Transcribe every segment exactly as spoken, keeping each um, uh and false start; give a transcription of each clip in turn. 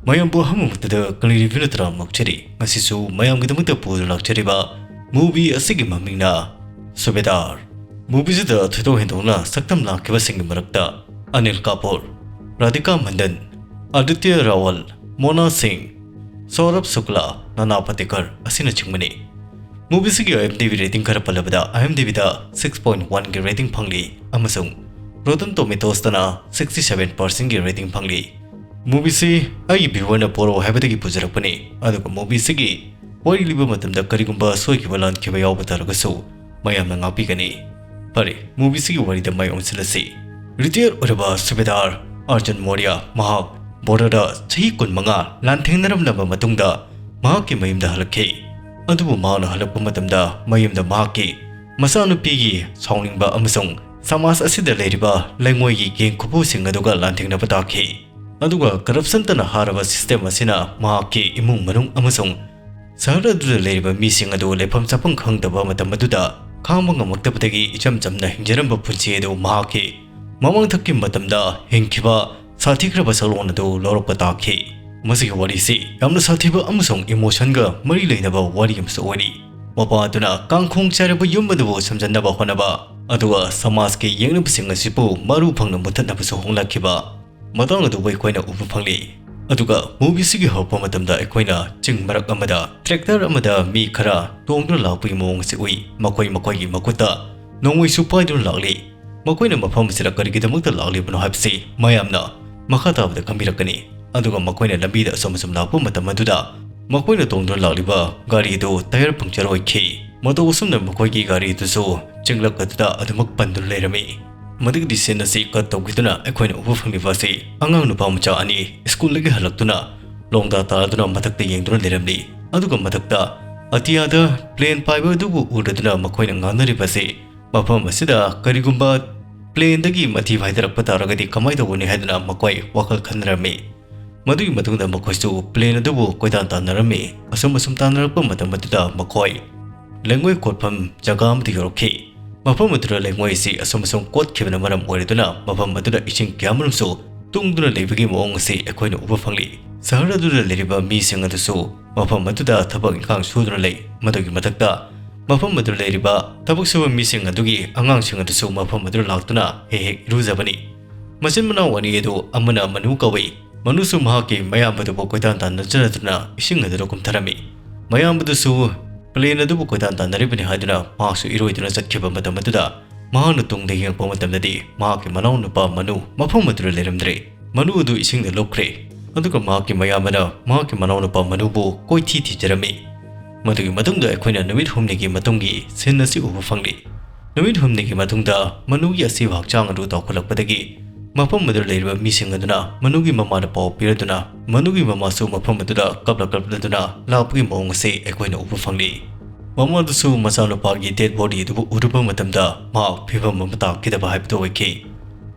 ꯃꯌꯥꯝꯕꯨ ꯑꯍꯥꯟꯕꯃꯛꯇꯗ ꯀꯂꯤ ꯔꯤꯚ꯭ꯌꯨ ꯅꯠꯇ꯭ꯔꯥ ꯃꯛꯆꯔꯤ꯫ ꯉꯁꯤꯁꯨ ꯃꯌꯥꯝꯒꯤꯗꯃꯛꯇ ꯄꯨꯗꯨꯅ ꯂꯥꯛꯆꯔꯤꯕ movie ꯑꯁꯤꯒꯤ ꯃꯃꯤꯡꯅ ꯁꯨꯕꯦꯗꯥꯔ꯫ Movieꯁꯤꯗ ꯊꯣꯏꯗꯣꯛ ꯍꯦꯟꯗꯣꯛꯅ ꯁꯛꯇꯝ ꯂꯥꯡꯈꯤꯕꯁꯤꯡꯒꯤ ꯃꯔꯛꯇ ꯑꯅꯤꯜ ꯀꯥꯄꯨꯔ, ꯔꯥꯙꯤꯀꯥ ꯃꯟꯗꯟ, ꯑꯗꯤꯇ꯭ꯌ ꯔꯥꯋꯜ, ꯃꯣꯅꯥ ꯁꯤꯡ, ꯁꯧꯔꯚ ꯁꯨꯛꯂꯥ, ꯅꯥꯅꯥ ꯄꯇꯦꯀꯔ ꯑꯁꯤꯅꯆꯤꯡꯕꯅꯤ꯫ Movieꯁꯤꯒꯤ IMDb rating ꯈꯔ ꯄꯜꯂꯕꯗ, IMDbꯗ six point oneꯒꯤ rating ꯐꯪꯂꯤ ꯑꯃꯁꯨꯡ Rotten Tomatoesꯇꯅ sixty seven percentꯒꯤ rating ꯐꯪꯂꯤ꯫ Movieꯁꯤ ꯑꯩꯒꯤ viewerꯅ ꯄꯣꯔꯛꯑꯣ ꯍꯥꯏꯕꯗꯒꯤ ꯄꯨꯖꯔꯛꯄꯅꯤ, ꯑꯗꯨꯒ movieꯁꯤꯒꯤ ꯋꯥꯔꯤ ꯂꯤꯕ ꯃꯇꯝꯗ ꯀꯔꯤꯒꯨꯝꯕ ꯁꯣꯏꯈꯤꯕ ꯂꯥꯟꯈꯤꯕ ꯌꯥꯎꯕ ꯇꯥꯔꯒꯁꯨ ꯃꯌꯥꯝꯅ ꯉꯥꯛꯄꯤꯒꯅꯤ꯫ ꯐꯔꯦ, movieꯁꯤꯒꯤ ꯋꯥꯔꯤꯗ ꯃꯥꯏ ꯑꯣꯟꯁꯤꯜꯂꯁꯤ꯫ Retire ꯑꯣꯏꯔꯕ ꯁꯨꯕꯦꯗꯥꯔ ꯑꯔꯖꯨꯟ ꯃꯧꯔ꯭ꯌ, ꯃꯍꯥꯛ borderꯗ ꯆꯍꯤ ꯀꯨꯟꯃꯉꯥ ꯂꯥꯟꯊꯦꯡꯅꯔꯝꯂꯕ ꯃꯇꯨꯡꯗ ꯃꯍꯥꯛꯀꯤ ꯃꯌꯨꯝꯗ ꯍꯜꯂꯛꯈꯤ꯫ ꯑꯗꯨꯕꯨ ꯃꯍꯥꯛꯅ ꯍꯜꯂꯛꯄ ꯃꯇꯝꯗ ꯃꯌꯨꯝꯗ ꯃꯍꯥꯛꯀꯤ ꯃꯆꯥꯅꯨꯄꯤꯒꯤ ꯁꯥꯎꯅꯤꯡꯕ ꯑꯃꯁꯨꯡ ꯁꯃꯥꯖ ꯑꯁꯤꯗ ꯂꯩꯔꯤꯕ ꯂꯩꯉꯣꯏꯒꯤ ꯒꯦꯡ ꯈꯨꯐꯨꯁꯤꯡ ꯑꯗꯨꯒ ꯂꯥꯟꯊꯦꯡꯅꯕ ꯇꯥꯈꯤ꯫ ꯑꯗꯨꯒ corruptionꯇꯅ ꯍꯥꯔꯕ system ꯑꯁꯤꯅ ꯃꯍꯥꯛꯀꯤ ꯏꯃꯨꯡ ꯃꯅꯨꯡ ꯑꯃꯁꯨꯡ ꯁꯍꯔ ꯑꯗꯨꯗ ꯂꯩꯔꯤꯕ ꯃꯤꯁꯤꯡ ꯑꯗꯨ ꯂꯩꯐꯝ ꯆꯥꯐꯝ ꯈꯪꯗꯕ ꯃꯇꯝ ꯑꯗꯨꯗ ꯈꯥꯡꯕ ꯉꯝꯃꯛꯇꯕꯗꯒꯤ ꯏꯆꯝ ꯆꯝꯅ ꯍꯤꯡꯖꯔꯝꯕ ꯄꯨꯟꯁꯤ ꯑꯗꯨ ꯃꯍꯥꯛꯀꯤ ꯃꯃꯥꯡꯊꯛꯀꯤ ꯃꯇꯝꯗ ꯍꯤꯡꯈꯤꯕ ꯁꯥꯊꯤꯈ꯭ꯔꯕ ꯁꯛꯂꯣꯟ ꯑꯗꯨ ꯂꯧꯔꯛꯄ ꯇꯥꯈꯤ꯫ ꯃꯁꯤꯒꯤ ꯋꯥꯔꯤꯁꯤ ꯌꯥꯝꯅ ꯁꯥꯊꯤꯕ ꯑꯃꯁꯨꯡ emotionꯒ ꯃꯔꯤ ꯂꯩꯅꯕ ꯋꯥꯔꯤ ꯑꯃꯁꯨ ꯑꯣꯏꯔꯤ꯫ ꯃꯄꯥ ꯑꯗꯨꯅ ꯀꯥꯡꯈꯣꯡ ꯆꯥꯏꯔꯕ ꯌꯨꯝ ꯑꯗꯨꯕꯨ ꯁꯦꯝꯖꯤꯟꯅꯕ ꯍꯣꯠꯅꯕ, ꯑꯗꯨꯒ ꯁꯃꯥꯖꯀꯤ ꯌꯦꯡꯅꯕꯁꯤꯡ ꯑꯁꯤꯕꯨ ꯃꯔꯨ ꯐꯪꯅ ꯃꯨꯊꯠꯅꯕꯁꯨ ꯍꯣꯠꯅꯈꯤꯕ ꯃꯇꯥꯡ ꯑꯗꯨꯕꯨ ꯑꯩꯈꯣꯏꯅ ꯎꯕ ꯐꯪꯂꯤ꯫ ꯑꯗꯨꯒ movieꯁꯤꯒꯤ ꯍꯧꯔꯛꯄ ꯃꯇꯝꯗ ꯑꯩꯈꯣꯏꯅ ꯆꯤꯡ ꯃꯔꯛ ꯑꯃꯗ tractor ꯑꯃꯗ ꯃꯤ ꯈꯔ ꯇꯣꯡꯗꯨꯅ ꯂꯥꯛꯄꯒꯤ ꯃꯑꯣꯡ ꯑꯁꯤ ꯎꯏ꯫ ꯃꯈꯣꯏ ꯃꯈꯣꯏꯒꯤ ꯃꯈꯨꯠꯇ ꯅꯣꯡꯃꯩꯁꯨ ꯄꯥꯏꯗꯨꯅ ꯂꯥꯛꯂꯤ꯫ ꯃꯈꯣꯏꯅ ꯃꯐꯝ ꯑꯁꯤꯗ ꯀꯔꯤꯒꯤꯗꯃꯛꯇ ꯂꯥꯛꯂꯤꯕꯅꯣ ꯍꯥꯏꯕꯁꯤ ꯃꯌꯥꯝꯅ ꯃꯈꯥ ꯇꯥꯕꯗ ꯈꯪꯕꯤꯔꯛꯀꯅꯤ꯫ ꯑꯗꯨꯒ ꯃꯈꯣꯏꯅ ꯂꯝꯕꯤꯗ ꯑꯁꯨꯝ ꯑꯁꯨꯝ ꯂꯥꯛꯄ ꯃꯇꯝ ꯑꯗꯨꯗ ꯃꯈꯣꯏꯅ ꯇꯣꯡꯗꯨꯅ ꯂꯥꯛꯂꯤꯕ ꯒꯥꯔꯤ ꯑꯗꯨ tyre puncture ꯑꯣꯏꯈꯤ꯫ ꯃꯇꯧ ꯑꯁꯨꯝꯅ ꯃꯈꯣꯏꯒꯤ ꯒꯥꯔꯤ ꯑꯗꯨꯁꯨ ꯆꯤꯡꯂꯛ ꯑꯗꯨꯗ ꯑꯗꯨꯃꯛ ꯄꯟꯗꯨꯅ ꯂꯩꯔꯝꯃꯤ꯫ ꯃꯗꯨꯒꯤ scene ꯑꯁꯤ cut ꯇꯧꯈꯤꯗꯨꯅ ꯑꯩꯈꯣꯏꯅ ꯎꯕ ꯐꯪꯂꯤꯕ ꯑꯁꯤ ꯑꯉꯥꯡ ꯅꯨꯄꯥ ꯃꯆꯥ ꯑꯅꯤ ꯁ꯭ꯀꯨꯜꯗꯒꯤ ꯍꯜꯂꯛꯇꯨꯅ ꯂꯣꯡꯗꯥ ꯇꯥꯗꯨꯅ ꯃꯊꯛꯇ ꯌꯦꯡꯗꯨꯅ ꯂꯩꯔꯝꯂꯤ꯫ ꯑꯗꯨꯒ ꯃꯊꯛꯇ ꯑꯇꯤꯌꯥꯗ plane ꯄꯥꯏꯕ ꯑꯗꯨꯕꯨ ꯎꯔꯗꯨꯅ ꯃꯈꯣꯏꯅ ꯉꯥꯡꯅꯔꯤꯕ ꯑꯁꯤ ꯃꯐꯝ ꯑꯁꯤꯗ ꯀꯔꯤꯒꯨꯝꯕ planeꯗꯒꯤ ꯃꯊꯤ ꯐꯥꯏꯗꯔꯛꯄ ꯇꯥꯔꯒꯗꯤ ꯀꯃꯥꯏꯅ ꯇꯧꯒꯅꯤ ꯍꯥꯏꯗꯨꯅ ꯃꯈꯣꯏ ꯋꯥꯈꯜ ꯈꯟꯅꯔꯝꯃꯤ꯫ ꯃꯗꯨꯒꯤ ꯃꯇꯨꯡꯗ ꯃꯈꯣꯏꯁꯨ plane ꯑꯗꯨꯕꯨ ꯀꯣꯏꯇꯥꯟ ꯇꯥꯟꯅꯔꯝꯃꯤ꯫ ꯑꯁꯨꯝ ꯑꯁꯨꯝ ꯇꯥꯟꯅꯔꯛꯄ ꯃꯇꯝ ꯑꯗꯨꯗ ꯃꯈꯣꯏ ꯂꯩꯉꯣꯏ ꯀꯣꯠꯐꯝ ꯖꯒꯥ ꯑꯃꯗ ꯌꯧꯔꯛꯈꯤ꯫ ꯃꯐꯝ ꯑꯗꯨꯗ ꯂꯩꯉꯣꯏ ꯑꯁꯤ ꯑꯁꯨꯝ ꯑꯁꯨꯝ ꯀꯣꯠꯈꯤꯕꯅ ꯃꯔꯝ ꯑꯣꯏꯔꯗꯨꯅ ꯃꯐꯝ ꯑꯗꯨꯗ ꯏꯁꯤꯡ ꯀꯌꯥꯃꯔꯨꯝꯁꯨ ꯇꯨꯡꯗꯨꯅ ꯂꯩꯕꯒꯤ ꯃꯑꯣꯡ ꯑꯁꯤ ꯑꯩꯈꯣꯏꯅ ꯎꯕ ꯐꯪꯂꯤ꯫ ꯁꯍꯔ ꯑꯗꯨꯗ ꯂꯩꯔꯤꯕ ꯃꯤꯁꯤꯡ ꯑꯗꯨꯁꯨ ꯃꯐꯝ ꯑꯗꯨꯗ ꯊꯕꯛ ꯏꯪꯈꯥꯡ ꯁꯨꯗꯨꯅ ꯂꯩ꯫ ꯃꯗꯨꯒꯤ ꯃꯊꯛꯇ ꯃꯐꯝ ꯑꯗꯨꯗ ꯂꯩꯔꯤꯕ ꯊꯕꯛ ꯁꯨꯕ ꯃꯤꯁꯤꯡ ꯑꯗꯨꯒꯤ ꯑꯉꯥꯡꯁꯤꯡ ꯑꯗꯨꯁꯨ ꯃꯐꯝ ꯑꯗꯨꯗ ꯂꯥꯛꯇꯨꯅ ꯍꯦꯛ ꯍꯦꯛ ꯏꯔꯨꯖꯕꯅꯤ꯫ ꯃꯆꯤꯟ ꯃꯅꯥꯎ ꯑꯅꯤ ꯑꯗꯨ ꯑꯃꯅ ꯃꯅꯨ ꯀꯧꯏ꯫ ꯃꯅꯨꯁꯨ ꯃꯍꯥꯛꯀꯤ ꯃꯌꯥꯝꯕꯗꯨꯕꯨ ꯀꯣꯏꯇꯥꯟ ꯇꯥꯟꯅꯖꯔꯗꯨꯅ ꯏꯁꯤꯡ ꯑꯗꯨꯗ ꯀꯨꯝꯊꯔꯝꯃꯤ꯫ ꯃꯌꯥꯝꯕꯗꯨꯁꯨ ꯄ꯭ꯂꯦꯟ ꯑꯗꯨꯕꯨ ꯀꯣꯏꯇꯥꯟ ꯇꯥꯟꯅꯔꯤꯕꯅꯤ ꯍꯥꯏꯗꯨꯅ ꯃꯍꯥꯛꯁꯨ ꯏꯔꯣꯏꯗꯨꯅ ꯆꯠꯈꯤꯕ ꯃꯇꯝ ꯑꯗꯨꯗ ꯃꯍꯥꯛꯅ ꯇꯨꯡꯗ ꯌꯦꯡꯉꯛꯄ ꯃꯇꯝꯗꯗꯤ ꯃꯍꯥꯛꯀꯤ ꯃꯅꯥꯎ ꯅꯨꯄꯥ ꯃꯅꯨ ꯃꯐꯝ ꯑꯗꯨꯗ ꯂꯩꯔꯝꯗ꯭ꯔꯦ꯫ ꯃꯅꯨ ꯑꯗꯨ ꯏꯁꯤꯡꯗ ꯂꯨꯞꯈ꯭ꯔꯦ꯫ ꯑꯗꯨꯒ ꯃꯍꯥꯛꯀꯤ ꯃꯌꯥꯝꯕꯅ ꯃꯍꯥꯛꯀꯤ ꯃꯅꯥꯎ ꯅꯨꯄꯥ ꯃꯅꯨꯕꯨ ꯀꯣꯏꯊꯤ ꯊꯤꯖꯔꯝꯃꯤ꯫ ꯃꯗꯨꯒꯤ ꯃꯇꯨꯡꯗ ꯑꯩꯈꯣꯏꯅ ꯅꯨꯃꯤꯠ ꯍꯨꯝꯅꯤꯒꯤ ꯃꯇꯨꯡꯒꯤ ꯁꯤꯟ ꯑꯁꯤ ꯎꯕ ꯐꯪꯂꯤ꯫ ꯅꯨꯃꯤꯠ ꯍꯨꯝꯅꯤꯒꯤ ꯃꯇꯨꯡꯗ ꯃꯅꯨꯒꯤ ꯑꯁꯤꯕ ꯍꯛꯆꯥꯡ ꯑꯗꯨ ꯇꯥꯎꯈꯠꯂꯛꯄꯗꯒꯤ ꯃꯐꯝ ꯑꯗꯨꯗ ꯂꯩꯔꯤꯕ ꯃꯤꯁꯤꯡ ꯑꯗꯨꯅ ꯃꯅꯨꯒꯤ ꯃꯃꯥꯗ ꯄꯥꯎ ꯄꯤꯔꯗꯨꯅ ꯃꯅꯨꯒꯤ ꯃꯃꯥꯁꯨ ꯃꯐꯝ ꯑꯗꯨꯗ ꯀꯞꯂ ꯀꯞꯂꯗꯨꯅ ꯂꯥꯛꯄꯒꯤ ꯃꯑꯣꯡ ꯑꯁꯤ ꯑꯩꯈꯣꯏꯅ ꯎꯕ ꯐꯪꯂꯤ꯫ ꯃꯃꯥꯗꯨꯁꯨ ꯃꯆꯥꯅꯨꯄꯥꯒꯤ ꯗꯦꯗ ꯕꯣꯗꯤ ꯑꯗꯨꯕꯨ ꯎꯔꯨꯕ ꯃꯇꯝꯗ ꯃꯍꯥꯛ ꯐꯤꯕꯝ ꯑꯃ ꯇꯥꯈꯤꯗꯕ ꯍꯥꯏꯕꯗꯨ ꯑꯣꯏꯈꯤ꯫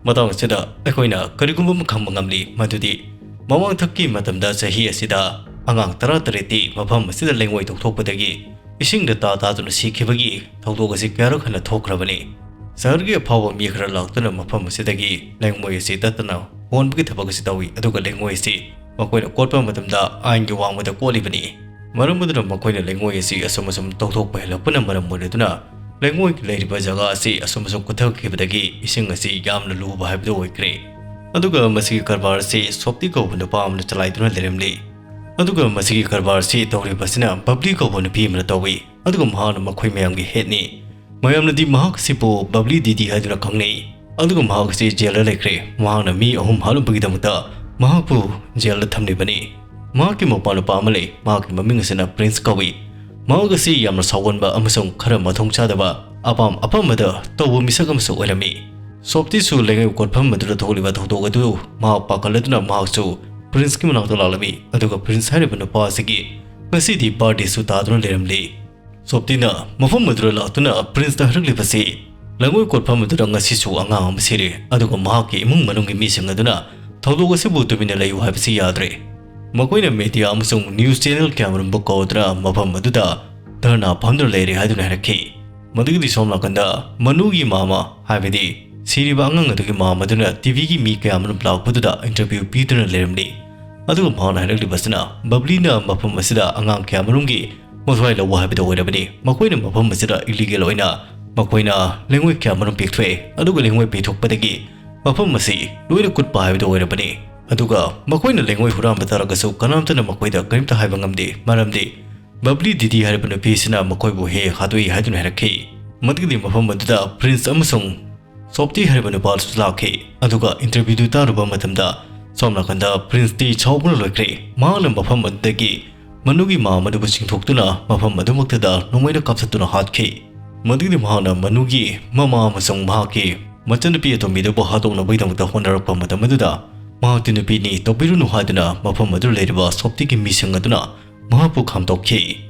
ꯃꯇꯥꯡ ꯑꯁꯤꯗ ꯑꯩꯈꯣꯏꯅ ꯀꯔꯤꯒꯨꯝꯕ ꯑꯃ ꯈꯪꯕ ꯉꯝꯂꯤ, ꯃꯗꯨꯗꯤ ꯃꯃꯥꯡꯊꯛꯀꯤ ꯃꯇꯝꯗ ꯆꯍꯤ ꯑꯁꯤꯗ ꯑꯉꯥꯡ ꯇꯔꯥꯇꯔꯦꯠꯇꯤ ꯃꯐꯝ ꯑꯁꯤꯗ ꯂꯩꯉꯣꯏ ꯇꯧꯊꯣꯛꯄꯗꯒꯤ ꯏꯁꯤꯡꯗ ꯇꯥ ꯇꯥꯗꯨꯅ ꯁꯤꯈꯤꯕꯒꯤ ꯊꯧꯗꯣꯛ ꯑꯁꯤ ꯀꯌꯥꯔꯛ ꯍꯟꯅ ꯊꯣꯛꯈ꯭ꯔꯕꯅꯤ꯫ ꯁꯍꯔꯒꯤ ꯑꯐꯥꯎꯕ ꯃꯤ ꯈꯔ ꯂꯥꯛꯇꯨꯅ ꯃꯐꯝ ꯑꯁꯤꯗꯒꯤ ꯂꯩꯉꯣꯏ ꯑꯁꯤ ꯇꯠꯇꯅ ꯍꯣꯟꯕꯒꯤ ꯊꯕꯛ ꯑꯁꯤ ꯇꯧꯏ, ꯑꯗꯨꯒ ꯂꯩꯉꯣꯏ ꯑꯁꯤ ꯃꯈꯣꯏꯅ ꯀꯣꯠꯄ ꯃꯇꯝꯗ ꯑꯥꯏꯟꯒꯤ ꯋꯥꯡꯃꯗ ꯀꯣꯠꯂꯤꯕꯅꯤ꯫ ꯃꯔꯝ ꯑꯗꯨꯅ ꯃꯈꯣꯏꯅ ꯂꯩꯉꯣꯏ ꯑꯁꯤ ꯑꯁꯨꯝ ꯑꯁꯨꯝ ꯇꯧꯊꯣꯛꯄ ꯍꯦꯜꯂꯛꯄꯅ ꯃꯔꯝ ꯑꯣꯏꯔꯗꯨꯅ ꯂꯩꯉꯣꯏ ꯂꯩꯔꯤꯕ ꯖꯒꯥ ꯑꯁꯤ ꯑꯁꯨꯝ ꯑꯁꯨꯝ ꯀꯨꯊꯈꯤꯕꯗꯒꯤ ꯏꯁꯤꯡ ꯑꯁꯤ ꯌꯥꯝꯅ ꯂꯨꯕ ꯍꯥꯏꯕꯗꯨ ꯑꯣꯏꯈ꯭ꯔꯦ꯫ ꯑꯗꯨꯒ ꯃꯁꯤꯒꯤ ꯀꯔꯕꯥꯔ ꯑꯁꯤ ꯁꯣꯞꯇꯤ ꯀꯧꯕ ꯅꯨꯄꯥ ꯑꯃꯅ ꯆꯂꯥꯏꯗꯨꯅ ꯂꯩꯔꯝꯂꯤ꯫ ꯑꯗꯨꯒ ꯃꯁꯤꯒꯤ ꯀꯔꯕꯥꯔ ꯑꯁꯤ ꯇꯧꯔꯤꯕꯁꯤꯅ ꯕꯕ꯭ꯂꯤ ꯀꯧꯕ ꯅꯨꯄꯤ ꯑꯃꯅ ꯇꯧꯏ꯫ ꯑꯗꯨꯒ ꯃꯍꯥꯛꯅ ꯃꯈꯣꯏ ꯃꯌꯥꯝꯒꯤ ꯍꯦꯠꯅꯤ꯫ ꯃꯌꯥꯝꯅꯗꯤ ꯃꯍꯥꯛ ꯑꯁꯤꯕꯨ ꯕꯕ꯭ꯂꯤ ꯗꯤꯗꯤ ꯍꯥꯏꯗꯨꯅ ꯈꯪꯅꯩ꯫ ꯑꯗꯨꯒ ꯃꯍꯥꯛ ꯑꯁꯤ ꯖꯦꯜꯗ ꯂꯩꯈ꯭ꯔꯦ꯫ ꯃꯍꯥꯛꯅ ꯃꯤ ꯑꯍꯨꯝ ꯍꯥꯠꯂꯨꯕꯒꯤꯗꯃꯛꯇ ꯃꯍꯥꯛꯄꯨ ꯖꯦꯜꯗ ꯊꯝꯂꯤꯕꯅꯤ꯫ ꯃꯍꯥꯛꯀꯤ ꯃꯧꯄꯥ ꯅꯨꯄꯥ ꯑꯃ ꯂꯩ꯫ ꯃꯍꯥꯛꯀꯤ ꯃꯃꯤꯡ ꯑꯁꯤꯅ ꯄ꯭ꯔꯤꯟꯁ ꯀꯧꯏ꯫ ꯃꯍꯥꯛ ꯑꯁꯤ ꯌꯥꯝꯅ ꯁꯥꯎꯒꯟꯕ ꯑꯃꯁꯨꯡ ꯈꯔ ꯃꯊꯣꯡ ꯆꯥꯗꯕ, ꯑꯄꯥꯝ ꯑꯄꯥꯝꯕꯗ ꯇꯧꯕ ꯃꯤꯁꯛ ꯑꯃꯁꯨ ꯑꯣꯏꯔꯝꯃꯤ꯫ ꯁꯣꯞꯇꯤꯁꯨ ꯂꯩꯉꯣꯏ ꯀꯣꯠꯐꯝ ꯑꯗꯨꯗ ꯊꯣꯛꯂꯤꯕ ꯊꯧꯗꯣꯛ ꯑꯗꯨ ꯃꯍꯥꯛ ꯄꯥꯈꯠꯂꯗꯨꯅ ꯃꯍꯥꯛꯁꯨ ꯄ꯭ꯔꯤꯟꯁꯀꯤ ꯃꯅꯥꯛꯇ ꯂꯥꯛꯂꯝꯃꯤ꯫ ꯑꯗꯨꯒ ꯄ꯭ꯔꯤꯟꯁ ꯍꯥꯏꯔꯤꯕ ꯅꯨꯄꯥ ꯑꯁꯤꯒꯤ ꯉꯁꯤꯗꯤ ꯕꯥꯔꯗꯦꯁꯨ ꯇꯥꯗꯨꯅ ꯂꯩꯔꯝꯂꯤ꯫ ꯁꯣꯞꯇꯤꯅ ꯃꯐꯝ ꯑꯗꯨꯗ ꯂꯥꯛꯇꯨꯅ ꯄ꯭ꯔꯤꯟꯁꯇ ꯍꯥꯏꯔꯛꯂꯤꯕꯁꯤ, ꯂꯩꯉꯣꯏ ꯀꯣꯠꯐꯝ ꯑꯗꯨꯗ ꯉꯁꯤꯁꯨ ꯑꯉꯥꯡ ꯑꯃ ꯁꯤꯔꯦ, ꯑꯗꯨꯒ ꯃꯍꯥꯛꯀꯤ ꯏꯃꯨꯡ ꯃꯅꯨꯡꯒꯤ ꯃꯤꯁꯤꯡ ꯑꯗꯨꯅ ꯊꯧꯗꯣꯛ ꯑꯁꯤꯕꯨ ꯇꯨꯃꯤꯟꯅ ꯂꯩꯌꯨ ꯍꯥꯏꯕꯁꯤ ꯌꯥꯗ꯭ꯔꯦ꯫ ꯃꯈꯣꯏꯅ ꯃꯦꯗꯤꯌꯥ ꯑꯃꯁꯨꯡ ꯅ꯭ꯌꯨꯁ ꯆꯦꯅꯦꯜ ꯀꯌꯥꯃꯔꯨꯝꯕꯨ ꯀꯧꯗꯨꯅ ꯃꯐꯝ ꯑꯗꯨꯗ ꯙꯔꯅꯥ ꯐꯝꯗꯨꯅ ꯂꯩꯔꯦ ꯍꯥꯏꯗꯨꯅ ꯍꯥꯏꯔꯛꯈꯤ꯫ ꯃꯗꯨꯒꯤꯗꯤ ꯁꯣꯝ ꯅꯥꯀꯟꯗ ꯃꯅꯨꯒꯤ ꯃꯥꯃ, ꯍꯥꯏꯕꯗꯤ ꯁꯤꯔꯤꯕ ꯑꯉꯥꯡ ꯑꯗꯨꯒꯤ ꯃꯥꯃ ꯑꯗꯨꯅ ꯇꯤꯚꯤꯒꯤ ꯃꯤ ꯀꯌꯥꯃꯔꯨꯝ ꯂꯥꯛꯄꯗꯨꯗ ꯏꯟꯇꯔꯚ꯭ꯌꯨ ꯄꯤꯗꯨꯅ ꯂꯩꯔꯝꯂꯤ꯫ ꯑꯗꯨꯒ ꯃꯍꯥꯛꯅ ꯍꯥꯏꯔꯛꯂꯤꯕꯁꯤꯅ ꯕꯕ꯭ꯂꯤꯅ ꯃꯐꯝ ꯑꯁꯤꯗ ꯑꯉꯥꯡ ꯀꯌꯥ ꯃꯔꯨꯝꯒꯤ ꯃꯊ꯭ꯋꯥꯏ ꯂꯧꯕ ꯍꯥꯏꯕꯗꯨ ꯑꯣꯏꯔꯕꯅꯤ꯫ ꯃꯈꯣꯏꯅ ꯃꯐꯝ ꯑꯁꯤꯗ ꯏꯂꯤꯒꯦꯜ ꯑꯣꯏꯅ ꯃꯈꯣꯏꯅ ꯂꯩꯉꯣꯏ ꯀꯌꯥ ꯃꯔꯨꯝ ꯄꯦꯛꯊꯣꯛꯑꯦ, ꯑꯗꯨꯒ ꯂꯩꯉꯣꯏ ꯄꯦꯛꯊꯣꯛꯄꯗꯒꯤ ꯃꯐꯝ ꯑꯁꯤ ꯂꯣꯏꯅ ꯀꯨꯠꯄ ꯍꯥꯏꯕꯗꯨ ꯑꯣꯏꯔꯕꯅꯤ꯫ ꯑꯗꯨꯒ ꯃꯈꯣꯏꯅ ꯂꯩꯉꯣꯏ ꯍꯨꯔꯥꯟꯕ ꯇꯥꯔꯒꯁꯨ ꯀꯅꯥꯝꯇꯅ ꯃꯈꯣꯏꯗ ꯀꯔꯤꯝꯇ ꯍꯥꯏꯕ ꯉꯝꯗꯦ, ꯃꯔꯝꯗꯤ ꯕꯕ꯭ꯂꯤ ꯗꯤꯗꯤ ꯍꯥꯏꯔꯤꯕ ꯅꯨꯄꯤꯁꯤꯅ ꯃꯈꯣꯏꯕꯨ ꯍꯦꯛ ꯍꯦꯛ ꯍꯥꯠꯇꯣꯛꯏ ꯍꯥꯏꯗꯨꯅ ꯍꯥꯏꯔꯛꯈꯤ꯫ ꯃꯗꯨꯒꯤꯗꯤ ꯃꯐꯝ ꯑꯗꯨꯗ ꯄ꯭ꯔꯤꯟꯁ ꯑꯃꯁꯨꯡ ꯁꯣꯞꯇꯤ ꯍꯥꯏꯔꯤꯕ ꯅꯨꯄꯥꯗꯨꯁꯨ ꯂꯥꯛꯈꯤ꯫ ꯑꯗꯨꯒ ꯏꯟꯇꯔꯚ꯭ꯌꯨꯗꯨ ꯇꯥꯔꯨꯕ ꯃꯇꯝꯗ ꯁꯣꯝ ꯅꯥꯀꯟꯗ ꯄ꯭ꯔꯤꯟꯁꯇꯤ ꯁꯥꯎꯕꯅ ꯂꯣꯏꯈ꯭ꯔꯦ꯫ ꯃꯍꯥꯛꯅ ꯃꯐꯝ ꯑꯗꯨꯗꯒꯤ ꯃꯅꯨꯒꯤ ꯃꯥ ꯑꯃꯗꯨꯕꯨ ꯆꯤꯡꯊꯣꯛꯇꯨꯅ ꯃꯐꯝ ꯑꯗꯨꯃꯛꯇꯗ ꯅꯣꯡꯃꯩꯅ ꯀꯥꯞꯊꯠꯇꯨꯅ ꯍꯥꯠꯈꯤ꯫ ꯃꯗꯨꯒꯤꯗꯤ ꯃꯍꯥꯛꯅ ꯃꯅꯨꯒꯤ ꯃꯃꯥ ꯑꯃꯁꯨꯡ ꯃꯍꯥꯛꯀꯤ ꯃꯆꯟꯅꯨꯄꯤ ꯑꯇꯣꯝꯕꯤꯗꯨꯕꯨ ꯍꯥꯠꯇꯣꯛꯅꯕꯒꯤꯗꯃꯛꯇ ꯍꯣꯠꯅꯔꯛꯄ ꯃꯇꯝ ꯑꯗꯨꯗ ꯃꯍꯥꯛꯇꯤ ꯅꯨꯄꯤꯅꯤ, ꯇꯧꯕꯤꯔꯨꯅꯨ ꯍꯥꯏꯗꯨꯅ ꯃꯐꯝ ꯑꯗꯨꯗ ꯂꯩꯔꯤꯕ ꯁꯣꯞꯇꯤꯒꯤ ꯃꯤꯁꯤꯡ ꯑꯗꯨꯅ ꯃꯍꯥꯛꯄꯨ ꯈꯥꯝꯗꯣꯛꯈꯤ꯫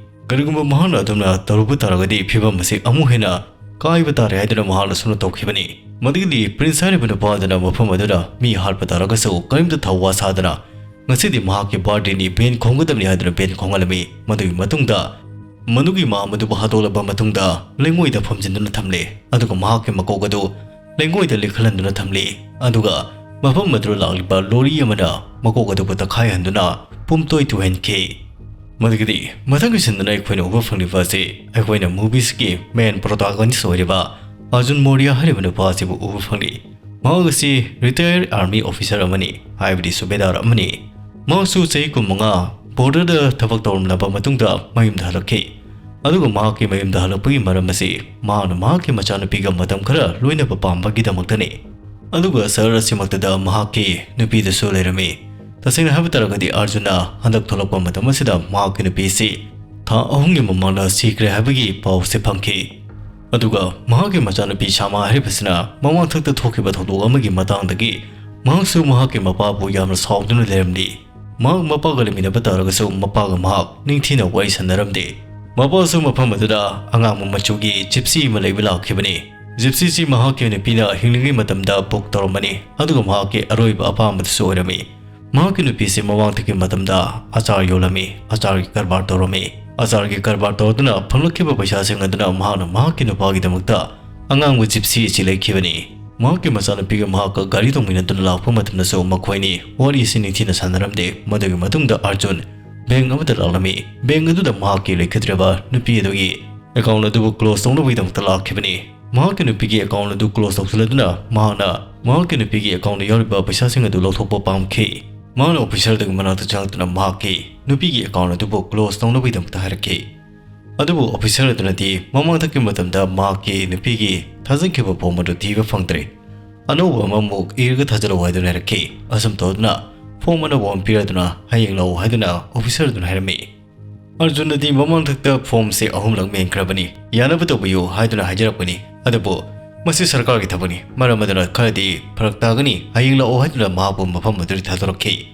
ꯀꯔꯤꯒꯨꯝꯕ ꯃꯍꯥꯛꯅ ꯑꯗꯨꯝꯅ ꯇꯧꯔꯨꯕ ꯇꯥꯔꯒꯗꯤ ꯐꯤꯕꯝ ꯑꯁꯤ ꯑꯃꯨꯛ ꯍꯦꯟꯅ ꯀꯥꯏꯕ ꯇꯥꯔꯦ ꯍꯥꯏꯗꯨꯅ ꯃꯍꯥꯛꯅ ꯁꯨꯝꯅ ꯇꯧꯈꯤꯕꯅꯤ꯫ ꯃꯗꯨꯒꯤꯗꯤ ꯄ꯭ꯔꯤꯟꯁ ꯍꯥꯏꯔꯤꯕ ꯅꯨꯄꯥ ꯑꯗꯨꯅ ꯃꯐꯝ ꯑꯗꯨꯗ ꯃꯤ ꯍꯥꯠꯄ ꯇꯥꯔꯒꯁꯨ ꯀꯔꯤꯝꯇ ꯊꯧꯋꯥ ꯁꯥꯗꯅ ꯉꯁꯤꯗꯤ ꯃꯍꯥꯛꯀꯤ ꯕꯥꯔꯗꯦꯅꯤ, ꯕꯦꯟ ꯈꯣꯡꯒꯗꯕꯅꯤ ꯍꯥꯏꯗꯨꯅ ꯕꯦꯟ ꯈꯣꯡꯍꯜꯂꯝꯃꯤ꯫ ꯃꯗꯨꯒꯤ ꯃꯇꯨꯡꯗ ꯃꯅꯨꯒꯤ ꯃꯥ ꯑꯃꯗꯨꯕꯨ ꯍꯥꯠꯇꯣꯛꯂꯕ ꯃꯇꯨꯡꯗ ꯂꯩꯉꯣꯏꯗ ꯐꯝꯖꯤꯟꯗꯨꯅ ꯊꯝꯂꯦ, ꯑꯗꯨꯒ ꯃꯍꯥꯛꯀꯤ ꯃꯀꯣꯛ ꯑꯗꯨ ꯂꯩꯉꯣꯏꯗ ꯂꯤꯈꯠꯍꯟꯗꯨꯅ ꯊꯝꯂꯤ꯫ ꯑꯗꯨꯒ ꯃꯐꯝ ꯑꯗꯨꯗ ꯂꯥꯛꯂꯤꯕ ꯂꯣꯔꯤ ꯑꯃꯅ ꯃꯀꯣꯛ ꯑꯗꯨꯕꯨ ꯇꯛꯈꯥꯏꯍꯟꯗꯨꯅ ꯄꯨꯝꯇꯣꯏ ꯇꯨꯍꯟꯈꯤ꯫ ꯃꯗꯨꯒꯤꯗꯤ ꯃꯊꯪꯒꯤ ꯁꯤꯟꯗꯨꯅ ꯑꯩꯈꯣꯏꯅ ꯎꯕ ꯐꯪꯂꯤꯕ ꯑꯁꯤ ꯑꯩꯈꯣꯏꯅ ꯃꯨꯚꯤꯁꯀꯤ ꯃꯦꯟ ꯄ꯭ꯔꯣꯇꯥꯒꯣꯅꯤꯁ ꯑꯣꯏꯔꯤꯕ ꯑꯔꯖꯨꯟ ꯃꯣꯔꯤꯌꯥ ꯍꯥꯏꯔꯤꯕ ꯅꯨꯄꯥ ꯑꯁꯤꯕꯨ ꯎꯕ ꯐꯪꯂꯤ꯫ ꯃꯍꯥꯛ ꯑꯁꯤ ꯔꯤꯇꯥꯌꯔ ꯑꯥꯔꯃꯤ ꯑꯣꯐꯤꯁꯔ ꯑꯃꯅꯤ, ꯍꯥꯏꯕꯗꯤ ꯁꯨꯕꯦꯗꯥꯔ ꯑꯃꯅꯤ꯫ ꯃꯍꯥꯛꯁꯨ ꯆꯍꯤ ꯀꯨꯟꯃꯉꯥ ꯕꯣꯔꯗꯔꯗ ꯊꯕꯛ ꯇꯧꯔꯝꯂꯕ ꯃꯇꯨꯡꯗ ꯃꯌꯨꯝꯗ ꯍꯜꯂꯛꯈꯤ꯫ ꯑꯗꯨꯒ ꯃꯍꯥꯛꯀꯤ ꯃꯌꯨꯝꯗ ꯍꯜꯂꯛꯄꯒꯤ ꯃꯔꯝ ꯑꯁꯤ ꯃꯍꯥꯛꯅ ꯃꯍꯥꯛꯀꯤ ꯃꯆꯥꯅꯨꯄꯤꯒ ꯃꯇꯝ ꯈꯔ ꯂꯣꯏꯅꯕ ꯄꯥꯝꯕꯒꯤꯗꯃꯛꯇꯅꯤ꯫ ꯑꯗꯨꯒ ꯁꯍꯔ ꯑꯁꯤꯃꯛꯇꯗ ꯃꯍꯥꯛꯀꯤ ꯅꯨꯄꯤꯗꯨꯁꯨ ꯂꯩꯔꯝꯃꯤ꯫ ꯇꯁꯦꯡꯅ ꯍꯥꯏꯕ ꯇꯥꯔꯒꯗꯤ ꯑꯥꯔꯖꯨꯟꯅ ꯍꯟꯗꯛ ꯊꯣꯛꯂꯛꯄ ꯃꯇꯝ ꯑꯁꯤꯗ ꯃꯍꯥꯛꯀꯤ ꯅꯨꯄꯤ ꯑꯁꯤ ꯊꯥ ꯑꯍꯨꯝꯒꯤ ꯃꯃꯥꯡꯗ ꯁꯤꯈ꯭ꯔꯦ ꯍꯥꯏꯕꯒꯤ ꯄꯥꯎꯁꯦ ꯐꯪꯈꯤ꯫ ꯑꯗꯨꯒ ꯃꯍꯥꯛꯀꯤ ꯃꯆꯥꯅꯨꯄꯤ ꯁꯥꯃꯥ ꯍꯥꯏꯔꯤꯕꯁꯤꯅ ꯃꯃꯥꯡꯊꯛꯇ ꯊꯣꯛꯈꯤꯕ ꯊꯧꯗꯣꯛ ꯑꯃꯒꯤ ꯃꯇꯥꯡꯗꯒꯤ ꯃꯍꯥꯛꯁꯨ ꯃꯍꯥꯛꯀꯤ ꯃꯄꯥꯕꯨ ꯌꯥꯝꯅ ꯁꯥꯎꯗꯨꯅ ꯂꯩꯔꯝꯂꯤ꯫ ꯃꯍꯥꯛ ꯃꯄꯥꯒ ꯂꯩꯃꯤꯟꯅꯕ ꯇꯥꯔꯒꯁꯨ ꯃꯄꯥꯒ ꯃꯍꯥꯛ ꯅꯤꯡꯊꯤꯅ ꯋꯥꯔꯤ ꯁꯥꯟꯅꯔꯝꯗꯦ꯫ ꯃꯄꯥꯁꯨ ꯃꯐꯝ ꯑꯗꯨꯗ ꯑꯉꯥꯡꯕ ꯃꯆꯨꯒꯤ ꯖꯤꯞꯁꯤ ꯑꯃ ꯂꯩꯕ ꯂꯥꯛꯈꯤꯕꯅꯤ꯫ ꯖꯤꯞꯁꯤꯁꯤ ꯃꯍꯥꯛꯀꯤ ꯅꯨꯄꯤꯅ ꯍꯤꯡꯂꯤꯉꯩ ꯃꯇꯝꯗ ꯕꯨꯛ ꯇꯧꯔꯝꯕꯅꯤ, ꯑꯗꯨꯒ ꯃꯍꯥꯛꯀꯤ ꯑꯔꯣꯏꯕ ꯑꯄꯥꯝꯕꯗꯨꯁꯨ ꯑꯣꯏꯔꯝꯃꯤ꯫ ꯃꯍꯥꯛꯀꯤ ꯅꯨꯄꯤꯁꯤ ꯃꯃꯥꯡꯗꯒꯤ ꯃꯇꯝꯗ ꯑꯆꯥꯔ ꯌꯣꯜꯂꯝꯃꯤ, ꯑꯆꯥꯔꯒꯤ ꯀꯔꯕꯥꯔ ꯇꯧꯔꯝꯃꯤ꯫ ꯑꯆꯥꯔꯒꯤ ꯀꯔꯕꯥꯔ ꯇꯧꯗꯨꯅ ꯐꯪꯂꯛꯈꯤꯕ ꯄꯩꯁꯥꯁꯤꯡ ꯑꯗꯨꯅ ꯃꯍꯥꯛꯅ ꯃꯍꯥꯛꯀꯤ ꯅꯨꯄꯥꯒꯤꯗꯃꯛꯇ ꯑꯉꯥꯡꯕ ꯖꯤꯞꯁꯤ ꯑꯁꯤ ꯂꯩꯈꯤꯕꯅꯤ꯫ ꯃꯍꯥꯛꯀꯤ ꯃꯆꯥꯅꯨꯄꯤꯒ ꯃꯍꯥꯛꯀ ꯒꯥꯔꯤ ꯇꯣꯡꯃꯤꯟꯅꯗꯨꯅ ꯂꯥꯛꯄ ꯃꯇꯝꯗꯁꯨ ꯃꯈꯣꯏꯅꯤ ꯋꯥꯔꯤ ꯑꯁꯤ ꯅꯤꯡꯊꯤꯅ ꯁꯥꯟꯅꯔꯝꯗꯦ꯫ ꯃꯗꯨꯒꯤ ꯃꯇꯨꯡꯗ ꯑꯔꯖꯨꯟ ꯕꯦꯡꯛ ꯑꯃꯗ ꯂꯥꯛꯂꯝꯃꯤ꯫ ꯕꯦꯡꯛ ꯑꯗꯨꯗ ꯃꯍꯥꯛꯀꯤ ꯂꯩꯈꯤꯗ꯭ꯔꯕ ꯅꯨꯄꯤ ꯑꯗꯨꯒꯤ ꯑꯦꯀꯥꯎꯟꯠ ꯑꯗꯨꯕꯨ ꯀ꯭ꯂꯣꯖ ꯇꯧꯅꯕꯒꯤꯗꯃꯛꯇ ꯂꯥꯛꯈꯤꯕꯅꯤ꯫ ꯃꯍꯥꯛꯀꯤ ꯅꯨꯄꯤꯒꯤ ꯑꯦꯀꯥꯎꯟꯠ ꯑꯗꯨ ꯀ꯭ꯂꯣꯖ ꯇꯧꯁꯤꯜꯂꯗꯨꯅ ꯃꯍꯥꯛꯅ ꯃꯍꯥꯛꯀꯤ ꯅꯨꯄꯤꯒꯤ ꯑꯦꯀꯥꯎꯟꯠꯇ ꯌꯥꯎꯔꯤꯕ ꯄꯩꯁꯥꯁꯤꯡ ꯑꯗꯨ ꯂꯧꯊꯣꯛꯄ ꯄꯥꯝꯈꯤ꯫ ꯃꯍꯥꯛꯅ ꯑꯣꯐꯤꯁꯔ ꯑꯗꯨꯒꯤ ꯃꯅꯥꯛꯇ ꯆꯪꯂꯛꯇꯨꯅ ꯃꯍꯥꯛꯀꯤ ꯅꯨꯄꯤꯒꯤ ꯑꯦꯀꯥꯎꯟꯠ ꯑꯗꯨꯕꯨ ꯀ꯭ꯂꯣꯖ ꯇꯧꯅꯕꯒꯤꯗꯃꯛꯇ ꯍꯥꯏꯔꯛꯈꯤ꯫ ꯑꯗꯨꯕꯨ ꯑꯣꯐꯤꯁꯔ ꯑꯗꯨꯅꯗꯤ ꯃꯃꯥꯡꯊꯛꯀꯤ ꯃꯇꯝꯗ ꯃꯍꯥꯛꯀꯤ ꯅꯨꯄꯤꯒꯤ ꯊꯥꯖꯤꯟꯈꯤꯕ ꯐꯣꯔꯝ ꯑꯗꯨ ꯊꯤꯕ ꯐꯪꯗ꯭ꯔꯦ꯫ ꯑꯅꯧꯕ ꯑꯃꯃꯨꯛ ꯏꯔꯒ ꯊꯥꯖꯤꯜꯂꯛꯎ ꯍꯥꯏꯗꯨꯅ ꯍꯥꯏꯔꯛꯈꯤ꯫ ꯑꯁꯨꯝ ꯇꯧꯗꯨꯅ ꯐꯣꯔꯝ ꯑꯅꯧꯕ ꯑꯃ ꯄꯤꯔꯗꯨꯅ ꯍꯌꯦꯡ ꯂꯥꯛꯎ ꯍꯥꯏꯗꯨꯅ ꯑꯣꯐꯤꯁꯔ ꯑꯗꯨꯅ ꯍꯥꯏꯔꯝꯃꯤ꯫ ꯑꯔꯖꯨꯟꯅꯗꯤ ꯃꯃꯥꯡꯊꯛꯇ ꯐꯣꯔꯝꯁꯦ ꯑꯍꯨꯝꯂꯛ ꯃꯦꯟꯈ꯭ꯔꯕꯅꯤ, ꯌꯥꯅꯕ ꯇꯧꯕꯤꯌꯨ ꯍꯥꯏꯗꯨꯅ ꯍꯥꯏꯖꯔꯛꯄꯅꯤ꯫ ꯑꯗꯨꯕꯨ ꯃꯁꯤ ꯁꯔꯀꯥꯔꯒꯤ ꯊꯕꯛꯅꯤ, ꯃꯔꯝ ꯑꯗꯨꯅ ꯈꯔꯗꯤ ꯐꯔꯛ ꯇꯥꯒꯅꯤ, ꯍꯌꯦꯡ ꯂꯥꯛꯑꯣ ꯍꯥꯏꯗꯨꯅ ꯃꯍꯥꯛꯄꯨ ꯃꯐꯝ ꯑꯗꯨꯗꯒꯤ ꯊꯥꯗꯣꯔꯛꯈꯤ꯫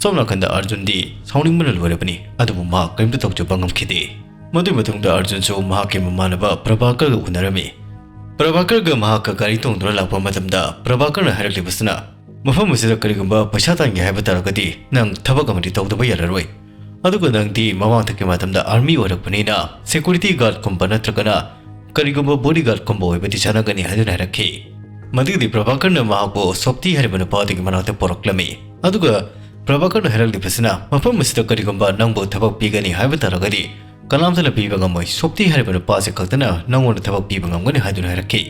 ꯁꯣꯝ ꯅꯥꯀꯟꯗ ꯑꯔꯖꯨꯟꯗꯤ ꯁꯥꯎꯅꯤꯡꯕꯅ ꯂꯣꯏꯔꯕꯅꯤ, ꯑꯗꯨꯕꯨ ꯃꯍꯥꯛ ꯀꯔꯤꯝꯇ ꯇꯧꯖꯕ ꯉꯝꯈꯤꯗꯦ꯫ ꯃꯗꯨꯒꯤ ꯃꯇꯨꯡꯗ ꯑꯔꯖꯨꯟꯁꯨ ꯃꯍꯥꯛꯀꯤ ꯃꯃꯥꯟꯅꯕ ꯄ꯭ꯔꯚꯥꯀꯔꯒ ꯎꯅꯔꯝꯃꯤ꯫ ꯄ꯭ꯔꯚꯥꯀꯔꯒ ꯃꯍꯥꯛꯀ ꯒꯥꯔꯤ ꯇꯣꯡꯗꯨꯅ ꯂꯥꯛꯄ ꯃꯇꯝꯗ ꯄ꯭ꯔꯚꯥꯀꯔꯅ ꯍꯥꯏꯔꯛꯂꯤꯕꯁꯤꯅ, "ꯃꯐꯝ ꯑꯁꯤꯗ ꯀꯔꯤꯒꯨꯝꯕ ꯄꯩꯁꯥ ꯇꯥꯟꯒꯦ ꯍꯥꯏꯕ ꯇꯥꯔꯒꯗꯤ ꯅꯪ ꯊꯕꯛ ꯑꯃꯗꯤ ꯇꯧꯗꯕ ꯌꯥꯔꯔꯣꯏ꯫ ꯑꯗꯨꯒ ꯅꯪꯗꯤ ꯃꯃꯥꯡꯊꯛꯀꯤ ꯃꯇꯝꯗ ꯑꯥꯔꯃꯤ ꯑꯣꯏꯔꯛꯄꯅꯤꯅ ꯁꯦꯀ꯭ꯌꯨꯔꯤꯇꯤ ꯒꯥꯔꯗꯀꯨꯝꯕ ꯅꯠꯇ꯭ꯔꯒꯅ ꯀꯔꯤꯒꯨꯝꯕ ꯕꯣꯗꯤꯒꯥꯔꯗꯀꯨꯝꯕ ꯑꯣꯏꯕꯗꯤ ꯆꯥꯟꯅꯒꯅꯤ" ꯍꯥꯏꯗꯨꯅ ꯍꯥꯏꯔꯛꯈꯤ꯫ ꯃꯗꯨꯒꯤꯗꯤ ꯄ꯭ꯔꯚꯥꯀꯔꯅ ꯃꯍꯥꯛꯄꯨ ꯁꯣꯞꯇꯤ ꯍꯥꯏꯔꯤꯕ ꯅꯨꯄꯥ ꯑꯗꯨꯒꯤ ꯃꯅꯥꯛꯇ ꯄꯨꯔꯛꯂꯝꯃꯤ꯫ ꯑꯗꯨꯒ ꯄ꯭ꯔꯚꯥꯀꯔꯅ ꯍꯥꯏꯔꯛꯂꯤꯕꯁꯤꯅ, "ꯃꯐꯝ ꯑꯁꯤꯗ ꯀꯔꯤꯒꯨꯝꯕ ꯅꯪꯕꯨ ꯊꯕꯛ ꯄꯤꯒꯅꯤ ꯍꯥꯏꯕ ꯇꯥꯔꯒꯗꯤ ꯀꯅꯥꯝꯇꯅ ꯄꯤꯕ ꯉꯝꯃꯣꯏ, ꯁꯣꯞꯇꯤ ꯍꯥꯏꯔꯤꯕ ꯅꯨꯄꯥ ꯑꯁꯤ ꯈꯛꯇꯅ ꯅꯪꯉꯣꯟꯗ ꯊꯕꯛ ꯄꯤꯕ ꯉꯝꯒꯅꯤ" ꯍꯥꯏꯗꯨꯅ ꯍꯥꯏꯔꯛꯈꯤ꯫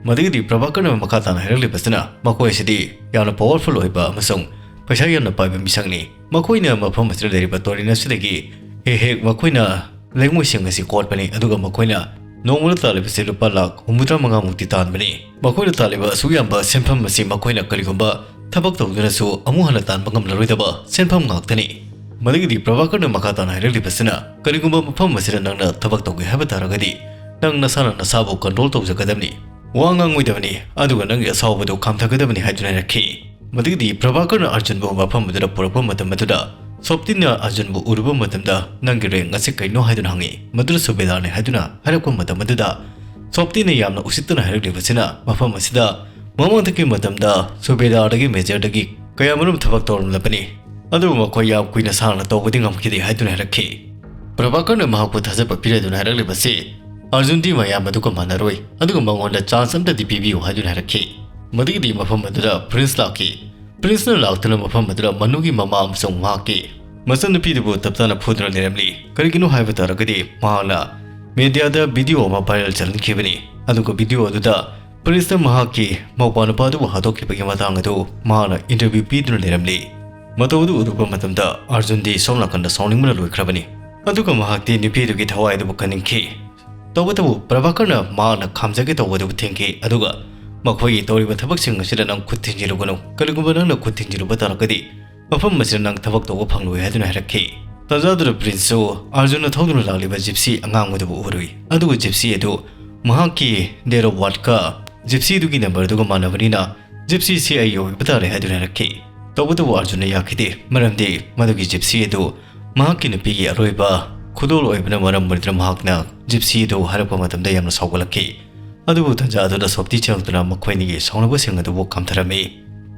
ꯃꯗꯨꯒꯤꯗꯤ ꯄ꯭ꯔꯚꯥꯀꯔꯅ ꯃꯈꯥ ꯇꯥꯅ ꯍꯥꯏꯔꯛꯂꯤꯕꯁꯤꯅ, "ꯃꯈꯣꯏ ꯑꯁꯤꯗꯤ ꯌꯥꯝꯅ ꯄꯥꯋꯔꯐꯨꯜ ꯑꯣꯏꯕ ꯑꯃꯁꯨꯡ ꯄꯩꯁꯥ ꯌꯥꯝꯅ ꯄꯥꯏꯕ ꯃꯤꯁꯛꯅꯤ꯫ ꯃꯈꯣꯏꯅ ꯃꯐꯝ ꯑꯁꯤꯗ ꯂꯩꯔꯤꯕ ꯇꯣꯔꯦꯟ ꯑꯁꯤꯗꯒꯤ ꯍꯦꯛ ꯍꯦꯛ ꯃꯈꯣꯏꯅ ꯂꯩꯉꯣꯏꯁꯤꯡ ꯑꯁꯤ ꯀꯣꯠꯄꯅꯤ, ꯑꯗꯨꯒ ꯃꯈꯣꯏꯅ ꯅꯣꯡꯃꯗ ꯇꯥꯜꯂꯤꯕꯁꯤ ꯂꯨꯄꯥ ꯂꯥꯈ ꯍꯨꯝꯐꯨꯇꯔꯥ ꯃꯉꯥꯃꯨꯛꯇꯤ ꯇꯥꯟꯕꯅꯤ꯫ ꯃꯈꯣꯏꯅ ꯇꯥꯜꯂꯤꯕ ꯑꯁꯨꯛ ꯌꯥꯝꯕ ꯁꯦꯟꯐꯝ ꯑꯁꯤ ꯃꯈꯣꯏꯅ ꯀꯔꯤꯒꯨꯝꯕ ꯊꯕꯛ ꯇꯧꯗꯨꯅꯁꯨ ꯑꯃꯨꯛ ꯍꯟꯅ ꯇꯥꯟꯕ ꯉꯝꯂꯔꯣꯏꯗꯕ ꯁꯦꯟꯐꯝ ꯉꯥꯛꯇꯅꯤ꯫" ꯃꯗꯨꯒꯤꯗꯤ ꯄ꯭ꯔꯚꯥꯀꯔꯅ ꯃꯈꯥ ꯇꯥꯅ ꯍꯥꯏꯔꯛꯂꯤꯕꯁꯤꯅ, "ꯀꯔꯤꯒꯨꯝꯕ ꯃꯐꯝ ꯑꯁꯤꯗ ꯅꯪꯅ ꯊꯕꯛ ꯇꯧꯒꯦ ꯍꯥꯏꯕ ꯇꯥꯔꯒꯗꯤ ꯅꯪ ꯅꯁꯥꯅ ꯅꯁꯥꯕꯨ ꯀꯟꯇ꯭ꯔꯣꯜ ꯇꯧꯖꯒꯗꯕꯅꯤ, ꯋꯥ ꯉꯥꯡꯉꯣꯏꯗꯕꯅꯤ, ꯑꯗꯨꯒ ꯅꯪꯒꯤ ꯑꯁꯥꯎꯕꯗꯨ ꯈꯥꯝꯊꯒꯗꯕꯅꯤ" ꯍꯥꯏꯗꯨꯅ ꯍꯥꯏꯔꯛꯈꯤ꯫ ꯃꯗꯨꯒꯤꯗꯤ ꯄ꯭ꯔꯚꯥꯀꯔꯅ ꯑꯔꯖꯨꯟꯕꯨ ꯃꯐꯝ ꯑꯗꯨꯗ ꯄꯨꯔꯛꯄ ꯃꯇꯝ ꯑꯗꯨꯗ ꯁꯣꯞꯇꯤꯅ ꯑꯔꯖꯨꯟꯕꯨ ꯎꯔꯨꯕ ꯃꯇꯝꯗ, "ꯅꯪꯒꯤ ꯔꯦꯡ ꯑꯁꯤ ꯀꯩꯅꯣ?" ꯍꯥꯏꯗꯨꯅ ꯍꯪꯉꯤ꯫ ꯃꯗꯨꯗ ꯁꯨꯕꯦꯗꯥꯔꯅꯤ ꯍꯥꯏꯗꯨꯅ ꯍꯥꯏꯔꯛꯄ ꯃꯇꯝ ꯑꯗꯨꯗ ꯁꯣꯞꯇꯤꯅ ꯌꯥꯝꯅ ꯎꯁꯤꯠꯇꯅ ꯍꯥꯏꯔꯛꯂꯤꯕꯁꯤꯅ, "ꯃꯐꯝ ꯑꯁꯤꯗ ꯃꯃꯥꯡꯗꯒꯤ ꯃꯇꯝꯗ ꯁꯨꯕꯦꯗꯥꯔꯗꯒꯤ ꯃꯦꯖꯔꯗꯒꯤ ꯀꯌꯥꯃꯔꯨꯝ ꯊꯕꯛ ꯇꯧꯔꯝꯂꯕꯅꯤ, ꯑꯗꯨꯕꯨ ꯃꯈꯣꯏ ꯌꯥꯝ ꯀꯨꯏꯅ ꯁꯥꯡꯅ ꯇꯧꯕꯗꯤ ꯉꯝꯈꯤꯗꯦ" ꯍꯥꯏꯗꯨꯅ ꯍꯥꯏꯔꯛꯈꯤ꯫ ꯄ꯭ꯔꯚꯥꯀꯔꯅ ꯃꯍꯥꯛꯄꯨ ꯊꯥꯖꯕ ꯄꯤꯔꯗꯨꯅ ꯍꯥꯏꯔꯛꯂꯤꯕꯁꯤ, "ꯑꯔꯖꯨꯟꯗꯤ ꯃꯌꯥꯝ ꯑꯗꯨꯒ ꯃꯥꯟꯅꯔꯣꯏ, ꯑꯗꯨꯒ ꯃꯉꯣꯟꯗ ꯆꯥꯟꯁ ꯑꯝꯇꯗꯤ ꯄꯤꯕꯤꯌꯨ" ꯍꯥꯏꯗꯨꯅ ꯍꯥꯏꯔꯛꯈꯤ꯫ ꯃꯗꯨꯒꯤꯗꯤ ꯃꯐꯝ ꯑꯗꯨꯗ ꯄ꯭ꯔꯤꯟꯁ ꯂꯥꯛꯈꯤ꯫ ꯄ꯭ꯔꯤꯟꯁꯅ ꯂꯥꯛꯇꯨꯅ ꯃꯐꯝ ꯑꯗꯨꯗ ꯃꯅꯨꯒꯤ ꯃꯃꯥ ꯑꯃꯁꯨꯡ ꯃꯍꯥꯛꯀꯤ ꯃꯆꯟꯅꯨꯄꯤꯗꯨꯕꯨ ꯇꯞ ꯇꯥꯅ ꯐꯨꯗꯨꯅ ꯂꯩꯔꯝꯂꯤ꯫ ꯀꯔꯤꯒꯤꯅꯣ ꯍꯥꯏꯕ ꯇꯥꯔꯒꯗꯤ ꯃꯍꯥꯛꯅ ꯃꯦꯗꯤꯌꯥꯗ ꯚꯤꯗꯤꯑꯣ ꯑꯃ ꯚꯥꯏꯔꯦꯜ ꯆꯠꯍꯟꯈꯤꯕꯅꯤ꯫ ꯑꯗꯨꯒ ꯚꯤꯗꯤꯑꯣ ꯑꯗꯨꯗ ꯄ꯭ꯔꯤꯟꯁꯅ ꯃꯍꯥꯛꯀꯤ ꯃꯧꯄ꯭ꯋꯥ ꯅꯨꯄꯥꯗꯨꯕꯨ ꯍꯥꯠꯇꯣꯛꯈꯤꯕꯒꯤ ꯃꯇꯥꯡ ꯑꯗꯨ ꯃꯍꯥꯛꯅ ꯏꯟꯇꯔꯚ꯭ꯌꯨ ꯄꯤꯗꯨꯅ ꯂꯩꯔꯝꯂꯤ꯫ ꯃꯇꯧ ꯑꯗꯨ ꯎꯔꯨꯕ ꯃꯇꯝꯗ ꯑꯥꯔꯖꯨꯟꯗꯤ ꯁꯣꯝ ꯅꯥꯀꯟꯗ ꯁꯥꯎꯅꯤꯡꯕꯅ ꯂꯣꯏꯈ꯭ꯔꯕꯅꯤ꯫ ꯑꯗꯨꯒ ꯃꯍꯥꯛꯇꯤ ꯅꯨꯄꯤ ꯑꯗꯨꯒꯤ ꯊꯋꯥꯏ ꯑꯗꯨꯕꯨ ꯀꯟꯅꯤꯡꯈꯤ꯫ ꯇꯧꯕꯇꯕꯨ ꯄ꯭ꯔꯚꯥꯀꯔꯅ ꯃꯍꯥꯛꯅ ꯈꯥꯝꯖꯒꯦ ꯇꯧꯕ ꯑꯗꯨꯕꯨ ꯊꯤꯡꯈꯤ꯫ ꯑꯗꯨꯒ ꯃꯈꯣꯏꯒꯤ ꯇꯧꯔꯤꯕ ꯊꯕꯛꯁꯤꯡ ꯑꯁꯤꯗ ꯅꯪ ꯈꯨꯠ ꯊꯤꯟꯖꯤꯜꯂꯨꯒꯅꯨ꯫ ꯀꯔꯤꯒꯨꯝꯕ ꯅꯪꯅ ꯈꯨꯠ ꯊꯤꯟꯖꯤꯜꯂꯨꯕ ꯇꯥꯔꯒꯗꯤ ꯃꯐꯝ ꯑꯁꯤꯗ ꯅꯪ ꯊꯕꯛ ꯇꯧꯕ ꯐꯪꯂꯣꯏ ꯍꯥꯏꯗꯨꯅ ꯍꯥꯏꯔꯛꯈꯤ꯫ ꯇꯥꯟꯖꯥꯗꯨꯗ ꯄ꯭ꯔꯤꯟꯁꯁꯨ ꯑꯥꯔꯖꯨꯟꯅ ꯊꯧꯗꯨꯅ ꯂꯥꯛꯂꯤꯕ ꯖꯤꯞꯁꯤ ꯑꯉꯥꯡꯕꯗꯨꯕꯨ ꯎꯔꯨꯏ꯫ ꯑꯗꯨꯒ ꯖꯤꯞꯁꯤ ꯑꯗꯨ ꯃꯍꯥꯛꯀꯤ date of birthꯀ ꯖꯤꯞꯁꯤꯗꯨꯒꯤ ꯅꯝꯕꯔꯗꯨꯒ ꯃꯥꯟꯅꯕꯅꯤꯅ ꯖꯤꯞꯁꯤꯁꯤ ꯑꯩ ꯑꯣꯏꯕ ꯇꯥꯔꯦ ꯍꯥꯏꯗꯨꯅ ꯍꯥꯏꯔꯛꯈꯤ꯫ ꯇꯧꯕꯇꯕꯨ ꯑꯥꯔꯖꯨꯟꯅ ꯌꯥꯈꯤꯗꯦ, ꯃꯔꯝꯗꯤ ꯃꯗꯨꯒꯤ ꯖꯤꯞꯁꯤ ꯑꯗꯨ ꯃꯍꯥꯛꯀꯤ ꯅꯨꯄꯤꯒꯤ ꯑꯔꯣꯏꯕ ꯈꯨꯗꯣꯜ ꯑꯣꯏꯕꯅ ꯃꯔꯝ ꯑꯣꯏꯗꯨꯅ ꯃꯍꯥꯛꯅ ꯖꯤꯞꯁꯤ ꯑꯗꯨ ꯍꯥꯏꯔꯛꯄ ꯃꯇꯝꯗ ꯌꯥꯝꯅ ꯁꯥꯎꯒꯠꯂꯛꯈꯤ꯫ ꯑꯗꯨꯕꯨ ꯇꯟꯖꯥ ꯑꯗꯨꯗ ꯁꯣꯞꯇꯤ ꯆꯪꯂꯛꯇꯨꯅ ꯃꯈꯣꯏ ꯑꯅꯤꯒꯤ ꯁꯥꯎꯅꯕꯁꯤꯡ ꯑꯗꯨꯕꯨ ꯀꯝꯊꯔꯝꯃꯤ꯫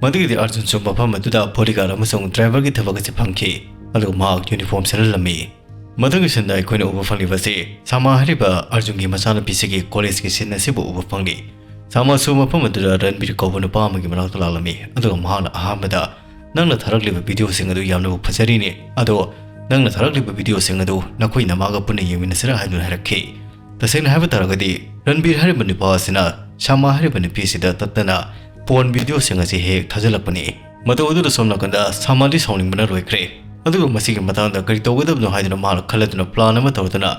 ꯃꯗꯨꯒꯤꯗꯤ ꯑꯥꯔꯖꯨꯟꯁꯨ ꯃꯐꯝ ꯑꯗꯨꯗ bodyguard ꯑꯃꯁꯨꯡ driverꯒꯤ ꯊꯕꯛ ꯑꯁꯤ ꯐꯪꯈꯤ, ꯑꯗꯨꯒ ꯃꯍꯥꯛ uniform ꯁꯦꯠꯍꯜꯂꯝꯃꯤ꯫ ꯃꯊꯪꯒꯤ ꯁꯤꯟꯗ ꯑꯩꯈꯣꯏꯅ ꯎꯕ ꯐꯪꯂꯤꯕꯁꯤ ꯁꯥꯃꯥ ꯍꯥꯏꯔꯤꯕ ꯑꯥꯔꯖꯨꯟꯒꯤ ꯃꯆꯥꯅꯨꯄꯤꯁꯤꯒꯤ collegeꯀꯤ ꯁꯤꯟ ꯑꯁꯤꯕꯨ ꯎꯕ ꯐꯪꯂꯤ꯫ ꯁꯥꯃꯥꯁꯨ ꯃꯐꯝ ꯑꯗꯨꯗ ꯔꯟꯕꯤꯔ ꯀꯧꯕ ꯅꯨꯄꯥ ꯑꯃꯒꯤ ꯃꯅꯥꯛꯇ ꯂꯥꯛꯂꯝꯃꯤ, ꯑꯗꯨꯒ ꯃꯍꯥꯛꯅ ꯑꯍꯥꯟꯕꯗ ꯅꯪꯅ ꯊꯥꯔꯛꯂꯤꯕ videoꯁꯤꯡ ꯑꯗꯨ ꯌꯥꯝꯅꯕꯨ ꯐꯖꯔꯤꯅꯦ, ꯑꯗꯣ ꯅꯪꯅ ꯊꯥꯔꯛꯂꯤꯕ videoꯁꯤꯡ ꯑꯗꯨ ꯅꯈꯣꯏ ꯅꯃꯥꯒ ꯄꯨꯟꯅ ꯌꯦꯡꯃꯤꯟꯅꯁꯤꯔꯥ ꯍꯥꯏꯗꯨꯅ ꯍꯥꯏꯔꯛꯈꯤ꯫ ꯇꯁꯦꯡꯅ ꯍꯥꯏꯕ ꯇꯥꯔꯒꯗꯤ ꯔꯟꯕꯤꯔ ꯍꯥꯏꯔꯤꯕ ꯅꯨꯄꯥ ꯑꯁꯤꯅ ꯁꯥꯃꯥ ꯍꯥꯏꯔꯤꯕ ꯅꯨꯄꯤ ꯑꯁꯤꯗ ꯇꯠꯇꯅ porn videoꯁꯤꯡ ꯑꯁꯤ ꯍꯦꯛ ꯍꯦꯛ ꯊꯥꯖꯤꯜꯂꯛꯄꯅꯤ꯫ ꯃꯇꯧ ꯑꯗꯨꯗ ꯁꯣꯝ ꯅꯥꯀꯟꯗ ꯁꯥꯃꯥꯗꯤ ꯁꯥꯎꯅꯤꯡꯕꯅ ꯂꯣꯏꯈ꯭ꯔꯦ꯫ ꯑꯗꯨꯒ ꯃꯁꯤꯒꯤ ꯃꯇꯥꯡꯗ ꯀꯔꯤ ꯇꯧꯒꯗꯕꯅꯣ ꯍꯥꯏꯗꯨꯅ ꯃꯍꯥꯛꯅ ꯈꯜꯂꯗꯨꯅ plan ꯑꯃ ꯇꯧꯗꯨꯅ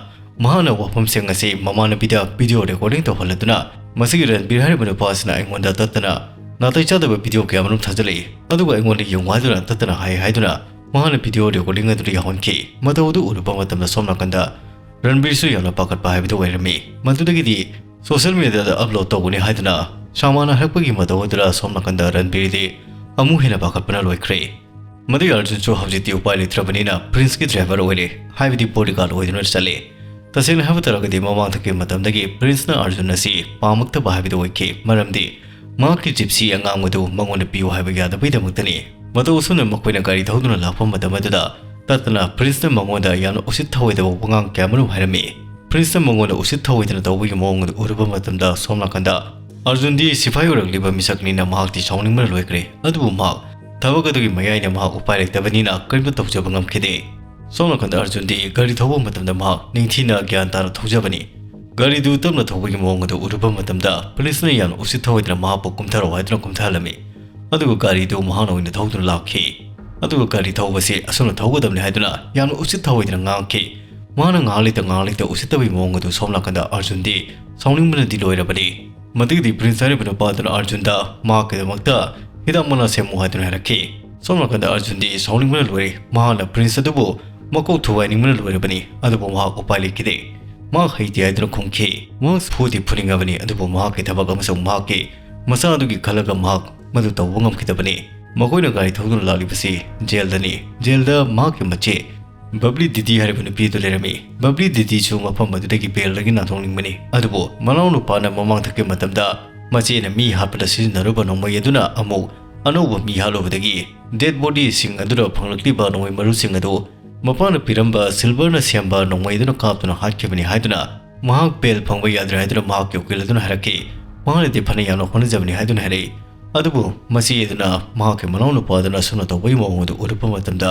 ꯃꯍꯥꯛꯅ ꯋꯥꯐꯝꯁꯤꯡ ꯑꯁꯤ ꯃꯃꯥꯟꯅꯕꯤꯗ video recording ꯇꯧꯍꯜꯂꯗꯨꯅ ꯃꯁꯤꯒꯤ ꯔꯟꯕꯤꯔ ꯍꯥꯏꯔꯤꯕ ꯅꯨꯄꯥ ꯑꯁꯤꯅ ꯑꯩꯉꯣꯟꯗ ꯇꯠꯇꯅ ꯅꯥꯇꯩ ꯆꯥꯗꯕ video ꯀꯌꯥ ꯑꯃꯔꯣꯝ ꯊꯥꯖꯤꯜꯂꯛꯏ, ꯑꯗꯨꯒ ꯑꯩꯉꯣꯟꯗ ꯌꯦꯡꯉꯨ ꯍꯥꯏꯗꯨꯅ ꯇꯠꯇꯅ ꯍꯥꯏ ꯍꯥꯏꯗꯨꯅ ꯃꯍꯥꯛꯅ video recording ꯑꯗꯨꯗ ꯌꯥꯎꯍꯟꯈꯤ꯫ ꯃꯇꯧ ꯑꯗꯨ ꯎꯔꯨꯕ ꯃꯇꯝꯗ ꯁꯣꯝ ꯅꯥꯀꯟꯗ ꯔꯟꯕꯤꯔꯁꯨ ꯌꯥꯝꯅ ꯄꯥꯈꯠꯄ ꯍꯥꯏꯕꯗꯨ ꯑꯣꯏꯔꯝꯃꯤ꯫ ꯃꯗꯨꯗꯒꯤꯗꯤ social mediaꯗ upload ꯇꯧꯒꯅꯤ ꯍꯥꯏꯗꯨꯅ ꯁꯥꯃꯥꯅ ꯍꯥꯏꯔꯛꯄꯒꯤ ꯃꯇꯧ ꯑꯗꯨꯗ ꯁꯣꯝ ꯅꯥꯀꯟꯗ ꯔꯟꯕꯤꯔꯗꯤ ꯑꯃꯨꯛ ꯍꯦꯟꯅ ꯄꯥꯈꯠꯄꯅ ꯂꯣꯏꯈ꯭ꯔꯦ꯫ ꯃꯗꯨꯒꯤ ꯑꯥꯔꯖꯨꯟꯁꯨ ꯍꯧꯖꯤꯛꯇꯤ ꯎꯄꯥꯏ ꯂꯩꯇ꯭ꯔꯕꯅꯤꯅ ꯄ꯭ꯔꯤꯟꯁꯀꯤ driver ꯑꯣꯏꯔꯦ, ꯍꯥꯏꯕꯗꯤ bodyguard ꯑꯣꯏꯗꯨꯅ ꯆꯠꯂꯦ꯫ ꯇꯁꯦꯡꯅ ꯍꯥꯏꯕ ꯇꯥꯔꯒꯗꯤ ꯃꯃꯥꯡꯊꯛꯀꯤ ꯃꯇꯝꯗꯒꯤ ꯄ꯭ꯔꯤꯟꯁꯅ ꯑꯥꯔꯖꯨꯟ ꯑꯁꯤ ꯄꯥꯝꯃꯛꯇꯕ ꯍꯥꯏꯕꯗꯨ ꯑꯣꯏꯈꯤ, ꯃꯔꯝꯗꯤ ꯃꯍꯥꯛꯀꯤ ꯖꯤꯞꯁꯤ ꯑꯉꯥꯡꯕꯗꯨ ꯃꯉꯣꯟꯗ ꯄꯤꯌꯨ ꯍꯥꯏꯕ ꯌꯥꯗꯕꯒꯤꯗꯃꯛꯇꯅꯤ꯫ ꯃꯇꯧ ꯑꯁꯨꯝꯅ ꯃꯈꯣꯏꯅ ꯒꯥꯔꯤ ꯊꯧꯗꯨꯅ ꯂꯥꯛꯄ ꯃꯇꯝ ꯑꯗꯨꯗ ꯇꯠꯇꯅ ꯄ꯭ꯔꯤꯟꯁꯅ ꯃꯉꯣꯟꯗ ꯌꯥꯝꯅ ꯎꯁꯤꯠ ꯊꯑꯣꯏꯗꯕ ꯋꯥꯉꯥꯡ ꯀꯌꯥ ꯑꯃꯔꯣꯝ ꯍꯥꯏꯔꯝꯃꯤ꯫ ꯄ꯭ꯔꯤꯟꯁꯅ ꯃꯉꯣꯟꯗ ꯎꯁꯤꯠ ꯊꯑꯣꯏꯗꯅ ꯇꯧꯕꯒꯤ ꯃꯑꯣꯡ ꯑꯗꯨ ꯎꯔꯨꯕ ꯃꯇꯝꯗ ꯁꯣꯝ ꯅꯥꯀꯟꯗ ꯑꯔꯖꯨꯟꯗꯤ ꯁꯤꯐꯥꯏ ꯑꯣꯏꯔꯛꯂꯤꯕ ꯃꯤꯁꯛꯅꯤꯅ ꯃꯍꯥꯛꯇꯤ ꯁꯥꯎꯅꯤꯡꯕꯅ ꯂꯣꯏꯈ꯭ꯔꯦ꯫ ꯑꯗꯨꯕꯨ ꯃꯍꯥꯛ ꯊꯕꯛ ꯑꯗꯨꯒꯤ ꯃꯌꯥꯏꯅ ꯃꯍꯥꯛ ꯎꯄꯥꯏ ꯂꯩꯇꯕꯅꯤꯅ ꯀꯔꯤꯝꯇ ꯇꯧꯖꯕ ꯉꯝꯈꯤꯗꯦ꯫ ꯁꯣꯝ ꯅꯥꯀꯟꯗ ꯑꯔꯖꯨꯟꯗꯤ ꯒꯥꯔꯤ ꯊꯧꯕ ꯃꯇꯝꯗ ꯃꯍꯥꯛ ꯅꯤꯡꯊꯤꯅ ꯒ꯭ꯌꯥꯟ ꯇꯥꯅ ꯊꯧꯖꯕꯅꯤ꯫ ꯒꯥꯔꯤꯗꯨ ꯇꯞꯅ ꯊꯧꯕꯒꯤ ꯃꯑꯣꯡ ꯑꯗꯨ ꯎꯔꯨꯕ ꯃꯇꯝꯗ ꯄꯨꯂꯤꯁꯅ ꯌꯥꯝꯅ ꯎꯁꯤꯠ ꯊꯧꯑꯣꯏꯗꯅ ꯃꯍꯥꯛꯄꯨ ꯀꯨꯝꯊꯔꯛꯑꯣ ꯍꯥꯏꯗꯨꯅ ꯀꯨꯝꯊꯍꯜꯂꯝꯃꯤ꯫ ꯑꯗꯨꯒ ꯒꯥꯔꯤꯗꯨ ꯃꯍꯥꯛꯅ ꯑꯣꯏꯅ ꯊꯧꯗꯨꯅ ꯂꯥꯛꯈꯤ꯫ ꯑꯗꯨꯒ ꯒꯥꯔꯤ ꯊꯧꯕꯁꯤ ꯑꯁꯨꯝꯅ ꯊꯧꯒꯗꯕꯅꯤ ꯍꯥꯏꯗꯨꯅ ꯌꯥꯝꯅ ꯎꯁꯤꯠ ꯊꯧꯑꯣꯏꯗꯅ ꯉꯥꯡꯈꯤ꯫ ꯃꯍꯥꯛꯅ ꯉꯥꯏꯍꯥꯛ ꯂꯩꯇ ꯉꯥꯏꯍꯥꯛ ꯂꯩꯇ ꯎꯁꯤꯠꯇꯕꯒꯤ ꯃꯑꯣꯡ ꯑꯗꯨ ꯁꯣꯝ ꯅꯥꯀꯟꯗ ꯑꯔꯖꯨꯟꯗꯤ ꯁꯥꯎꯅꯤꯡꯕꯅꯗꯤ ꯂꯣꯏꯔꯕꯅꯤ꯫ ꯃꯗꯨꯒꯤꯗꯤ ꯄ꯭ꯔꯤꯟꯁ ꯍꯥꯏꯔꯤꯕ ꯅꯨꯄꯥꯗꯨꯅ ꯑꯔꯖꯨꯟꯗ ꯃꯍꯥꯛꯀꯤꯗꯃꯛꯇ ꯍꯤꯗꯥꯛ ꯃꯅꯥ ꯁꯦꯝꯃꯨ ꯍꯥꯏꯗꯨꯅ ꯍꯥꯏꯔꯛꯈꯤ꯫ ꯁꯣꯝ ꯅꯥꯀꯟꯗ ꯑꯔꯖꯨꯟꯗꯤ ꯁꯥꯎꯅꯤꯡꯕꯅ ꯂꯣꯏꯔꯦ꯫ ꯃꯍꯥꯛꯅ ꯄ꯭ꯔꯤꯟꯁ ꯑꯗꯨꯕꯨ ꯃꯀꯣꯛ ꯊꯨꯒꯥꯏꯅꯤꯡꯕꯅ ꯂꯣꯏꯔꯕꯅꯤ꯫ ꯑꯗꯨꯕꯨ ꯃꯍꯥꯛ ꯎꯄꯥꯏ ꯂꯩꯈꯤꯗꯦ꯫ ꯃꯍꯥꯛ ꯍꯩꯇꯦ ꯍꯥꯏꯗꯨꯅ ꯈꯨꯝꯈꯤ꯫ ꯃꯍꯥꯛ ꯐꯨꯗꯤ ꯐꯨꯅꯤꯡꯉꯕꯅꯤ, ꯑꯗꯨꯕꯨ ꯃꯍꯥꯛꯀꯤ ꯊꯕꯛ ꯑꯃꯁꯨꯡ ꯃꯍꯥꯛꯀꯤ ꯃꯆꯥ ꯑꯗꯨꯒꯤ ꯈꯜꯂꯒ ꯃꯍꯥꯛ ꯃꯗꯨ ꯇꯧꯕ ꯉꯝꯈꯤꯗꯕꯅꯤ꯫ ꯃꯈꯣꯏꯅ ꯒꯥꯔꯤ ꯊꯧꯗꯨꯅ ꯂꯥꯛꯂꯤꯕꯁꯤ ꯖꯦꯜꯗꯅꯤ꯫ ꯖꯦꯜꯗ ꯃꯍꯥꯛꯀꯤ ꯃꯆꯦ ꯕꯕ꯭ꯂꯤ ꯗꯤꯗꯤ ꯍꯥꯏꯔꯤꯕ ꯅꯨꯄꯤ ꯑꯗꯨ ꯂꯩꯔꯝꯃꯤ꯫ ꯕꯕ꯭ꯂꯤ ꯗꯤꯗꯤꯁꯨ ꯃꯐꯝ ꯑꯗꯨꯗꯒꯤ ꯕꯦꯜꯗꯒꯤ ꯅꯥꯟꯊꯣꯛꯅꯤꯡꯕꯅꯤ꯫ ꯑꯗꯨꯕꯨ ꯃꯅꯥꯎ ꯅꯨꯄꯥꯅ ꯃꯃꯥꯡ ꯊꯛꯀꯤ ꯃꯇꯝꯗ ꯃꯆꯦꯅ ꯃꯤ ꯍꯥꯠꯄꯗ ꯁꯤꯖꯤꯟꯅꯔꯨꯕ ꯅꯣꯡꯃꯩ ꯑꯗꯨꯅ ꯑꯃꯨꯛ ꯑꯅꯧꯕ ꯃꯤ ꯍꯥꯠꯂꯨꯕꯗꯒꯤ ꯗꯦꯗ ꯕꯣꯗꯤꯁꯤꯡ ꯑꯗꯨꯗ ꯐꯪꯂꯛꯂꯤꯕ ꯅꯣꯡꯃꯩ ꯃꯔꯨꯁꯤꯡ ꯑꯗꯨ ꯃꯄꯥꯅ ꯄꯤꯔꯝꯕ ꯁꯤꯜꯚꯔꯅ ꯁꯦꯝꯕ ꯅꯣꯡꯃꯩ ꯑꯗꯨꯅ ꯀꯥꯞꯇꯨꯅ ꯍꯥꯠꯈꯤꯕꯅꯤ ꯍꯥꯏꯗꯨꯅ ꯃꯍꯥꯛ ꯕꯦꯜ ꯐꯪꯕ ꯌꯥꯗ꯭ꯔꯦ ꯍꯥꯏꯗꯨꯅ ꯃꯍꯥꯛꯀꯤ ꯎꯀꯤꯜ ꯑꯗꯨꯅ ꯍꯥꯏꯔꯛꯈꯤ꯫ ꯃꯍꯥꯛꯅꯗꯤ ꯐꯅ ꯌꯥꯝꯅ ꯍꯣꯠꯅꯖꯕꯅꯤ ꯍꯥꯏꯗꯨꯅ ꯍꯥꯏꯔꯛꯏ꯫ ꯑꯗꯨꯕꯨ ꯃꯆꯦ ꯑꯗꯨꯅ ꯃꯍꯥꯛꯀꯤ ꯃꯅꯥꯎ ꯅꯨꯄꯥ ꯑꯗꯨꯅ ꯑꯁꯨꯝꯅ ꯇꯧꯕꯒꯤ ꯃꯑꯣꯡ ꯑꯗꯨ ꯎꯔꯛꯄ ꯃꯇꯝꯗ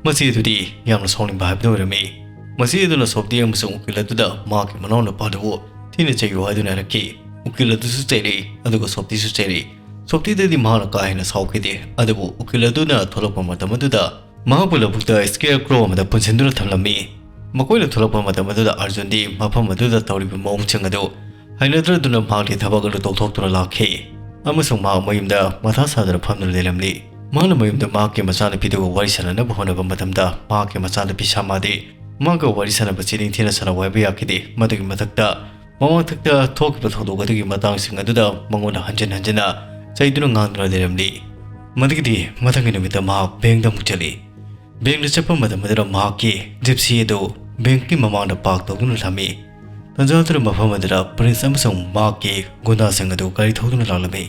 ꯃꯆꯦ ꯑꯗꯨꯗꯤ ꯌꯥꯝꯅ ꯁꯥꯎꯅꯤꯡꯕ ꯍꯥꯏꯕꯗꯨ ꯑꯣꯏꯔꯝꯃꯤ꯫ ꯃꯆꯦ ꯑꯗꯨꯅ ꯁꯣꯞꯇꯤ ꯑꯃꯁꯨꯡ ꯎꯀꯤꯜ ꯑꯗꯨꯗ ꯃꯍꯥꯛꯀꯤ ꯃꯅꯥꯎ ꯅꯨꯄꯥ ꯑꯗꯨꯕꯨ ꯊꯤꯅ ꯆꯩꯌꯨ ꯍꯥꯏꯗꯨꯅ ꯍꯥꯏꯔꯛꯈꯤ꯫ ꯎꯀꯤꯜ ꯑꯗꯨꯁꯨ ꯆꯩꯔꯛꯏ, ꯑꯗꯨꯒ ꯁꯣꯞꯇꯤꯁꯨ ꯆꯩꯔꯛꯏ꯫ ꯁꯣꯞꯇꯤꯗꯗꯤ ꯃꯍꯥꯛꯅ ꯀꯥ ꯍꯦꯟꯅ ꯁꯥꯎꯈꯤꯗꯦ꯫ ꯑꯗꯨꯕꯨ ꯎꯀꯤꯜ ꯑꯗꯨꯅ ꯊꯣꯛꯂꯛꯄ ꯃꯇꯝ ꯑꯗꯨꯗ ꯃꯍꯥꯛꯄꯨ ꯂꯧꯕꯨꯛꯇ ꯁ꯭ꯀꯦꯌꯔ ꯀ꯭ꯔꯣ ꯑꯃꯗ ꯄꯨꯟꯁꯤꯟꯗꯨꯅ ꯊꯝꯂꯝꯃꯤ꯫ ꯃꯈꯣꯏꯅ ꯊꯣꯛꯂꯛꯄ ꯃꯇꯝ ꯑꯗꯨꯗ ꯑꯔꯖꯨꯟꯗꯤ ꯃꯐꯝ ꯑꯗꯨꯗ ꯇꯧꯔꯤꯕ ꯃꯑꯣꯡꯁꯤꯡ ꯑꯗꯨ ꯍꯩꯅꯗ꯭ꯔꯗꯨꯅ ꯃꯍꯥꯛꯀꯤ ꯊꯕꯛ ꯑꯗꯨ ꯇꯧꯊꯣꯛꯇꯨꯅ ꯂꯥꯛꯈꯤ꯫ ꯑꯃꯁꯨꯡ ꯃꯍꯥꯛ ꯃꯌꯨꯝꯗ ꯃꯊꯥ ꯁꯥꯗꯨꯅ ꯐꯝꯗꯨꯅ ꯂꯩꯔꯝꯂꯤ꯫ ꯃꯍꯥꯛꯅ ꯃꯌꯨꯝꯗ ꯃꯍꯥꯛꯀꯤ ꯃꯆꯥꯅꯨꯄꯤꯗꯨꯒ ꯋꯥꯔꯤ ꯁꯥꯟꯅꯅꯕ ꯍꯣꯠꯅꯕ ꯃꯇꯝꯗ ꯃꯍꯥꯛꯀꯤ ꯃꯆꯥꯅꯨꯄꯤ ꯁꯥꯃꯥꯗꯤ ꯃꯍꯥꯛꯀ ꯋꯥꯔꯤ ꯁꯥꯟꯅꯕꯁꯤ ꯅꯤꯡꯊꯤꯅ ꯁꯥꯟꯅꯧ ꯍꯥꯏꯕ ꯌꯥꯈꯤꯗꯦ꯫ ꯃꯗꯨꯒꯤ ꯃꯊꯛꯇ ꯃꯃꯥꯡꯊꯛꯇ ꯊꯣꯛꯈꯤꯕ ꯊꯧꯗꯣꯛ ꯑꯗꯨꯒꯤ ꯃꯇꯥꯡꯁꯤꯡ ꯑꯗꯨꯗ ꯃꯉꯣꯟꯗ ꯍꯟꯖꯤꯟ ꯍꯟꯖꯤꯟꯅ ꯆꯩꯗꯨꯅ ꯉꯥꯡꯗꯨꯅ ꯂꯩꯔꯝꯂꯤ꯫ ꯃꯗꯨꯒꯤꯗꯤ ꯃꯊꯪꯒꯤ ꯅꯨꯃꯤꯠꯇ ꯃꯍꯥꯛ ꯕꯦꯡꯗ ꯑꯃꯨꯛ ꯆꯠꯂꯤ꯫ ꯕꯦꯡꯗ ꯆꯠꯄ ꯃꯇꯝ ꯑꯗꯨꯗ ꯃꯍꯥꯛꯀꯤ ꯖꯤꯞꯁꯤ ꯑꯗꯨ ꯕꯦꯡꯀꯤ ꯃꯃꯥꯡꯗ ꯄꯥꯔꯛ ꯇꯧꯗꯨꯅ ꯊꯝꯃꯤ꯫ ꯇꯟꯖꯥ ꯑꯗꯨꯗ ꯃꯐꯝ ꯑꯗꯨꯗ ꯄ꯭ꯔꯤꯟꯁ ꯑꯃꯁꯨꯡ ꯃꯍꯥꯛꯀꯤ ꯒꯨꯟꯗꯥꯁꯤꯡ ꯑꯗꯨ ꯒꯥꯔꯤ ꯊꯧꯗꯨꯅ ꯂꯥꯛꯂꯝꯃꯤ꯫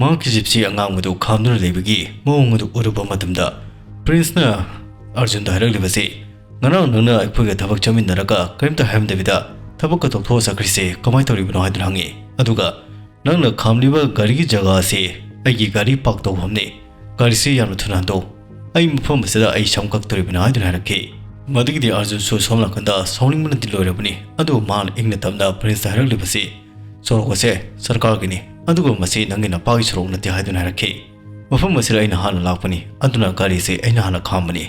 ꯃꯍꯥꯛꯀꯤ ꯖꯤꯞꯁꯤ ꯑꯉꯥꯡꯕꯗꯨ ꯈꯥꯝꯗꯨꯅ ꯂꯩꯕꯒꯤ ꯃꯑꯣꯡ ꯑꯗꯨ ꯎꯔꯨꯕ ꯃꯇꯝꯗ ꯄ꯭ꯔꯤꯟꯁꯅ ꯑꯔꯖꯨꯟꯗ ꯍꯥꯏꯔꯛꯂꯤꯕꯁꯤ, "ꯉꯔꯥꯡ ꯅꯪꯅ ꯑꯩꯈꯣꯏꯒ ꯊꯕꯛ ꯆꯠꯃꯤꯟꯅꯔꯒ ꯀꯔꯤꯝꯇ ꯍꯥꯏꯔꯝꯗꯕꯤꯗ ꯊꯕꯛꯀ ꯇꯣꯛꯊꯣꯛꯑ ꯆꯠꯈ꯭ꯔꯤꯁꯦ ꯀꯃꯥꯏꯅ ꯇꯧꯔꯤꯕꯅꯣ?" ꯍꯥꯏꯗꯨꯅ ꯍꯪꯉꯤ꯫ ꯑꯗꯨꯒ "ꯅꯪꯅ ꯈꯥꯝꯂꯤꯕ ꯒꯥꯔꯤꯒꯤ ꯖꯒꯥ ꯑꯁꯤ ꯑꯩꯒꯤ ꯒꯥꯔꯤ ꯄꯥꯔꯛ ꯇꯧꯐꯝꯅꯤ꯫ ꯒꯥꯔꯤꯁꯤ ꯌꯥꯝꯅ ꯊꯨꯅ ꯍꯟꯗꯣꯛꯎ꯫ ꯑꯩ ꯃꯐꯝ ꯑꯁꯤꯗ ꯑꯩ ꯁꯝ ꯀꯛꯇꯣꯔꯤꯕꯅꯤ" ꯍꯥꯏꯗꯨꯅ ꯍꯥꯏꯔꯛꯈꯤ꯫ ꯃꯗꯨꯒꯤꯗꯤ ꯑꯥꯔꯖꯨꯟꯁꯨ ꯁꯣꯝ ꯅꯥꯀꯟꯗ ꯁꯥꯎꯅꯤꯡꯕꯅꯗꯤ ꯂꯣꯏꯔꯕꯅꯤ꯫ ꯑꯗꯨꯕꯨ ꯃꯍꯥꯛꯅ ꯏꯪꯅ ꯇꯞꯅ ꯄ꯭ꯔꯤꯟꯁꯇ ꯍꯥꯏꯔꯛꯂꯤꯕꯁꯤ, "ꯁꯣꯔꯣꯛ ꯑꯁꯦ ꯁꯔꯀꯥꯔꯒꯤꯅꯤ, ꯑꯗꯨꯒ ꯃꯁꯤ ꯅꯪꯒꯤ ꯅꯄꯥꯒꯤ ꯁꯣꯔꯣꯛ ꯅꯠꯇꯦ" ꯍꯥꯏꯗꯨꯅ ꯍꯥꯏꯔꯛꯈꯤ꯫ "ꯃꯐꯝ ꯑꯁꯤꯗ ꯑꯩꯅ ꯍꯥꯟꯅ ꯂꯥꯛꯄꯅꯤ, ꯑꯗꯨꯅ ꯒꯥꯔꯤꯁꯤ ꯑꯩꯅ ꯍꯥꯟꯅ ꯈꯥꯝꯕꯅꯤ"꯫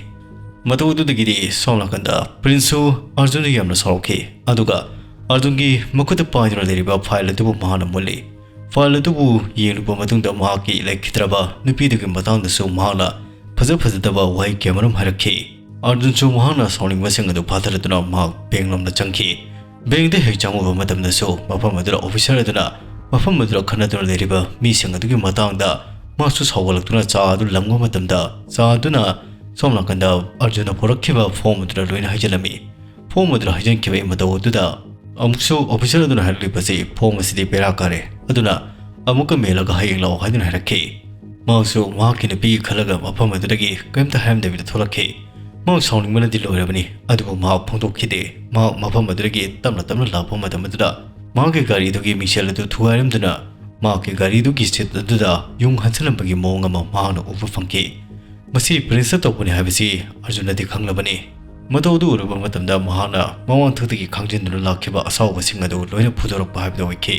ꯃꯇꯧ ꯑꯗꯨꯗꯒꯤꯗꯤ ꯁꯣꯝ ꯅꯥꯀꯟꯗ ꯄ꯭ꯔꯤꯟꯁꯁꯨ ꯑꯥꯔꯖꯨꯟꯗ ꯌꯥꯝꯅ ꯁꯥꯎꯔꯛꯈꯤ꯫ ꯑꯗꯨꯒ ꯑꯥꯔꯖꯨꯟꯒꯤ ꯃꯈꯨꯠꯇ ꯄꯥꯏꯗꯨꯅ ꯂꯩꯔꯤꯕ ꯐꯥꯏꯜ ꯑꯗꯨꯕꯨ ꯃꯍꯥꯛꯅ ꯃꯨꯜꯂꯤ꯫ ꯐꯥꯏꯜ ꯑꯗꯨꯕꯨ ꯌꯦꯡꯂꯨꯕ ꯃꯇꯨꯡꯗ ꯃꯍꯥꯛꯀꯤ ꯂꯩꯈꯤꯗ꯭ꯔꯕ ꯅꯨꯄꯤꯗꯨꯒꯤ ꯃꯇꯥꯡꯗꯁꯨ ꯃꯍꯥꯛꯅ ꯐꯖ ꯐꯖꯗꯕ ꯋꯥꯍꯩ ꯀꯌꯥꯃꯔꯨꯝ ꯍꯥꯏꯔꯛꯈꯤ꯫ ꯑꯥꯔꯖꯨꯟꯁꯨ ꯃꯍꯥꯛꯅ ꯁꯥꯎꯅꯤꯡꯕꯁꯤꯡ ꯑꯗꯨ ꯐꯥꯊꯔꯗꯨꯅ ꯃꯍꯥꯛ ꯕꯦꯡꯛ ꯂꯣꯝꯗ ꯆꯪꯈꯤ꯫ ꯕꯦꯡꯛꯇ ꯍꯦꯛ ꯆꯪꯉꯨꯕ ꯃꯇꯝꯗꯁꯨ ꯃꯐꯝ ꯑꯗꯨꯗ ꯑꯣꯐꯤꯁꯔ ꯑꯗꯨꯅ ꯃꯐꯝ ꯑꯗꯨꯗ ꯈꯟꯅꯗꯨꯅ ꯂꯩꯔꯤꯕ ꯃꯤꯁꯤꯡ ꯑꯗꯨꯒꯤ ꯃꯇꯥꯡꯗ ꯃꯍꯥꯛꯁꯨ ꯁꯥꯎꯒꯠꯂꯛꯇꯨꯅ ꯆꯥ ꯑꯗꯨ ꯂꯪꯕ ꯃꯇꯝꯗ ꯆꯥ ꯑꯗꯨꯅ ꯁꯣꯝ ꯅꯥꯀꯟꯗ ꯑꯥꯔꯖꯨꯟꯅ ꯄꯨꯔꯛꯈꯤꯕ ꯐꯣꯝ ꯑꯗꯨꯗ ꯂꯣꯏꯅ ꯍꯩꯖꯤꯜꯂꯝꯃꯤ꯫ ꯐꯣꯝ ꯑꯗꯨꯗ ꯍꯩꯖꯤꯟꯈꯤꯕꯒꯤ ꯃꯇꯧ ꯑꯗꯨꯗ ꯑꯃꯨꯛꯁꯨ ꯑꯣꯐꯤꯁꯔ ꯑꯗꯨꯅ ꯍꯥꯏꯔꯛꯂꯤꯕꯁꯤ, "ꯐꯣꯝ ꯑꯁꯤꯗꯤ ꯕꯦꯔꯥ ꯀꯥꯔꯦ, ꯑꯗꯨꯅ ꯑꯃꯨꯛꯀ ꯃꯦꯜꯂꯒ ꯍꯌꯦꯡ ꯂꯥꯛꯑꯣ" ꯍꯥꯏꯗꯨꯅ ꯍꯥꯏꯔꯛꯈꯤ꯫ ꯃꯍꯥꯛꯁꯨ ꯃꯍꯥꯛꯀꯤ ꯅꯨꯄꯤꯒꯤ ꯈꯜꯂꯒ ꯃꯐꯝ ꯑꯗꯨꯗꯒꯤ ꯀꯔꯤꯝꯇ ꯍꯥꯏꯔꯝꯗꯕꯤꯗ ꯊꯣꯛꯂꯛꯈꯤ꯫ ꯃꯍꯥꯛ ꯁꯥꯎꯅꯤꯡꯕꯅꯗꯤ ꯂꯣꯏꯔꯕꯅꯤ, ꯑꯗꯨꯕꯨ ꯃꯍꯥꯛ ꯐꯣꯡꯗꯣꯛꯈꯤꯗꯦ꯫ ꯃꯍꯥꯛ ꯃꯐꯝ ꯑꯗꯨꯗꯒꯤ ꯇꯞꯅ ꯇꯞꯅ ꯂꯥꯛꯄ ꯃꯇꯝ ꯑꯗꯨꯗ ꯃꯍꯥꯛꯀꯤ ꯒꯥꯔꯤꯗꯨꯒꯤ ꯃꯤꯡꯁꯦꯜ ꯑꯗꯨ ꯊꯨꯒꯥꯏꯔꯝꯗꯨꯅ ꯃꯍꯥꯛꯀꯤ ꯒꯥꯔꯤꯗꯨꯒꯤ ꯁꯤꯠ ꯑꯗꯨꯗ ꯌꯨꯡ ꯍꯟꯖꯤꯜꯂꯝꯕꯒꯤ ꯃꯑꯣꯡ ꯑꯃ ꯃꯍꯥꯛꯅ ꯎꯕ ꯐꯪꯈꯤ꯫ ꯃꯁꯤ ꯄ꯭ꯔꯤꯟꯁꯇ ꯇꯧꯕꯅꯤ ꯍꯥꯏꯕꯁꯤ ꯑꯥꯔꯖꯨꯟꯅꯗꯤ ꯈꯪꯂꯕꯅꯤ꯫ ꯃꯇꯧ ꯑꯗꯨ ꯎꯔꯨꯕ ꯃꯇꯝꯗ ꯃꯍꯥꯛꯅ ꯃꯃꯥꯡꯊꯛꯇꯒꯤ ꯈꯥꯡꯖꯤꯟꯗꯨꯅ ꯂꯥꯛꯈꯤꯕ ꯑꯁꯥꯎꯕꯁꯤꯡ ꯑꯗꯨ ꯂꯣꯏꯅ ꯐꯨꯗꯣꯔꯛꯄ ꯍꯥꯏꯕꯗꯨ ꯑꯣꯏꯈꯤ꯫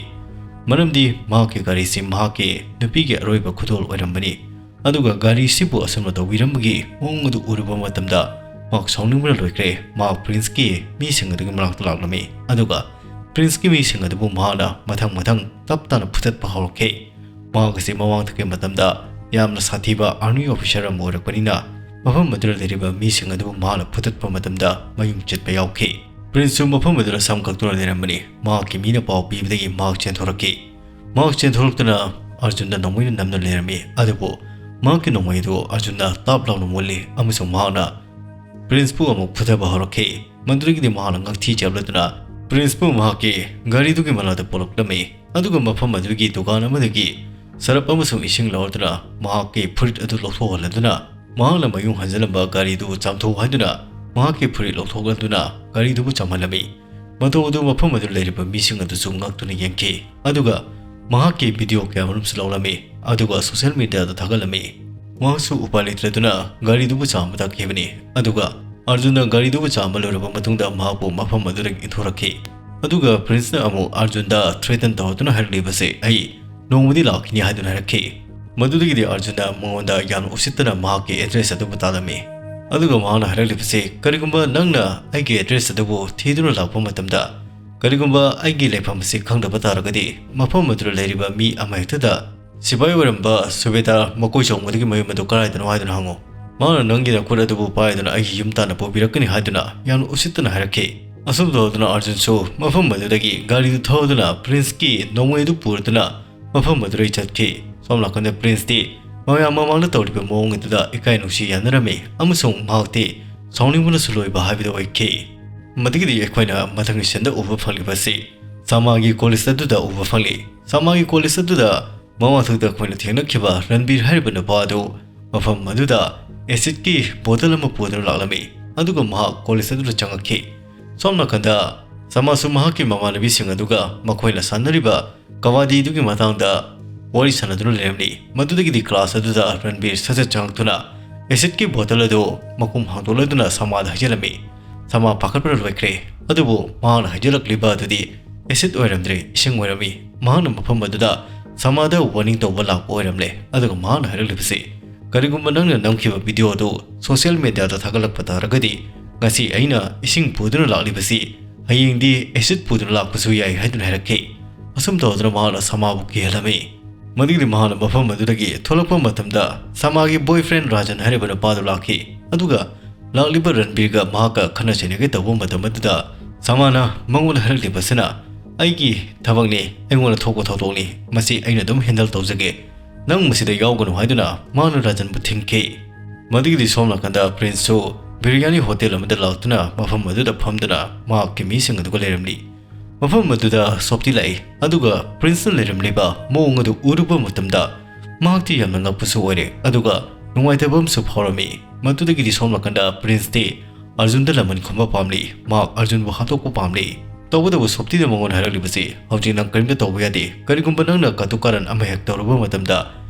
ꯃꯔꯝꯗꯤ ꯃꯍꯥꯛꯀꯤ ꯒꯥꯔꯤꯁꯤ ꯃꯍꯥꯛꯀꯤ ꯅꯨꯄꯤꯒꯤ ꯑꯔꯣꯏꯕ ꯈꯨꯗꯣꯜ ꯑꯣꯏꯔꯝꯕꯅꯤ꯫ ꯑꯗꯨꯒ ꯒꯥꯔꯤꯁꯤꯕꯨ ꯑꯁꯨꯝꯅ ꯇꯧꯕꯤꯔꯝꯕꯒꯤ ꯃꯑꯣꯡ ꯑꯗꯨ ꯎꯔꯨꯕ ꯃꯇꯝꯗ ꯃꯍꯥꯛ ꯁꯥꯎꯅꯤꯡꯕꯅ ꯂꯣꯏꯈ꯭ꯔꯦ꯫ ꯃꯍꯥꯛ ꯄ꯭ꯔꯤꯟꯁꯀꯤ ꯃꯤꯁꯤꯡ ꯑꯗꯨꯒꯤ ꯃꯅꯥꯛꯇ ꯂꯥꯛꯂꯝꯃꯤ꯫ ꯑꯗꯨꯒ ꯄ꯭ꯔꯤꯟꯁꯀꯤ ꯃꯤꯁꯤꯡ ꯑꯗꯨꯕꯨ ꯃꯍꯥꯛꯅ ꯃꯊꯪ ꯃꯊꯪ ꯇꯞ ꯇꯥꯅ ꯐꯨꯗꯠꯄ ꯍꯧꯔꯛꯈꯤ꯫ ꯃꯍꯥꯛ ꯑꯁꯤ ꯃꯃꯥꯡꯊꯛꯀꯤ ꯃꯇꯝꯗ ꯌꯥꯝꯅ ꯁꯥꯊꯤꯕ ꯑꯥꯔꯃꯤ ꯑꯣꯐꯤꯁꯥꯔ ꯑꯃ ꯑꯣꯏꯔꯛꯄꯅꯤꯅ, ꯃꯐꯝ ꯑꯗꯨꯗ ꯂꯩꯔꯤꯕ ꯃꯤꯁꯤꯡ ꯑꯗꯨꯕꯨ ꯃꯍꯥꯛꯅ ꯐꯨꯗꯠꯄ ꯃꯇꯝꯗ ꯃꯌꯨꯡ ꯆꯠꯄ ꯌꯥꯎꯈꯤ꯫ ꯄ꯭ꯔꯤꯟꯁꯁꯨ ꯃꯐꯝ ꯑꯗꯨꯗ ꯁꯝ ꯀꯛꯇꯨꯅ ꯂꯩꯔꯝꯕꯅꯤ꯫ ꯃꯍꯥꯛꯀꯤ ꯃꯤꯅ ꯄꯥꯎ ꯄꯤꯕꯗꯒꯤ ꯃꯍꯥꯛ ꯆꯦꯟꯊꯣꯔꯛꯈꯤ꯫ ꯃꯍꯥꯛ ꯆꯦꯟꯊꯣꯔꯛꯇꯨꯅ ꯑꯥꯔꯖꯨꯟꯗ ꯅꯣꯡꯃꯩꯅ ꯅꯝꯗꯨꯅ ꯂꯩꯔꯝꯃꯤ꯫ ꯑꯗꯨꯕꯨ ꯃꯍꯥꯛꯀꯤ ꯅꯣꯡꯃꯩ ꯑꯗꯨ ꯑꯥꯔꯖꯨꯟꯅ ꯇꯥꯞ ꯂꯥꯎꯅ ꯃꯨꯜꯂꯤ ꯑꯃꯁꯨꯡ ꯃꯍꯥꯛꯅ ꯄ꯭ꯔꯤꯟꯁꯄꯨ ꯑꯃꯨꯛ ꯐꯨꯊꯕ ꯍꯧꯔꯛꯈꯤ꯫ ꯃꯗꯨꯗꯒꯤꯗꯤ ꯃꯍꯥꯛꯅ ꯉꯛꯊꯤ ꯆꯦꯜꯂꯗꯨꯅ ꯄ꯭ꯔꯤꯟꯁꯄꯨ ꯃꯍꯥꯛꯀꯤ ꯒꯥꯔꯤꯗꯨꯒꯤ ꯃꯅꯥꯛꯇ ꯄꯨꯔꯛꯂꯝꯃꯤ꯫ ꯑꯗꯨꯒ ꯃꯐꯝ ꯑꯗꯨꯒꯤ ꯗꯨꯀꯥꯟ ꯑꯃꯗꯒꯤ ꯁꯔꯞ ꯑꯃꯁꯨꯡ ꯏꯁꯤꯡ ꯂꯧꯔꯗꯨꯅ ꯃꯍꯥꯛꯀꯤ ꯐꯨꯔꯤꯠ ꯑꯗꯨ ꯂꯧꯊꯣꯛꯍꯜꯂꯗꯨꯅ ꯃꯍꯥꯛꯅ ꯃꯌꯨꯡ ꯍꯟꯖꯤꯜꯂꯝꯕ ꯒꯥꯔꯤꯗꯨ ꯆꯥꯝꯊꯣꯛꯎ ꯍꯥꯏꯗꯨꯅ ꯃꯍꯥꯛꯀꯤ ꯐꯨꯔꯤꯠ ꯂꯧꯊꯣꯛꯂꯗꯨꯅ ꯒꯥꯔꯤꯗꯨꯕꯨ ꯆꯥꯝꯍꯜꯂꯝꯃꯤ꯫ ꯃꯇꯧ ꯑꯗꯨ ꯃꯐꯝ ꯑꯗꯨꯗ ꯂꯩꯔꯤꯕ ꯃꯤꯁꯤꯡ ꯑꯗꯨꯁꯨ ꯉꯛꯇꯨꯅ ꯌꯦꯡꯈꯤ꯫ ꯑꯗꯨꯒ ꯃꯍꯥꯛꯀꯤ ꯚꯤꯗꯤꯑꯣ ꯀꯌꯥꯃꯔꯨꯝꯁꯨ ꯂꯧꯔꯝꯃꯤ, ꯑꯗꯨꯒ ꯁꯣꯁꯤꯌꯦꯜ ꯃꯤꯗꯤꯌꯥꯗ ꯊꯥꯒꯠꯂꯝꯃꯤ꯫ ꯃꯍꯥꯛꯁꯨ ꯎꯄꯥꯏ ꯂꯩꯇ꯭ꯔꯗꯨꯅ ꯒꯥꯔꯤꯗꯨꯕꯨ ꯆꯥꯝꯕ ꯇꯥꯈꯤꯕꯅꯤ, ꯑꯗꯨꯒ ꯑꯔꯖꯨꯟꯅ ꯒꯥꯔꯤꯗꯨꯕꯨ ꯆꯥꯝꯕ ꯂꯣꯏꯔꯕ ꯃꯇꯨꯡꯗ ꯃꯍꯥꯛꯄꯨ ꯃꯐꯝ ꯑꯗꯨꯗꯒꯤ ꯏꯟꯊꯣꯔꯛꯈꯤ꯫ ꯑꯗꯨꯒ ꯄ꯭ꯔꯤꯟꯁꯅ ꯑꯃꯨꯛ ꯑꯔꯖꯨꯟꯗ ꯊ꯭ꯔꯦꯇꯟ ꯇꯧꯔꯗꯨꯅ ꯍꯥꯏꯔꯛꯂꯤꯕꯁꯤ, "ꯑꯩ ꯅꯣꯡꯃꯗꯤ ꯂꯥꯛꯈꯤꯅꯤ" ꯍꯥꯏꯗꯨꯅ ꯍꯥꯏꯔꯛꯈꯤ꯫ ꯃꯗꯨꯗꯒꯤꯗꯤ ꯑꯔꯖꯨꯟꯅ ꯃꯉꯣꯟꯗ ꯌꯥꯝꯅ ꯎꯁꯤꯠꯇꯅ ꯃꯍꯥꯛꯀꯤ ꯑꯦꯗ꯭ꯔꯦꯁ ꯑꯗꯨꯕꯨ ꯇꯥꯛꯂꯝꯃꯤ꯫ ꯑꯗꯨꯒ ꯃꯍꯥꯛꯅ ꯍꯥꯏꯔꯛꯂꯤꯕꯁꯤ, "ꯀꯔꯤꯒꯨꯝꯕ ꯅꯪꯅ ꯑꯩꯒꯤ ꯑꯦꯗ꯭ꯔꯦꯁ ꯑꯗꯨꯕꯨ ꯊꯤꯗꯨꯅ ꯂꯥꯛꯄ ꯃꯇꯝꯗ, ꯀꯔꯤꯒꯨꯝꯕ ꯑꯩꯒꯤ ꯂꯩꯐꯝ ꯑꯁꯤ ꯈꯪꯗꯕ ꯇꯥꯔꯒꯗꯤ, ꯃꯐꯝ ꯑꯗꯨꯗ ꯂꯩꯔꯤꯕ ꯃꯤ ꯑꯃꯍꯦꯛꯇꯗ ꯁꯤꯐꯥꯏ ꯑꯣꯏꯔꯝꯕ ꯁꯨꯕꯦꯗꯥꯔ ꯃꯀꯣꯏ ꯆꯥꯎꯕꯗꯒꯤ ꯃꯌꯨꯝ ꯑꯗꯨ ꯀꯗꯥꯏꯗꯅꯣ ꯍꯥꯏꯗꯨꯅ ꯍꯪꯉꯨ꯫ ꯃꯍꯥꯛꯅ ꯅꯪꯒꯤ ꯅꯈꯨꯠ ꯑꯗꯨꯕꯨ ꯄꯥꯏꯗꯨꯅ ꯑꯩꯒꯤ ꯌꯨꯝ ꯇꯥꯟꯅ ꯄꯨꯕꯤꯔꯛꯀꯅꯤ" ꯍꯥꯏꯗꯨꯅ ꯌꯥꯝꯅ ꯎꯁꯤꯠꯇꯅ ꯍꯥꯏꯔꯛꯈꯤ꯫ ꯑꯁꯨꯝ ꯇꯧꯗꯨꯅ ꯑꯔꯖꯨꯟꯁꯨ ꯃꯐꯝ ꯑꯗꯨꯗꯒꯤ ꯒꯥꯔꯤꯗꯨ ꯊꯧꯗꯨꯅ ꯄ꯭ꯔꯤꯟꯁꯀꯤ ꯅꯣꯡꯃꯩ ꯑꯗꯨ ꯄꯨꯔꯗꯨꯅ ꯃꯐꯝ ꯑꯗꯨꯗꯒꯤ ꯆꯠꯈꯤ꯫ ꯁꯣꯝ ꯅꯥꯀꯟꯗ ꯄ꯭ꯔꯤꯟꯁꯇꯤ ꯃꯌꯥꯝ ꯃꯃꯥꯡꯗ ꯇꯧꯔꯤꯕ ꯃꯑꯣꯡ ꯑꯗꯨꯗ ꯏꯀꯥꯏ ꯅꯨꯡꯁꯤ ꯌꯥꯅꯔꯝꯃꯤ, ꯑꯃꯁꯨꯡ ꯃꯍꯥꯛꯇꯤ ꯁꯥꯎꯅꯤꯡꯕꯅꯁꯨ ꯂꯣꯏꯕ ꯍꯥꯏꯕꯗꯨ ꯑꯣꯏꯈꯤ꯫ ꯃꯗꯨꯒꯤꯗꯤ ꯑꯩꯈꯣꯏꯅ ꯃꯊꯪꯒꯤ ꯁꯤꯟꯗ ꯎꯕ ꯐꯪꯂꯤꯕꯁꯤ ꯁꯃꯥꯒꯤ ꯀꯣꯂꯦꯖ ꯑꯗꯨꯗ ꯎꯕ ꯐꯪꯂꯤ꯫ ꯁꯃꯥꯒꯤ ꯀꯣꯂꯦꯖ ꯑꯗꯨꯗ ꯃꯃꯥꯡꯊꯛꯇ ꯑꯩꯈꯣꯏꯅ ꯊꯦꯡꯅꯈꯤꯕ ꯔꯟꯕꯤꯔ ꯍꯥꯏꯔꯤꯕ ꯅꯨꯄꯥ ꯑꯗꯨ ꯃꯐꯝ ꯑꯗꯨꯗ ꯑꯦꯁꯤꯗꯀꯤ ꯕꯣꯇꯜ ꯑꯃ ꯄꯨꯗꯨꯅ ꯂꯥꯛꯂꯝꯃꯤ, ꯑꯗꯨꯒ ꯃꯍꯥꯛ ꯀꯣꯂꯦꯖ ꯑꯗꯨꯗ ꯆꯪꯉꯛꯈꯤ꯫ ꯁꯣꯝ ꯅꯥꯀꯟꯗ ꯁꯃꯥꯁꯨ ꯃꯍꯥꯛꯀꯤ ꯃꯃꯥꯟꯅꯕꯤꯁꯤꯡ ꯑꯗꯨꯒ ꯃꯈꯣꯏꯅ ꯁꯥꯟꯅꯔꯤꯕ ꯀꯕꯥꯗꯤꯗꯨꯒꯤ ꯃꯇꯥꯡꯗ ꯋꯥꯔꯤ ꯁꯥꯟꯅꯗꯨꯅ ꯂꯩꯔꯝꯂꯤ꯫ ꯃꯗꯨꯗꯒꯤꯗꯤ ꯀ꯭ꯂꯥꯁ ꯑꯗꯨꯗ ꯔꯟꯕꯤꯔ ꯁꯠ ꯁꯠ ꯆꯪꯉꯛꯇꯨꯅ ꯑꯦꯁꯤꯗꯀꯤ ꯕꯣꯇꯜ ꯑꯗꯨ ꯃꯈꯨꯝ ꯍꯥꯡꯗꯣꯛꯂꯗꯨꯅ ꯁꯃꯥꯗ ꯍꯩꯖꯤꯜꯂꯝꯃꯤ꯫ ꯁꯃꯥ ꯄꯥꯈꯠꯄꯅ ꯂꯣꯏꯈ꯭ꯔꯦ꯫ ꯑꯗꯨꯕꯨ ꯃꯍꯥꯛꯅ ꯍꯩꯖꯤꯜꯂꯛꯂꯤꯕ ꯑꯗꯨꯗꯤ ꯑꯦꯁꯤꯗ ꯑꯣꯏꯔꯝꯗ꯭ꯔꯦ, ꯏꯁꯤꯡ ꯑꯣꯏꯔꯝꯃꯤ꯫ ꯃꯍꯥꯛꯅ ꯃꯐꯝ ꯑꯗꯨꯗ ꯁꯃꯥꯗ ꯋꯥꯔꯅꯤꯡ ꯇꯧꯕ ꯂꯥꯛꯄ ꯑꯣꯏꯔꯝꯂꯦ꯫ ꯑꯗꯨꯒ ꯃꯍꯥꯛꯅ ꯍꯥꯏꯔꯛꯂꯤꯕꯁꯤ, "ꯀꯔꯤꯒꯨꯝꯕ ꯅꯪꯅ ꯅꯝꯈꯤꯕ ꯚꯤꯗꯤꯑꯣ ꯑꯗꯨ ꯁꯣꯁꯤꯌꯦꯜ ꯃꯤꯗꯤꯌꯥꯗ ꯊꯥꯒꯠꯂꯛꯄ ꯇꯥꯔꯒꯗꯤ, ꯉꯁꯤ ꯑꯩꯅ ꯏꯁꯤꯡ ꯄꯨꯗꯨꯅ ꯂꯥꯛꯂꯤꯕꯁꯤ ꯍꯌꯦꯡꯗꯤ ꯑꯦꯁꯤꯗ ꯄꯨꯗꯨꯅ ꯂꯥꯛꯄꯁꯨ ꯌꯥꯏ" ꯍꯥꯏꯗꯨꯅ ꯍꯥꯏꯔꯛꯈꯤ꯫ ꯑꯁꯨꯝ ꯇꯧꯗꯨꯅ ꯃꯍꯥꯛꯅ ꯁꯃꯥꯕꯨ ꯀꯤꯍꯜꯂꯝꯃꯤ꯫ ꯃꯗꯨꯒꯤꯗꯤ ꯃꯍꯥꯛꯅ ꯃꯐꯝ ꯑꯗꯨꯗꯒꯤ ꯊꯣꯛꯂꯛꯄ ꯃꯇꯝꯗ ꯁꯃꯥꯒꯤ ꯕꯣꯏꯐ꯭ꯔꯦꯟ ꯔꯥꯖꯟ ꯍꯥꯏꯔꯤꯕ ꯅꯨꯄꯥꯗꯨ ꯂꯥꯛꯈꯤ꯫ ꯑꯗꯨꯒ ꯂꯥꯛꯂꯤꯕ ꯔꯟꯕꯤꯔꯒ ꯃꯍꯥꯛꯀ ꯈꯠꯅ ꯆꯩꯅꯒꯦ ꯇꯧꯕ ꯃꯇꯝ ꯑꯗꯨꯗ ꯁꯃꯥꯅ ꯃꯉꯣꯟꯗ ꯍꯥꯏꯔꯛꯂꯤꯕꯁꯤꯅ, "ꯑꯩꯒꯤ ꯊꯕꯛꯅꯤ, ꯑꯩꯉꯣꯟꯗ ꯊꯣꯛꯄ ꯊꯧꯗꯣꯛꯅꯤ, ꯃꯁꯤ ꯑꯩꯅ ꯑꯗꯨꯝ ꯍꯦꯟꯗꯜ ꯇꯧꯖꯒꯦ, ꯅꯪ ꯃꯁꯤꯗ ꯌꯥꯎꯒꯅꯨ" ꯍꯥꯏꯗꯨꯅ ꯃꯍꯥꯛꯅ ꯔꯥꯖꯟꯕꯨ ꯊꯤꯡꯈꯤ꯫ ꯃꯗꯨꯒꯤꯗꯤ ꯁꯣꯝ ꯅꯥꯀꯟꯗ ꯄ꯭ꯔꯤꯟꯁꯁꯨ ꯕꯤꯔꯌꯥꯅꯤ ꯍꯣꯇꯦꯜ ꯑꯃꯗ ꯂꯥꯛꯇꯨꯅ ꯃꯐꯝ ꯑꯗꯨꯗ ꯐꯝꯗꯨꯅ ꯃꯍꯥꯛꯀꯤ ꯃꯤꯁꯤꯡ ꯑꯗꯨꯒ ꯂꯩꯔꯝꯂꯤ꯫ ꯃꯐꯝ ꯑꯗꯨꯗ ꯁꯣꯞꯇꯤ ꯂꯥꯛꯏ, ꯑꯗꯨꯒ ꯄ꯭ꯔꯤꯟꯁꯅ ꯂꯩꯔꯝꯂꯤꯕ ꯃꯑꯣꯡ ꯑꯗꯨ ꯎꯔꯨꯕ ꯃꯇꯝꯗ ꯃꯍꯥꯛꯇꯤ ꯌꯥꯝꯅ ꯉꯛꯄꯁꯨ ꯑꯣꯏꯔꯦ, ꯑꯗꯨꯒ ꯅꯨꯡꯉꯥꯏꯇꯕ ꯑꯃꯁꯨ ꯐꯥꯎꯔꯝꯃꯤ꯫ ꯃꯗꯨꯗꯒꯤꯗꯤ ꯁꯣꯝ ꯅꯥꯀꯟꯗ ꯄ꯭ꯔꯤꯟꯁꯇꯤ ꯑꯔꯖꯨꯟꯗ ꯂꯃꯟ ꯈꯨꯝꯕ ꯄꯥꯝꯂꯤ, ꯃꯍꯥꯛ ꯑꯔꯖꯨꯟꯕꯨ ꯍꯥꯠꯇꯣꯛꯄ ꯄꯥꯝꯂꯤ꯫ ꯇꯧꯕꯇꯕꯨ ꯁꯣꯞꯇꯤꯅ ꯃꯉꯣꯟꯗ ꯍꯥꯏꯔꯛꯂꯤꯕꯁꯤ, "ꯍꯧꯖꯤꯛ ꯅꯪ ꯀꯔꯤꯝꯇ ꯇꯧꯕ ꯌꯥꯗꯦ꯫ ꯀꯔꯤꯒꯨꯝꯕ ꯅꯪꯅ ꯀꯥꯇꯨ ꯀꯥꯔꯟ ꯑꯃ ꯍꯦꯛ ꯇꯧꯔꯨꯕ ꯃꯇꯝꯗ,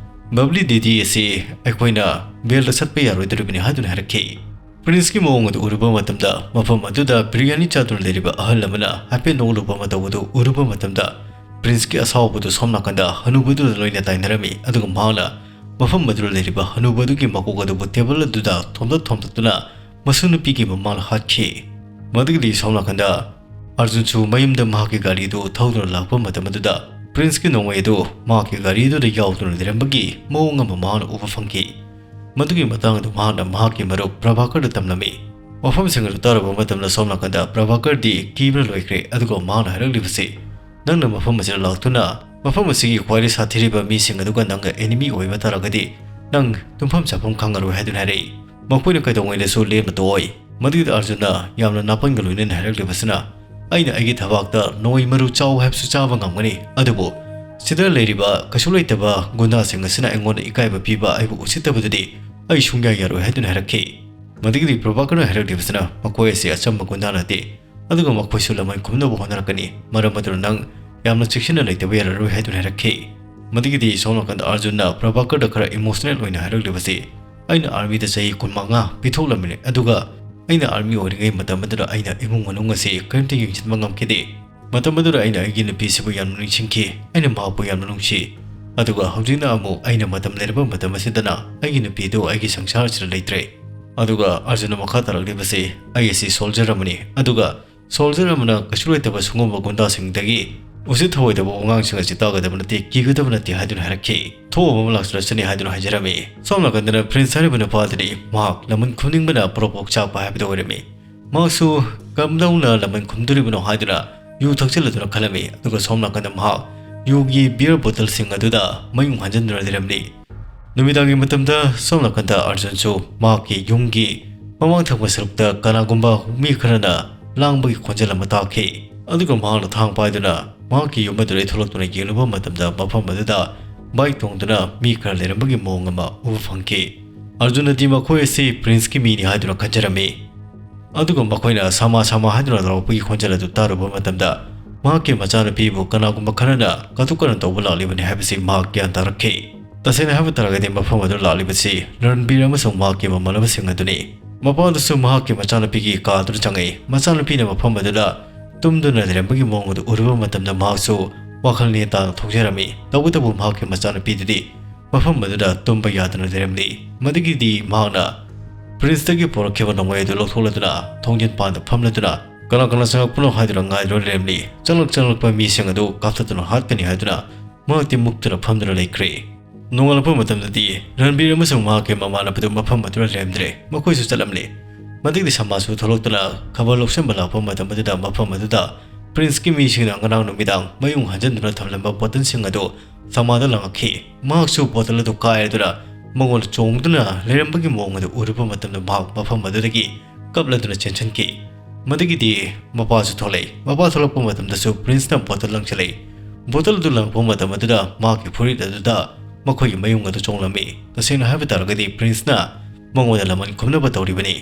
ꯕꯕ꯭ꯂꯤ ꯗꯦꯗꯤ ꯑꯁꯤ ꯑꯩꯈꯣꯏꯅ ꯕꯦꯜꯗ ꯆꯠꯄ ꯌꯥꯔꯣꯏꯗꯧꯔꯤꯕꯅꯤ" ꯍꯥꯏꯗꯨꯅ ꯍꯥꯏꯔꯛꯈꯤ꯫ ꯄ꯭ꯔꯤꯟꯁꯀꯤ ꯃꯑꯣꯡ ꯑꯗꯨ ꯎꯔꯨꯕ ꯃꯇꯝꯗ, ꯃꯐꯝ ꯑꯗꯨꯗ ꯕꯤꯔꯌꯥꯅꯤ ꯆꯥꯗꯨꯅ ꯂꯩꯔꯤꯕ ꯑꯍꯜ ꯑꯃꯅ ꯍꯥꯏꯐꯦꯠ ꯅꯣꯛꯂꯨꯕ ꯑꯃ ꯇꯧꯕꯗꯨ ꯎꯔꯨꯕ ꯃꯇꯝꯗ, ꯄ꯭ꯔꯤꯟꯁꯀꯤ ꯑꯁꯥꯎꯕꯗꯨ ꯁꯣꯝ ꯅꯥꯀꯟꯗ ꯍꯅꯨꯕꯗꯨꯗ ꯂꯣꯏꯅ ꯇꯥꯏꯅꯔꯝꯃꯤ꯫ ꯑꯗꯨꯒ ꯃꯍꯥꯛꯅ ꯃꯐꯝ ꯑꯗꯨꯗ ꯂꯩꯔꯤꯕ ꯍꯅꯨꯕꯗꯨꯒꯤ ꯃꯀꯣꯛ ꯑꯗꯨꯕꯨ ꯇꯦꯕꯜ ꯑꯗꯨꯗ ꯊꯣꯝꯗꯠ ꯊꯣꯝꯗꯠꯇꯨꯅ ꯃꯁꯨ ꯅꯨꯄꯤꯒꯤ ꯃꯃꯥꯡꯗ ꯍꯥꯠꯈꯤ꯫ ꯃꯗꯨꯒꯤꯗꯤ ꯁꯣꯝ ꯅꯥꯀꯟꯗ ꯑꯔꯖꯨꯟꯁꯨ ꯃꯌꯨꯝꯗ ꯃꯍꯥꯛꯀꯤ ꯒꯥꯔꯤꯗꯨ ꯊꯧꯗꯨꯅ ꯂꯥꯛꯄ ꯃꯇꯝ ꯑꯗꯨꯗ, ꯄ꯭ꯔꯤꯟꯁꯀꯤ ꯅꯣꯡꯃꯩ ꯑꯗꯨ ꯃꯍꯥꯛꯀꯤ ꯒꯥꯔꯤꯗꯨꯗ ꯌꯥꯎꯗꯨꯅ ꯂꯩꯔꯝꯕꯒꯤ ꯃꯑꯣꯡ ꯑꯃ ꯃꯍꯥꯛꯅ ꯎꯕ ꯐꯪꯈꯤ꯫ ꯃꯗꯨꯒꯤ ꯃꯇꯥꯡ ꯑꯗꯨ ꯃꯍꯥꯛꯅ ꯃꯍꯥꯛꯀꯤ ꯃꯔꯨꯞ ꯄ꯭ꯔꯚꯥꯀꯔꯗ ꯇꯝꯂꯝꯃꯤ꯫ ꯋꯥꯐꯝꯁꯤꯡ ꯑꯗꯨ ꯇꯥꯔꯕ ꯃꯇꯝꯗ ꯁꯣꯝ ꯅꯥꯀꯟꯗ ꯄ꯭ꯔꯚꯥꯀꯔꯗꯤ ꯀꯤꯕꯅ ꯂꯣꯏꯈ꯭ꯔꯦ, ꯑꯗꯨꯒ ꯃꯍꯥꯛꯅ ꯍꯥꯏꯔꯛꯂꯤꯕꯁꯤ, "ꯅꯪꯅ ꯃꯐꯝ ꯑꯁꯤꯗ ꯂꯥꯛꯇꯨꯅ ꯃꯐꯝ ꯑꯁꯤꯒꯤ ꯈ꯭ꯋꯥꯏꯗꯒꯤ ꯁꯥꯊꯤꯔꯤꯕ ꯃꯤꯁꯤꯡ ꯑꯗꯨꯒ ꯅꯪꯒ ꯑꯦꯅꯤꯃꯤ ꯑꯣꯏꯕ ꯇꯥꯔꯒꯗꯤ, ꯅꯪ ꯇꯨꯝꯐꯝ ꯆꯥꯐꯝ ꯈꯪꯉꯔꯣꯏ" ꯍꯥꯏꯗꯨꯅ ꯍꯥꯏꯔꯛꯏ꯫ ꯃꯈꯣꯏꯅ ꯀꯩꯗꯧꯉꯩꯗꯁꯨ ꯂꯦꯝꯅ ꯇꯣꯛꯑꯣꯏ꯫ ꯃꯗꯨꯗ ꯑꯔꯖꯨꯟꯅ ꯌꯥꯝꯅ ꯅꯥꯄꯟꯒ ꯂꯣꯏꯅꯅ ꯍꯥꯏꯔꯛꯂꯤꯕꯁꯤꯅ, "ꯑꯩꯅ ꯑꯩꯒꯤ ꯊꯕꯥꯛꯇ ꯅꯣꯡꯃꯩ ꯃꯔꯨ ꯆꯥꯎ ꯍꯥꯏꯕꯁꯨ ꯆꯥꯕ ꯉꯝꯒꯅꯤ, ꯑꯗꯨꯕꯨ ꯁꯤꯗ ꯂꯩꯔꯤꯕ ꯀꯩꯁꯨ ꯂꯩꯇꯕ ꯒꯨꯟꯗꯥꯁꯤꯡ ꯑꯁꯤꯅ ꯑꯩꯉꯣꯟꯗ ꯏꯀꯥꯏꯕ ꯄꯤꯕ, ꯑꯩꯕꯨ ꯎꯁꯤꯠꯇꯕꯗꯨꯗꯤ ꯑꯩ ꯁꯨꯡꯌꯥ ꯌꯥꯔꯣꯏ" ꯍꯥꯏꯗꯨꯅ ꯍꯥꯏꯔꯛꯈꯤ꯫ ꯃꯗꯨꯒꯤꯗꯤ ꯄ꯭ꯔꯚꯥꯀꯔꯅ ꯍꯥꯏꯔꯛꯂꯤꯕꯁꯤꯅ, "ꯃꯈꯣꯏ ꯑꯁꯤ ꯑꯆꯝꯕ ꯒꯨꯟꯗꯥ ꯅꯠꯇꯦ, ꯑꯗꯨꯒ ꯃꯈꯣꯏꯁꯨ ꯂꯃꯟ ꯈꯨꯝꯅꯕ ꯍꯣꯠꯅꯔꯛꯀꯅꯤ꯫ ꯃꯔꯝ ꯑꯗꯨꯅ ꯅꯪ ꯌꯥꯝꯅ ꯆꯦꯛꯁꯤꯟꯅ ꯂꯩꯇꯕ ꯌꯥꯔꯔꯣꯏ" ꯍꯥꯏꯗꯨꯅ ꯍꯥꯏꯔꯛꯈꯤ꯫ ꯃꯗꯨꯒꯤꯗꯤ ꯁꯣꯝ ꯅꯥꯀꯟꯗ ꯑꯔꯖꯨꯟꯅ ꯄ꯭ꯔꯚꯥꯀꯔꯗ ꯈꯔ ꯏꯃꯣꯁꯅꯦꯜ ꯑꯣꯏꯅ ꯍꯥꯏꯔꯛꯂꯤꯕꯁꯤ, "ꯑꯩꯅ ꯑꯥꯔꯃꯤꯗ ꯆꯍꯤ ꯀꯨꯟꯃꯉꯥ ꯄꯤꯊꯣꯛꯂꯝꯃꯤꯅꯦ, ꯑꯗꯨꯒ ꯑꯩꯅ ꯑꯥꯔꯃꯤ ꯑꯣꯏꯔꯤꯉꯩ ꯃꯇꯝ ꯑꯗꯨꯗ ꯑꯩꯅ ꯏꯃꯨꯡ ꯃꯅꯨꯡ ꯑꯁꯤ ꯀꯔꯤꯝꯇ ꯌꯦꯡꯁꯤꯟꯕ ꯉꯝꯈꯤꯗꯦ꯫ ꯃꯇꯝ ꯑꯗꯨꯗ ꯑꯩꯅ ꯑꯩꯒꯤ ꯅꯨꯄꯤꯁꯤꯕꯨ ꯌꯥꯝꯅ ꯅꯤꯡꯁꯤꯡꯈꯤ, ꯑꯩꯅ ꯃꯍꯥꯛꯄꯨ ꯌꯥꯝꯅ ꯅꯨꯡꯁꯤ꯫ ꯑꯗꯨꯒ ꯍꯧꯖꯤꯛꯅ ꯑꯃꯨꯛ ꯑꯩꯅ ꯃꯇꯝ ꯂꯩꯔꯕ ꯃꯇꯝ ꯑꯁꯤꯗꯅ ꯑꯩꯒꯤ ꯅꯨꯄꯤꯗꯨ ꯑꯩꯒꯤ ꯁꯪꯁꯥꯔ ꯑꯁꯤꯗ ꯂꯩꯇ꯭ꯔꯦ꯫ ꯑꯗꯨꯒ ꯑꯔꯖꯨꯟꯅ ꯃꯈꯥ ꯇꯥꯔꯛꯂꯤꯕꯁꯤ, "ꯑꯩ ꯑꯁꯤ ꯁꯣꯜꯖꯔ ꯑꯃꯅꯤ, ꯑꯗꯨꯒ ꯁꯣꯜꯖꯔ ꯑꯃꯅ ꯀꯩꯁꯨ ꯂꯩꯇꯕ ꯁꯤꯒꯨꯝꯕ ꯒꯨꯟꯗꯥꯁꯤꯡꯗꯒꯤ ꯎꯁꯤꯠ ꯊꯑꯣꯏꯗꯕ ꯋꯥꯉꯥꯡꯁꯤꯡ ꯑꯁꯤ ꯇꯥꯒꯗꯕ ꯅꯠꯇꯦ, ꯀꯤꯒꯗꯕ ꯅꯠꯇꯦ" ꯍꯥꯏꯗꯨꯅ ꯍꯥꯏꯔꯛꯈꯤ꯫ "ꯊꯣꯛꯑꯕ ꯑꯃ ꯂꯥꯛꯆꯔꯁꯅꯤ" ꯍꯥꯏꯗꯨꯅ ꯍꯥꯏꯖꯔꯝꯃꯤ꯫ ꯁꯣꯝ ꯅꯥꯀꯟꯗꯅ ꯄ꯭ꯔꯤꯟꯁ ꯍꯥꯏꯔꯤꯕ ꯅꯨꯄꯥꯗꯨꯗꯤ ꯃꯍꯥꯛ ꯂꯃꯟ ꯈꯨꯝꯅꯤꯡꯕꯅ ꯄ꯭ꯔꯣꯛ ꯄ꯭ꯔꯣꯛ ꯆꯥꯛꯄ ꯍꯥꯏꯕꯗꯨ ꯑꯣꯏꯔꯝꯃꯤ꯫ ꯃꯍꯥꯛꯁꯨ ꯀꯝꯗꯧꯅ ꯂꯃꯟ ꯈꯨꯝꯗꯣꯔꯤꯕꯅꯣ ꯍꯥꯏꯗꯨꯅ ꯌꯨ ꯊꯛꯆꯤꯜꯂꯗꯨꯅ ꯈꯜꯂꯝꯃꯤ꯫ ꯑꯗꯨꯒ ꯁꯣꯝ ꯅꯥꯀꯟꯗ ꯃꯍꯥꯛ ꯌꯨꯒꯤ ꯕꯤꯌꯔ ꯕꯣꯇꯜꯁꯤꯡ ꯑꯗꯨꯗ ꯃꯌꯨꯡ ꯍꯟꯖꯤꯟꯗꯨꯅ ꯂꯩꯔꯝꯂꯤ꯫ ꯅꯨꯃꯤꯗꯥꯡꯒꯤ ꯃꯇꯝꯗ ꯁꯣꯝ ꯅꯥꯀꯟꯗ ꯑꯔꯖꯨꯟꯁꯨ ꯃꯍꯥꯛꯀꯤ ꯌꯨꯝꯒꯤ ꯃꯃꯥꯡ ꯊꯪꯕ ꯁꯔꯨꯛꯇ ꯀꯅꯥꯒꯨꯝꯕ ꯃꯤ ꯈꯔꯅ ꯂꯥꯡꯕꯒꯤ ꯈꯣꯟꯖꯦꯜ ꯑꯃ ꯇꯥꯈꯤ꯫ ꯑꯗꯨꯒ ꯃꯍꯥꯛꯅ ꯊꯥꯡ ꯄꯥꯏꯗꯨꯅ ꯃꯍꯥꯛꯀꯤ ꯌꯨꯝ ꯑꯗꯨꯗꯒꯤ ꯊꯣꯛꯂꯛꯇꯨꯅ ꯌꯦꯡꯂꯨꯕ ꯃꯇꯝꯗ, ꯃꯐꯝ ꯑꯗꯨꯗ ꯕꯥꯏꯛ ꯇꯣꯡꯗꯨꯅ ꯃꯤ ꯈꯔ ꯂꯩꯔꯝꯕꯒꯤ ꯃꯑꯣꯡ ꯑꯃ ꯎꯕ ꯐꯪꯈꯤ꯫ ꯑꯔꯖꯨꯟꯅꯗꯤ ꯃꯈꯣꯏ ꯑꯁꯤ ꯄ꯭ꯔꯤꯟꯁꯀꯤ ꯃꯤꯅꯤ ꯍꯥꯏꯗꯨꯅ ꯈꯟꯖꯔꯝꯃꯤ꯫ ꯑꯗꯨꯒ ꯃꯈꯣꯏꯅ "ꯁꯥꯃꯥ, ꯁꯥꯃꯥ" ꯍꯥꯏꯗꯨꯅ ꯂꯥꯎꯔꯛꯄꯒꯤ ꯈꯣꯟꯖꯦꯜ ꯑꯗꯨ ꯇꯥꯔꯨꯕ ꯃꯇꯝꯗ, ꯃꯍꯥꯛꯀꯤ ꯃꯆꯥꯅꯨꯄꯤꯕꯨ ꯀꯅꯥꯒꯨꯝꯕ ꯈꯔꯅ ꯀꯇꯨ ꯀꯔꯟ ꯇꯧꯕ ꯂꯥꯛꯂꯤꯕꯅꯤ ꯍꯥꯏꯕꯁꯤ ꯃꯍꯥꯛ ꯒ꯭ꯌꯥꯟ ꯇꯥꯔꯛꯈꯤ꯫ ꯇꯁꯦꯡꯅ ꯍꯥꯏꯕ ꯇꯥꯔꯒꯗꯤ, ꯃꯐꯝ ꯑꯗꯨꯗ ꯂꯥꯛꯂꯤꯕꯁꯤ ꯔꯟꯕꯤꯔ ꯑꯃꯁꯨꯡ ꯃꯍꯥꯛꯀꯤ ꯃꯃꯥꯟꯅꯕꯁꯤꯡ ꯑꯗꯨꯅꯤ꯫ ꯃꯄꯥ ꯑꯗꯨꯁꯨ ꯃꯍꯥꯛꯀꯤ ꯃꯆꯥꯅꯨꯄꯤꯒꯤ ꯀꯥ ꯑꯗꯨꯗ ꯆꯪꯉꯛꯏ꯫ ꯃꯆꯥꯅꯨꯄꯤꯅ ꯃꯐꯝ ꯑꯗꯨꯗ ꯇꯨꯝꯗꯨꯅ ꯂꯩꯔꯝꯕꯒꯤ ꯃꯑꯣꯡ ꯑꯗꯨ ꯎꯔꯨꯕ ꯃꯇꯝꯗ, ꯃꯍꯥꯛꯁꯨ ꯋꯥꯈꯜ ꯅꯦ ꯇꯥꯅ ꯊꯣꯛꯆꯔꯝꯃꯤ꯫ ꯇꯧꯕꯇꯕꯨ, ꯃꯍꯥꯛꯀꯤ ꯃꯆꯥꯅꯨꯄꯤꯗꯨꯗꯤ ꯃꯐꯝ ꯑꯗꯨꯗ ꯇꯨꯝꯕ ꯌꯥꯗꯅ ꯂꯩꯔꯝꯂꯤ꯫ ꯃꯗꯨꯒꯤꯗꯤ ꯃꯍꯥꯛꯅ ꯄ꯭ꯔꯤꯟꯁꯇꯒꯤ ꯄꯨꯔꯛꯈꯤꯕ ꯅꯣꯡꯃꯩ ꯑꯗꯨ ꯂꯧꯊꯣꯛꯂꯗꯨꯅ, ꯊꯣꯡꯖꯤꯟ ꯄꯥꯟꯗ ꯐꯝꯂꯗꯨꯅ, ꯀꯅꯥ ꯀꯅꯥ ꯆꯪꯂꯛꯄꯅꯣ ꯍꯥꯏꯗꯨꯅ ꯉꯥꯏꯗꯨꯅ ꯂꯩꯔꯝꯂꯤ꯫ ꯆꯪꯂꯛ ꯆꯪꯂꯛꯄ ꯃꯤꯁꯤꯡ ꯑꯗꯨ ꯀꯥꯞꯊꯠꯇꯨꯅ ꯍꯥꯠꯀꯅꯤ ꯍꯥꯏꯗꯨꯅ ꯃꯍꯥꯛꯇꯤ ꯃꯨꯛꯇꯨꯅ ꯐꯝꯗꯨꯅ ꯂꯩꯈ꯭ꯔꯦ꯫ ꯅꯣꯡꯉꯥꯜꯂꯛꯄ ꯃꯇꯝꯗꯗꯤ ꯔꯟꯕꯤꯔ ꯑꯃꯁꯨꯡ ꯃꯍꯥꯛꯀꯤ ꯃꯃꯥꯟꯅꯕꯗꯨ ꯃꯐꯝ ꯑꯗꯨꯗ ꯂꯩꯔꯝꯗ꯭ꯔꯦ꯫ ꯃꯈꯣꯏꯁꯨ ꯆꯠꯂꯝꯂꯦ꯫ ꯃꯗꯨꯒꯤ ꯁꯃꯥꯖꯁꯨ ꯊꯣꯛꯂꯛꯇꯨꯅ ꯈꯕꯔ ꯂꯧꯁꯤꯟꯕ ꯂꯥꯛꯄ ꯃꯇꯝ ꯑꯗꯨꯗ, ꯃꯐꯝ ꯑꯗꯨꯗ ꯄ꯭ꯔꯤꯟꯁꯀꯤ ꯃꯤꯁꯤꯡꯅ ꯉꯔꯥꯡ ꯅꯨꯃꯤꯗꯥꯡ ꯃꯌꯨꯡ ꯍꯟꯖꯤꯟꯗꯨꯅ ꯊꯝꯂꯝꯕ ꯕꯣꯇꯜꯁꯤꯡ ꯑꯗꯨ ꯁꯃꯥꯗ ꯂꯪꯉꯛꯈꯤ꯫ ꯃꯍꯥꯛꯁꯨ ꯕꯣꯇꯜ ꯑꯗꯨ ꯀꯥꯏꯔꯗꯨꯅ ꯃꯉꯣꯟꯗ ꯆꯣꯡꯗꯨꯅ ꯂꯩꯔꯝꯕꯒꯤ ꯃꯑꯣꯡ ꯑꯗꯨ ꯎꯔꯨꯕ ꯃꯇꯝꯗ, ꯃꯍꯥꯛ ꯃꯐꯝ ꯑꯗꯨꯗꯒꯤ ꯀꯞꯂꯗꯨꯅ ꯆꯦꯟꯁꯤꯟꯈꯤ꯫ ꯃꯗꯨꯒꯤꯗꯤ ꯃꯄꯥꯁꯨ ꯊꯣꯛꯂꯛꯏ꯫ ꯃꯄꯥ ꯊꯣꯛꯂꯛꯄ ꯃꯇꯝꯗꯁꯨ ꯄ꯭ꯔꯤꯟꯁꯅ ꯕꯣꯇꯜ ꯂꯪꯁꯤꯜꯂꯛꯏ꯫ ꯕꯣꯇꯜ ꯑꯗꯨ ꯂꯪꯂꯛꯄ ꯃꯇꯝ ꯑꯗꯨꯗ ꯃꯍꯥꯛꯀꯤ ꯐꯨꯔꯤꯠ ꯑꯗꯨꯗ ꯃꯈꯣꯏꯒꯤ ꯃꯌꯨꯡ ꯑꯗꯨ ꯆꯣꯡꯂꯝꯃꯤ꯫ ꯇꯁꯦꯡꯅ ꯍꯥꯏꯕ ꯇꯥꯔꯒꯗꯤ, ꯄ꯭ꯔꯤꯟꯁꯅ ꯃꯉꯣꯟꯗ ꯂꯃꯟ ꯈꯨꯝꯅꯕ ꯇꯧꯔꯤꯕꯅꯤ꯫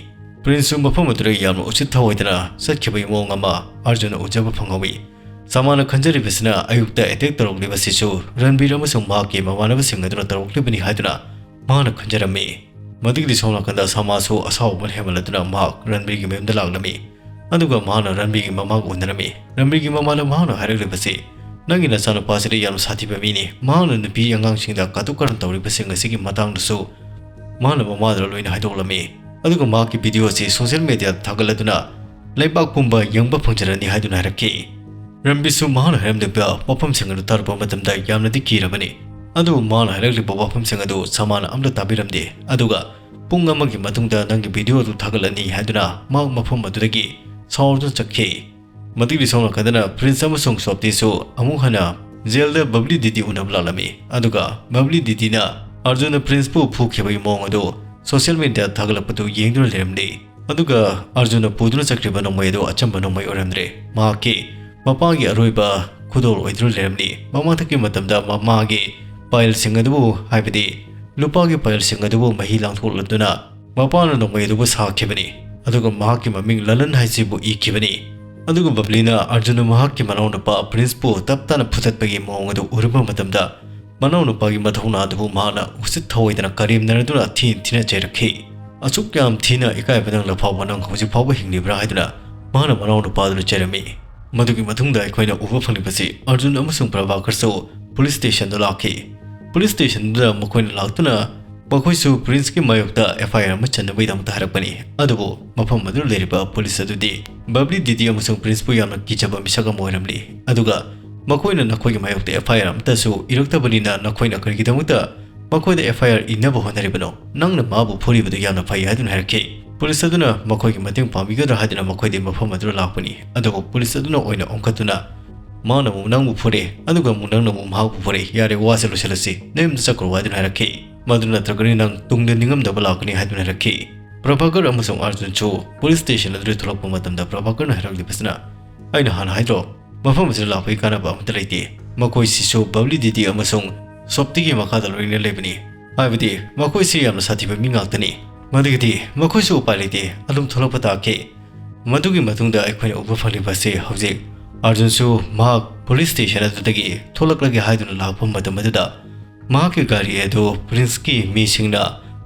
ꯄ꯭ꯔꯤꯟꯁꯁꯨ ꯃꯐꯝ ꯑꯗꯨꯗ ꯌꯥꯝꯅ ꯎꯁꯤꯠ ꯊꯑꯣꯏꯗꯅ ꯆꯠꯈꯤꯕꯒꯤ ꯃꯑꯣꯡ ꯑꯃ ꯑꯔꯖꯨꯟꯅ ꯎꯖꯕ ꯐꯪꯍꯧꯏ꯫ ꯁꯃꯥꯅ ꯈꯟꯖꯔꯤꯕꯁꯤꯅ ꯑꯌꯨꯛꯇ ꯑꯦꯇꯦꯛ ꯇꯧꯔꯛꯂꯤꯕꯁꯤꯁꯨ ꯔꯟꯕꯤꯔ ꯑꯃꯁꯨꯡ ꯃꯍꯥꯛꯀꯤ ꯃꯃꯥꯟꯅꯕꯁꯤꯡ ꯑꯗꯨꯅ ꯇꯧꯔꯛꯂꯤꯕꯅꯤ ꯍꯥꯏꯗꯨꯅ ꯃꯍꯥꯛꯅ ꯈꯟꯖꯔꯝꯃꯤ꯫ ꯃꯗꯨꯒꯤꯗꯤ ꯁꯣꯝ ꯅꯥꯀꯟꯗ ꯁꯃꯥꯁꯨ ꯑꯁꯥꯎꯕꯅ ꯍꯦꯟꯃꯜꯂꯗꯨꯅ ꯃꯍꯥꯛ ꯔꯟꯕꯤꯔꯒꯤ ꯃꯌꯨꯝꯗ ꯂꯥꯛꯂꯝꯃꯤ꯫ ꯑꯗꯨꯒ ꯃꯍꯥꯛꯅ ꯔꯟꯕꯤꯔꯒꯤ ꯃꯃꯥꯒ ꯎꯅꯔꯝꯃꯤ꯫ ꯔꯟꯕꯤꯔꯒꯤ ꯃꯃꯥꯅ ꯃꯍꯥꯛꯅ ꯍꯥꯏꯔꯛꯂꯤꯕꯁꯤ, "ꯅꯪꯒꯤ ꯅꯆꯥꯅꯨꯄꯥꯁꯤꯗꯤ ꯌꯥꯝꯅ ꯁꯥꯊꯤꯕ ꯃꯤꯅꯤ꯫ ꯃꯍꯥꯛꯅ ꯅꯨꯄꯤ ꯑꯉꯥꯡꯁꯤꯡꯗ ꯀꯥꯇꯨ ꯀꯥꯔꯟ ꯇꯧꯔꯤꯕꯁꯤꯡ ꯑꯁꯤꯒꯤ ꯃꯇꯥꯡꯗꯁꯨ ꯃꯍꯥꯛꯅ ꯃꯃꯥꯗ ꯂꯣꯏꯅ ꯍꯥꯏꯗꯣꯛꯂꯝꯃꯤ꯫ ꯑꯗꯨꯒ ꯃꯍꯥꯛꯀꯤ ꯚꯤꯗꯤꯑꯣ ꯑꯁꯤ ꯁꯣꯁꯤꯌꯦꯜ ꯃꯦꯗꯤꯌꯥꯗ ꯊꯥꯒꯠꯂꯗꯨꯅ ꯂꯩꯕꯥꯛ ꯄꯨꯝꯕ ꯌꯦꯡꯕ ꯐꯪꯖꯔꯅꯤ" ꯍꯥꯏꯗꯨꯅ ꯍꯥꯏꯔꯛꯈꯤ꯫ ꯔꯟꯕꯤꯔꯁꯨ ꯃꯍꯥꯛꯅ ꯍꯥꯏꯔꯝꯂꯤꯕ ꯋꯥꯐꯝꯁꯤꯡ ꯑꯗꯨ ꯇꯥꯔꯨꯕ ꯃꯇꯝꯗ ꯌꯥꯝꯅꯗꯤ ꯀꯤꯔꯕꯅꯤ꯫ ꯑꯗꯨꯕꯨ ꯃꯍꯥꯛꯅ ꯍꯥꯏꯔꯛꯂꯤꯕ ꯋꯥꯐꯝꯁꯤꯡ ꯑꯗꯨ ꯁꯃꯥꯅ ꯑꯝꯇ ꯇꯥꯕꯤꯔꯝꯗꯦ꯫ ꯑꯗꯨꯒ ꯄꯨꯡ ꯑꯃꯒꯤ ꯃꯇꯨꯡꯗ ꯅꯪꯒꯤ ꯚꯤꯗꯤꯑꯣ ꯑꯗꯨ ꯊꯥꯒꯠꯂꯅꯤ ꯍꯥꯏꯗꯨꯅ ꯃꯍꯥꯛ ꯃꯐꯝ ꯑꯗꯨꯗꯒꯤ ꯁꯥꯎꯔꯗꯨꯅ ꯆꯠꯈꯤ꯫ ꯃꯗꯨꯒꯤ ꯁꯣꯝ ꯅꯥꯀꯟꯗꯅ ꯄ꯭ꯔꯤꯟꯁ ꯑꯃꯁꯨꯡ ꯁꯣꯞꯇꯤꯁꯨ ꯑꯃꯨꯛ ꯍꯟꯅ ꯖꯦꯜꯗ ꯕꯕ꯭ꯂꯤ ꯗꯤꯗꯤ ꯎꯅꯕ ꯂꯥꯛꯂꯝꯃꯤ꯫ ꯑꯗꯨꯒ ꯕꯕ꯭ꯂꯤ ꯗꯤꯗꯤꯅ ꯑꯔꯖꯨꯟꯅ ꯄ꯭ꯔꯤꯟꯁꯄꯨ ꯐꯨꯈꯤꯕꯒꯤ ꯃꯑꯣꯡ ꯑꯗꯨ ꯁꯣꯁꯤꯌꯦꯜ ꯃꯦꯗꯤꯌꯥꯗ ꯊꯥꯒꯠꯂꯛꯄꯗꯨ ꯌꯦꯡꯗꯨꯅ ꯂꯩꯔꯝꯂꯤ꯫ ꯑꯗꯨꯒ ꯑꯔꯖꯨꯟꯅ ꯄꯨꯗꯨꯅ ꯆꯠꯈ꯭ꯔꯤꯕ ꯅꯣꯡꯃꯩ ꯑꯗꯨ ꯑꯆꯝꯕ ꯅꯣꯡꯃꯩ ꯑꯣꯏꯔꯝꯗ꯭ꯔꯦ꯫ ꯃꯍꯥꯛꯀꯤ ꯃꯄꯥꯒꯤ ꯑꯔꯣꯏꯕ ꯈꯨꯗꯣꯜ ꯑꯣꯏꯗꯨꯅ ꯂꯩꯔꯝꯂꯤ꯫ ꯃꯃꯥꯡꯊꯛꯀꯤ ꯃꯇꯝꯗ ꯃꯃꯥꯒꯤ ꯄꯥꯏꯜꯁꯤꯡ ꯑꯗꯨꯕꯨ, ꯍꯥꯏꯕꯗꯤ ꯂꯨꯄꯥꯒꯤ ꯄꯥꯏꯜꯁꯤꯡ ꯑꯗꯨꯕꯨ ꯃꯍꯤ ꯂꯥꯡꯊꯣꯛꯂꯗꯨꯅ ꯃꯄꯥꯅ ꯅꯣꯡꯃꯩ ꯑꯗꯨꯕꯨ ꯁꯥꯈꯤꯕꯅꯤ꯫ ꯑꯗꯨꯒ ꯃꯍꯥꯛꯀꯤ ꯃꯃꯤꯡ ꯂꯂꯟ ꯍꯥꯏꯁꯤꯕꯨ ꯏꯈꯤꯕꯅꯤ꯫ ꯑꯗꯨꯒ ꯕꯕ꯭ꯂꯤꯅ ꯑꯔꯖꯨꯟꯅ ꯃꯍꯥꯛꯀꯤ ꯃꯅꯥꯎꯅꯨꯄꯥ ꯄ꯭ꯔꯤꯟꯁꯄꯨ ꯇꯞ ꯇꯥꯅ ꯐꯨꯗꯠꯄꯒꯤ ꯃꯑꯣꯡ ꯑꯗꯨ ꯎꯔꯨꯕ ꯃꯇꯝꯗ, ꯃꯅꯥꯎꯅꯨꯄꯥꯒꯤ ꯃꯊꯧꯅꯥ ꯑꯗꯨꯕꯨ ꯃꯍꯥꯛꯅ ꯎꯁꯤꯠ ꯊꯑꯣꯏꯗꯅ ꯀꯔꯦꯝꯅꯔꯗꯨꯅ ꯊꯤꯅ ꯊꯤꯅ ꯆꯩꯔꯛꯈꯤ꯫ "ꯑꯁꯨꯛ ꯌꯥꯝ ꯊꯤꯅ ꯏꯀꯥꯏꯕ ꯅꯪꯂ ꯐꯥꯎꯕ ꯅꯪ ꯍꯧꯖꯤꯛ ꯐꯥꯎꯕ ꯍꯤꯡꯂꯤꯕ꯭ꯔꯥ?" ꯍꯥꯏꯗꯨꯅ ꯃꯍꯥꯛꯅ ꯃꯅꯥꯎꯅꯨꯄꯥ ꯑꯗꯨ ꯆꯩꯔꯝꯃꯤ꯫ ꯃꯗꯨꯒꯤ ꯃꯇꯨꯡꯗ ꯑꯩꯈꯣꯏꯅ ꯎꯕ ꯐꯪꯂꯤꯕꯁꯤ ꯑꯔꯖꯨꯟ ꯑꯃꯁꯨꯡ ꯄ꯭ꯔꯚꯥꯀꯔꯁꯨ ꯄꯨꯂꯤꯁ ꯁ꯭ꯇꯦꯁꯟꯗ ꯂꯥꯛꯈꯤ꯫ ꯄꯨꯂꯤꯁ ꯁ꯭ꯇꯦꯁꯟꯗꯨꯗ ꯃꯈꯣꯏꯅ ꯂꯥꯛꯇꯨꯅ ꯃꯈꯣꯏꯁꯨ ꯄ꯭ꯔꯤꯟꯁꯀꯤ ꯃꯥꯌꯣꯛꯇ ꯑꯦꯐ ꯑꯥꯏ ꯑꯥꯔ ꯑꯃ ꯆꯟꯅꯕꯒꯤꯗꯃꯛꯇ ꯍꯥꯏꯔꯛꯄꯅꯤ꯫ ꯑꯗꯨꯕꯨ ꯃꯐꯝ ꯑꯗꯨꯗ ꯂꯩꯔꯤꯕ ꯄꯨꯂꯤꯁ ꯑꯗꯨꯗꯤ ꯕꯕ꯭ꯂꯤ ꯗꯤꯗꯤ ꯑꯃꯁꯨꯡ ꯄ꯭ꯔꯤꯟꯁꯄꯨ ꯌꯥꯝꯅ ꯀꯤꯖꯕ ꯃꯤꯁꯛ ꯑꯃ ꯑꯣꯏꯔꯝꯂꯤ꯫ ꯑꯗꯨꯒ ꯃꯈꯣꯏꯅ ꯅꯈꯣꯏꯒꯤ ꯃꯥꯌꯣꯛꯇ ꯑꯦꯐ ꯑꯥꯏ ꯑꯥꯔ ꯑꯃꯠꯇꯁꯨ ꯏꯔꯛꯇꯕꯅꯤꯅ ꯅꯈꯣꯏꯅ ꯀꯔꯤꯒꯤꯗꯃꯛꯇ ꯃꯈꯣꯏꯗ ꯑꯦꯐ ꯑꯥꯏ ꯑꯥꯔ ꯏꯅꯕ ꯍꯣꯠꯅꯔꯤꯕꯅꯣ? ꯅꯪꯅ ꯃꯥꯕꯨ ꯐꯨꯔꯤꯕꯗꯨ ꯌꯥꯝꯅ ꯐꯩ ꯍꯥꯏꯗꯨꯅ ꯍꯥꯏꯔꯛꯈꯤ꯫ ꯄꯨꯂꯤꯁ ꯑꯗꯨꯅ ꯃꯈꯣꯏꯒꯤ ꯃꯇꯦꯡ ꯄꯥꯡꯕꯤꯒꯗ꯭ꯔꯥ ꯍꯥꯏꯗꯨꯅ ꯃꯈꯣꯏꯗꯤ ꯃꯐꯝ ꯑꯗꯨꯗ ꯂꯥꯛꯄꯅꯤ꯫ ꯑꯗꯨꯕꯨ ꯄꯨꯂꯤꯁ ꯑꯗꯨꯅ ꯑꯣꯏꯅ ꯑꯣꯟꯈꯠꯇꯨꯅ ꯃꯥꯅ ꯑꯃꯨꯛ ꯅꯪꯕꯨ ꯐꯨꯔꯦ, ꯑꯗꯨꯒ ꯑꯃꯨꯛ ꯅꯪꯅ ꯑꯃꯨꯛ ꯃꯍꯥꯛꯄꯨ ꯐꯨꯔꯦ꯫ ꯌꯥꯔꯦ, ꯋꯥꯁꯦ ꯂꯣꯏꯁꯤꯜꯂꯁꯤ꯫ ꯅꯌꯨꯝꯗ ꯆꯠꯈ꯭ꯔꯣ ꯍꯥꯏꯗꯨꯅ ꯍꯥꯏꯔꯛꯈꯤ꯫ ꯃꯗꯨ ꯅꯠꯇ꯭ꯔꯒꯗꯤ ꯅꯪ ꯇꯨꯡꯗ ꯅꯤꯡꯉꯝꯗꯕ ꯂꯥꯛꯀꯅꯤ ꯍꯥꯏꯗꯨꯅ ꯍꯥꯏꯔꯛꯈꯤ꯫ ꯄ꯭ꯔꯚꯥꯀꯔ ꯑꯃꯁꯨꯡ ꯑꯔꯖꯨꯟꯁꯨ ꯄꯨꯂꯤꯁ ꯁ꯭ꯇꯦꯁꯟ ꯑꯗꯨꯗ ꯊꯣꯛꯂꯛꯄ ꯃꯇꯝꯗ ꯄ꯭ꯔꯚꯥꯀꯔꯅ ꯍꯥꯏꯔꯛꯂꯤꯕꯁꯤꯅ, "ꯑꯩꯅ ꯍꯥꯟꯅ ꯍꯥꯏꯗ꯭ꯔꯣ, ꯃꯐꯝ ꯑꯁꯤꯗ ꯂꯥꯛꯄꯒꯤ ꯀꯥꯟꯅꯕ ꯑꯃꯠꯇ ꯂꯩꯇꯦ꯫ ꯃꯈꯣꯏꯁꯤꯁꯨ ꯕꯕ꯭ꯂꯤ ꯗꯤꯗꯤ ꯑꯃꯁꯨꯡ ꯁꯣꯞꯇꯤꯒꯤ ꯃꯈꯥꯗ ꯂꯣꯏꯅ ꯂꯩꯕꯅꯤ꯫ ꯍꯥꯏꯕꯗꯤ ꯃꯈꯣꯏꯁꯤ ꯌꯥꯝꯅ ꯁꯥꯊꯤꯕ ꯃꯤ ꯉꯥꯛꯇꯅꯤ꯫ ꯃꯗꯨꯒꯤꯗꯤ ꯃꯈꯣꯏꯁꯨ ꯎꯄꯥꯏ ꯂꯩꯇꯦ, ꯑꯗꯨꯝ ꯊꯣꯛꯂꯛꯄ ꯇꯥꯈꯤ"꯫ ꯃꯗꯨꯒꯤ ꯃꯇꯨꯡꯗ ꯑꯩꯈꯣꯏꯅ ꯎꯕ ꯐꯪꯂꯤꯕ ꯑꯁꯤ ꯍꯧꯖꯤꯛ ꯑꯔꯖꯨꯟꯁꯨ ꯃꯍꯥꯛ ꯄꯨꯂꯤꯁ ꯁ꯭ꯇꯦꯁꯟ ꯑꯗꯨꯗꯒꯤ ꯊꯣꯛꯂꯛꯂꯒꯦ ꯍꯥꯏꯗꯨꯅ ꯂꯥꯛꯄ ꯃꯇꯝ ꯑꯗꯨꯗ ꯃꯍꯥꯛꯀꯤ ꯒꯥꯔꯤ ꯑꯗꯨ ꯄ꯭ꯔꯤꯟꯁꯀꯤ ꯃꯤꯁꯤꯡꯅ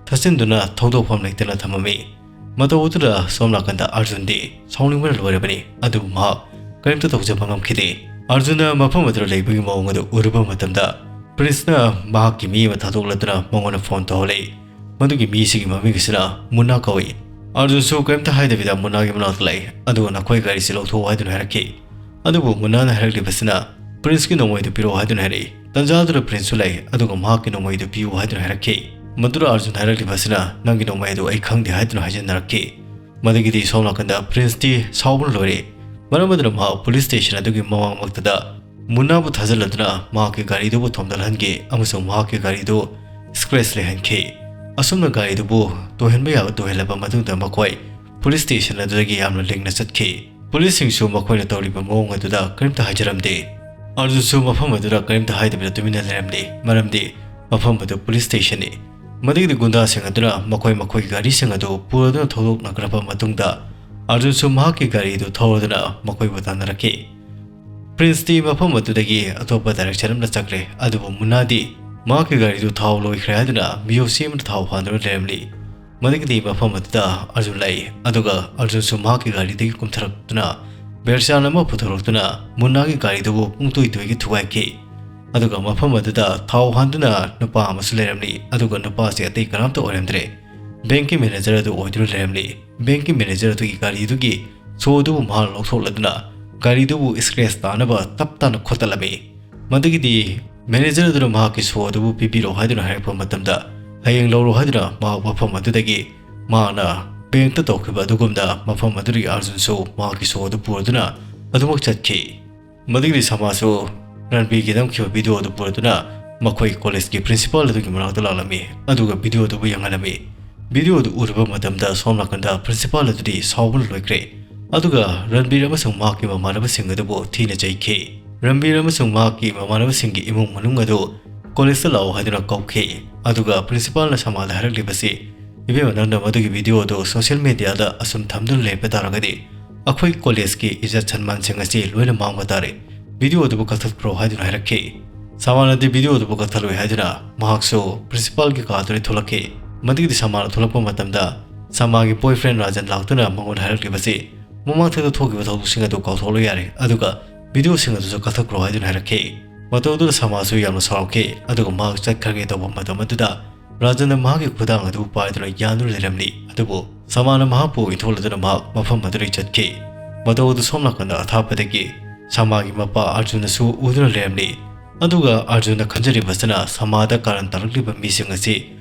ꯊꯠꯆꯤꯟꯗꯨꯅ ꯊꯧꯗꯣꯛꯐꯝ ꯂꯩꯇꯅ ꯊꯝꯃꯝꯃꯤ꯫ ꯃꯇꯧ ꯑꯗꯨꯗ ꯁꯣꯝ ꯅꯥꯀꯟꯗ ꯑꯔꯖꯨꯟꯗꯤ ꯁꯥꯎꯅꯤꯡꯕꯅ ꯂꯣꯏꯔꯕꯅꯤ, ꯑꯗꯨꯕꯨ ꯃꯍꯥꯛ ꯀꯔꯤꯝꯇ ꯇꯧꯖꯕ ꯉꯝꯈꯤꯗꯦ꯫ ꯑꯔꯖꯨꯟꯅ ꯃꯐꯝ ꯑꯗꯨꯗ ꯂꯩꯕꯒꯤ ꯃꯑꯣꯡ ꯑꯗꯨ ꯎꯔꯨꯕ ꯃꯇꯝꯗ ꯄ꯭ꯔꯤꯟꯁꯅ ꯃꯍꯥꯛꯀꯤ ꯃꯤ ꯑꯃ ꯊꯥꯗꯣꯛꯂꯗꯨꯅ ꯃꯉꯣꯟꯗ ꯐꯣꯟ ꯇꯧꯍꯜꯂꯤ꯫ ꯃꯗꯨꯒꯤ ꯃꯤꯁꯤꯒꯤ ꯃꯃꯤꯡ ꯑꯁꯤꯅ ꯃꯨꯟꯅꯥ ꯀꯧꯏ꯫ ꯑꯔꯖꯨꯟꯁꯨ ꯀꯔꯤꯝꯇ ꯍꯥꯏꯗꯕꯤꯗ ꯃꯨꯟꯅꯥꯒꯤ ꯃꯅꯥꯛꯇ ꯂꯥꯛꯏ, ꯑꯗꯨꯒ "ꯅꯈꯣꯏ ꯒꯥꯔꯤꯁꯤ ꯂꯧꯊꯣꯛꯎ" ꯍꯥꯏꯗꯨꯅ ꯍꯥꯏꯔꯛꯈꯤ꯫ ꯑꯗꯨꯕꯨ ꯃꯨꯟꯅꯥꯅ ꯍꯥꯏꯔꯛꯂꯤꯕꯁꯤꯅ "ꯄ꯭ꯔꯤꯟꯁꯀꯤ ꯅꯣꯡꯃꯩꯗꯨ ꯄꯤꯔꯛꯑꯣ" ꯍꯥꯏꯗꯨꯅ ꯍꯥꯏꯔꯛꯏ꯫ ꯇꯟꯖꯥ ꯑꯗꯨꯗ ꯄ꯭ꯔꯤꯟꯁꯁꯨ ꯂꯩ, ꯑꯗꯨꯒ ꯃꯍꯥꯛꯀꯤ ꯅꯣꯡꯃꯩꯗꯨ ꯄꯤꯌꯨ ꯍꯥꯏꯗꯨꯅ ꯍꯥꯏꯔꯛꯈꯤ꯫ ꯃꯗꯨꯗ ꯑꯔꯖꯨꯟ ꯍꯥꯏꯔꯛꯂꯤꯕꯁꯤꯅ "ꯅꯪꯒꯤ ꯅꯣꯡꯃꯩ ꯑꯗꯨ ꯑꯩ ꯈꯪꯗꯦ" ꯍꯥꯏꯗꯨꯅ ꯍꯥꯏꯖꯤꯟꯅꯔꯛꯈꯤ꯫ ꯃꯗꯨꯒꯤꯗꯤ ꯁꯣꯝ ꯅꯥꯀꯟꯗ ꯄ꯭ꯔꯤꯟꯁꯇꯤ ꯁꯥꯎꯕꯅ ꯂꯣꯏꯔꯦ꯫ ꯃꯔꯝ ꯑꯗꯨꯅ ꯃꯍꯥꯛ ꯄꯨꯂꯤꯁ ꯁ꯭ꯇꯦꯁꯟ ꯑꯗꯨꯒꯤ ꯃꯃꯥꯡꯃꯛꯇꯗ ꯃꯨꯟꯅꯥꯕꯨ ꯊꯥꯖꯤꯜꯂꯗꯨꯅ ꯃꯍꯥꯛꯀꯤ ꯒꯥꯔꯤꯗꯨꯕꯨ ꯊꯣꯝꯗꯠꯍꯟꯈꯤ ꯑꯃꯁꯨꯡ ꯃꯍꯥꯛꯀꯤ ꯒꯥꯔꯤꯗꯨ ꯁ꯭ꯀ꯭ꯔꯦꯆ ꯂꯩꯍꯟꯈꯤ꯫ ꯑꯁꯨꯝꯅ ꯒꯥꯔꯤꯗꯨꯕꯨ ꯇꯣꯏꯍꯟꯕ ꯌꯥꯕ ꯇꯣꯏꯍꯜꯂꯕ ꯃꯇꯨꯡꯗ ꯃꯈꯣꯏ ꯄꯨꯂꯤꯁ ꯁ꯭ꯇꯦꯁꯟ ꯑꯗꯨꯗꯒꯤ ꯌꯥꯝꯅ ꯂꯤꯡꯅ ꯆꯠꯈꯤ꯫ ꯄꯨꯂꯤꯁꯁꯤꯡꯁꯨ ꯃꯈꯣꯏꯅ ꯇꯧꯔꯤꯕ ꯃꯑꯣꯡ ꯑꯗꯨꯗ ꯀꯔꯤꯝꯇ ꯍꯥꯏꯖꯔꯝꯗꯦ꯫ ꯑꯗꯨꯁꯨ ꯃꯐꯝ ꯑꯗꯨꯗ ꯀꯔꯤꯝꯇ ꯍꯥꯏꯗꯕꯤꯗ ꯇꯨꯃꯤꯟꯅ ꯂꯩꯔꯝꯂꯤ, ꯃꯔꯝꯗꯤ ꯃꯐꯝ ꯑꯗꯨ ꯄꯨꯂꯤꯁ ꯁ꯭ꯇꯦꯁꯟꯅꯤ꯫ ꯃꯗꯨꯒꯤꯗꯤ ꯒꯨꯟꯗꯥꯁꯤꯡ ꯑꯗꯨꯅ ꯃꯈꯣꯏ ꯃꯈꯣꯏꯒꯤ ꯒꯥꯔꯤꯁꯤꯡ ꯑꯗꯨ ꯄꯨꯔꯗꯨꯅ ꯊꯧꯗꯣꯛꯅꯈ꯭ꯔꯕ ꯃꯇꯨꯡꯗ, ꯑꯥꯔꯖꯨꯟꯁꯨ ꯃꯍꯥꯛꯀꯤ ꯒꯥꯔꯤ ꯑꯗꯨ ꯊꯧꯔꯗꯨꯅ ꯃꯈꯣꯏꯕꯨ ꯇꯥꯟꯅꯔꯛꯈꯤ꯫ ꯄ꯭ꯔꯤꯟꯁꯇꯤ ꯃꯐꯝ ꯑꯗꯨꯗꯒꯤ ꯑꯇꯣꯞꯄ direction ꯑꯃꯗ ꯆꯠꯈ꯭ꯔꯦ, ꯑꯗꯨꯕꯨ ꯃꯨꯟꯅꯥꯗꯤ ꯃꯍꯥꯛꯀꯤ ꯒꯥꯔꯤꯗꯨ ꯊꯥꯎ ꯂꯣꯏꯈ꯭ꯔꯦ ꯍꯥꯏꯗꯨꯅ ꯃꯤꯑꯣꯏꯁꯤ ꯑꯃꯅ ꯊꯥꯎ ꯍꯥꯟꯗꯨꯅ ꯂꯩꯔꯝꯂꯤ꯫ ꯃꯗꯨꯒꯤꯗꯤ ꯃꯐꯝ ꯑꯗꯨꯗ ꯑꯥꯔꯖꯨꯟ ꯂꯥꯛꯏ, ꯑꯗꯨꯒ ꯑꯥꯔꯖꯨꯟꯁꯨ ꯃꯍꯥꯛꯀꯤ ꯒꯥꯔꯤꯗꯒꯤ ꯀꯨꯝꯊꯔꯛꯇꯨꯅ ꯕꯦꯔꯆꯥꯟ ꯑꯃ ꯄꯨꯊꯣꯔꯛꯇꯨꯅ ꯃꯨꯟꯅꯥꯒꯤ ꯒꯥꯔꯤꯗꯨꯕꯨ ꯄꯨꯡꯇꯣꯏ ꯇꯣꯏꯒꯤ ꯊꯨꯒꯥꯏꯈꯤ꯫ ꯑꯗꯨꯒ ꯃꯐꯝ ꯑꯗꯨꯗ ꯊꯥꯎ ꯍꯥꯟꯗꯨꯅ ꯅꯨꯄꯥ ꯑꯃꯁꯨ ꯂꯩꯔꯝꯂꯤ, ꯑꯗꯨꯒ ꯅꯨꯄꯥꯁꯤ ꯑꯇꯩ ꯀꯅꯥꯝꯇ ꯑꯣꯏꯔꯝꯗ꯭ꯔꯦ, ꯕꯦꯡꯛꯀꯤ manager ꯑꯗꯨ ꯑꯣꯏꯗꯨꯅ ꯂꯩꯔꯝꯂꯤ꯫ ꯕꯦꯡꯛꯀꯤ manager ꯑꯗꯨꯒꯤ ꯒꯥꯔꯤꯗꯨꯒꯤ ꯁꯣ ꯑꯗꯨꯕꯨ ꯃꯍꯥꯛ ꯂꯧꯊꯣꯛꯂꯗꯨꯅ ꯒꯥꯔꯤꯗꯨꯕꯨ scratch ꯇꯥꯅꯕ ꯇꯞ ꯇꯥꯅ ꯈꯣꯠꯇꯠꯂꯝꯃꯤ꯫ ꯃꯗꯨꯒꯤꯗꯤ manager ꯑꯗꯨꯅ ꯃꯍꯥꯛꯀꯤ ꯁꯣ ꯑꯗꯨꯕꯨ ꯄꯤꯕꯤꯔꯣ ꯍꯥꯏꯗꯨꯅ ꯍꯥꯏꯔꯛꯄ ꯃꯇꯝꯗ, ꯍꯌꯦꯡ ꯂꯧꯔꯣ ꯍꯥꯏꯗꯨꯅ ꯃꯍꯥꯛ ꯃꯐꯝ ꯑꯗꯨꯗꯒꯤ ꯃꯍꯥꯛꯅ ꯕꯦꯡꯛꯇ ꯇꯧꯈꯤꯕ ꯑꯗꯨꯒꯨꯝꯅ ꯃꯐꯝ ꯑꯗꯨꯗꯒꯤ ꯑꯥꯔꯖꯨꯟꯁꯨ ꯃꯍꯥꯛꯀꯤ ꯁꯣ ꯑꯗꯨ ꯄꯨꯔꯗꯨꯅ ꯑꯗꯨꯃꯛ ꯆꯠꯈꯤ꯫ ꯃꯗꯨꯒꯤꯗꯤ ꯁꯃꯥꯁꯨ ꯔꯟꯕꯤꯔꯒꯤ ꯅꯝꯈꯤꯕ video ꯑꯗꯨ ꯄꯨꯔꯗꯨꯅ ꯃꯈꯣꯏ collegeꯀꯤ principal ꯑꯗꯨꯒꯤ ꯃꯅꯥꯛꯇ ꯂꯥꯛꯂꯝꯃꯤ, ꯑꯗꯨꯒ video ꯑꯗꯨꯕꯨ ꯌꯦꯡꯍꯜꯂꯝꯃꯤ꯫ Video ꯑꯗꯨ ꯎꯔꯕ ꯃꯇꯝꯗ ꯁꯣꯝ ꯅꯥꯀꯟꯗ principal ꯑꯗꯨꯗꯤ ꯁꯥꯎꯕꯅ ꯂꯣꯏꯈ꯭ꯔꯦ, ꯑꯗꯨꯒ ꯔꯟꯕꯤꯔ ꯑꯃꯁꯨꯡ ꯃꯍꯥꯛꯀꯤ ꯃꯃꯥꯟꯅꯕꯁꯤꯡ ꯑꯗꯨꯕꯨ ꯊꯤꯅ ꯆꯩꯈꯤ꯫ ꯔꯟꯕꯤꯔ ꯑꯃꯁꯨꯡ ꯃꯍꯥꯛꯀꯤ ꯃꯃꯥꯟꯅꯕꯁꯤꯡꯒꯤ ꯏꯃꯨꯡ ꯃꯅꯨꯡ ꯑꯗꯨ collegeꯇ ꯂꯥꯛꯑꯣ ꯍꯥꯏꯗꯨꯅ ꯀꯧꯈꯤ, ꯑꯗꯨꯒ principalꯅ ꯁꯃꯥꯗ ꯍꯥꯏꯔꯛꯂꯤꯕꯁꯤ, "ꯏꯕꯦꯝꯃ, ꯅꯪꯅ ꯃꯗꯨꯒꯤ video ꯑꯗꯨ social mediaꯗ ꯑꯁꯨꯝ ꯊꯝꯗꯨꯅ ꯂꯩꯕ ꯇꯥꯔꯒꯗꯤ ꯑꯩꯈꯣꯏ collegeꯀꯤ ꯏꯖꯠ ꯁꯟꯃꯥꯟꯁꯤꯡ ꯑꯁꯤ ꯂꯣꯏꯅ ꯃꯥꯡꯕ ꯇꯥꯔꯦ꯫ Video ꯑꯗꯨꯕꯨ ꯀꯛꯊꯠꯈ꯭ꯔꯣ" ꯍꯥꯏꯗꯨꯅ ꯍꯥꯏꯔꯛꯈꯤ꯫ ꯁꯃꯥꯅꯗꯤ video ꯑꯗꯨꯕꯨ ꯀꯛꯊꯠꯂꯣꯏ ꯍꯥꯏꯗꯨꯅ ꯃꯍꯥꯛꯁꯨ principalꯒꯤ ꯀꯥꯗꯨꯗꯒꯤ ꯊꯣꯛꯂꯛꯈꯤ꯫ ꯃꯗꯨꯒꯤꯗꯤ ꯁꯃꯥꯅ ꯊꯣꯛꯂꯛꯄ ꯃꯇꯝꯗ ꯁꯃꯥꯒꯤ boyfriend ꯔꯥꯖꯟ ꯂꯥꯛꯇꯨꯅ ꯃꯉꯣꯟꯗ ꯍꯥꯏꯔꯛꯂꯤꯕꯁꯤ, "ꯃꯃꯥꯡꯊꯛꯇ ꯊꯣꯛꯈꯤꯕ ꯊꯧꯗꯣꯛꯁꯤꯡ ꯑꯗꯨ ꯀꯥꯎꯊꯣꯛꯂꯣ ꯌꯥꯔꯦ, ꯑꯗꯨꯒ videoꯁꯤꯡ ꯑꯗꯨꯁꯨ ꯀꯛꯊꯠꯈ꯭ꯔꯣ" ꯍꯥꯏꯗꯨꯅ ꯍꯥꯏꯔꯛꯈꯤ꯫ ꯃꯇꯧ ꯑꯗꯨꯗ ꯁꯃꯥꯁꯨ ꯌꯥꯝꯅ ꯁꯥꯎꯈꯤ, ꯑꯗꯨꯒ ꯃꯍꯥꯛ ꯆꯠꯈ꯭ꯔꯒꯦ ꯇꯧꯕ ꯃꯇꯝ ꯑꯗꯨꯗ ꯔꯥꯖꯟꯅ ꯃꯍꯥꯛꯀꯤ ꯈꯨꯗꯥꯡ ꯑꯗꯨ ꯄꯥꯏꯗꯨꯅ ꯌꯥꯟꯗꯨꯅ ꯂꯩꯔꯝꯂꯤ꯫ ꯑꯗꯨꯕꯨ ꯁꯃꯥꯅ ꯃꯍꯥꯛꯄꯨ ꯏꯟꯊꯣꯛꯂꯗꯨꯅ ꯃꯍꯥꯛ ꯃꯐꯝ ꯑꯗꯨꯗꯒꯤ ꯆꯠꯈꯤ꯫ ꯃꯇꯧ ꯑꯗꯨ ꯁꯣꯝ ꯅꯥꯀꯟꯗ ꯑꯊꯥꯞꯄꯗꯒꯤ ꯁꯃꯥꯒꯤ ꯃꯄꯥ ꯑꯥꯔꯖꯨꯟꯅꯁꯨ ꯎꯗꯨꯅ ꯂꯩꯔꯝꯂꯤ꯫ ꯑꯗꯨꯒ ꯑꯥꯔꯖꯨꯟꯅ ꯈꯟꯖꯔꯤꯕꯁꯤꯅ ꯁꯃꯥꯗ ꯀꯥꯔꯟ ꯇꯥꯔꯛꯂꯤꯕ ꯃꯤꯁꯤꯡ ꯑꯁꯤ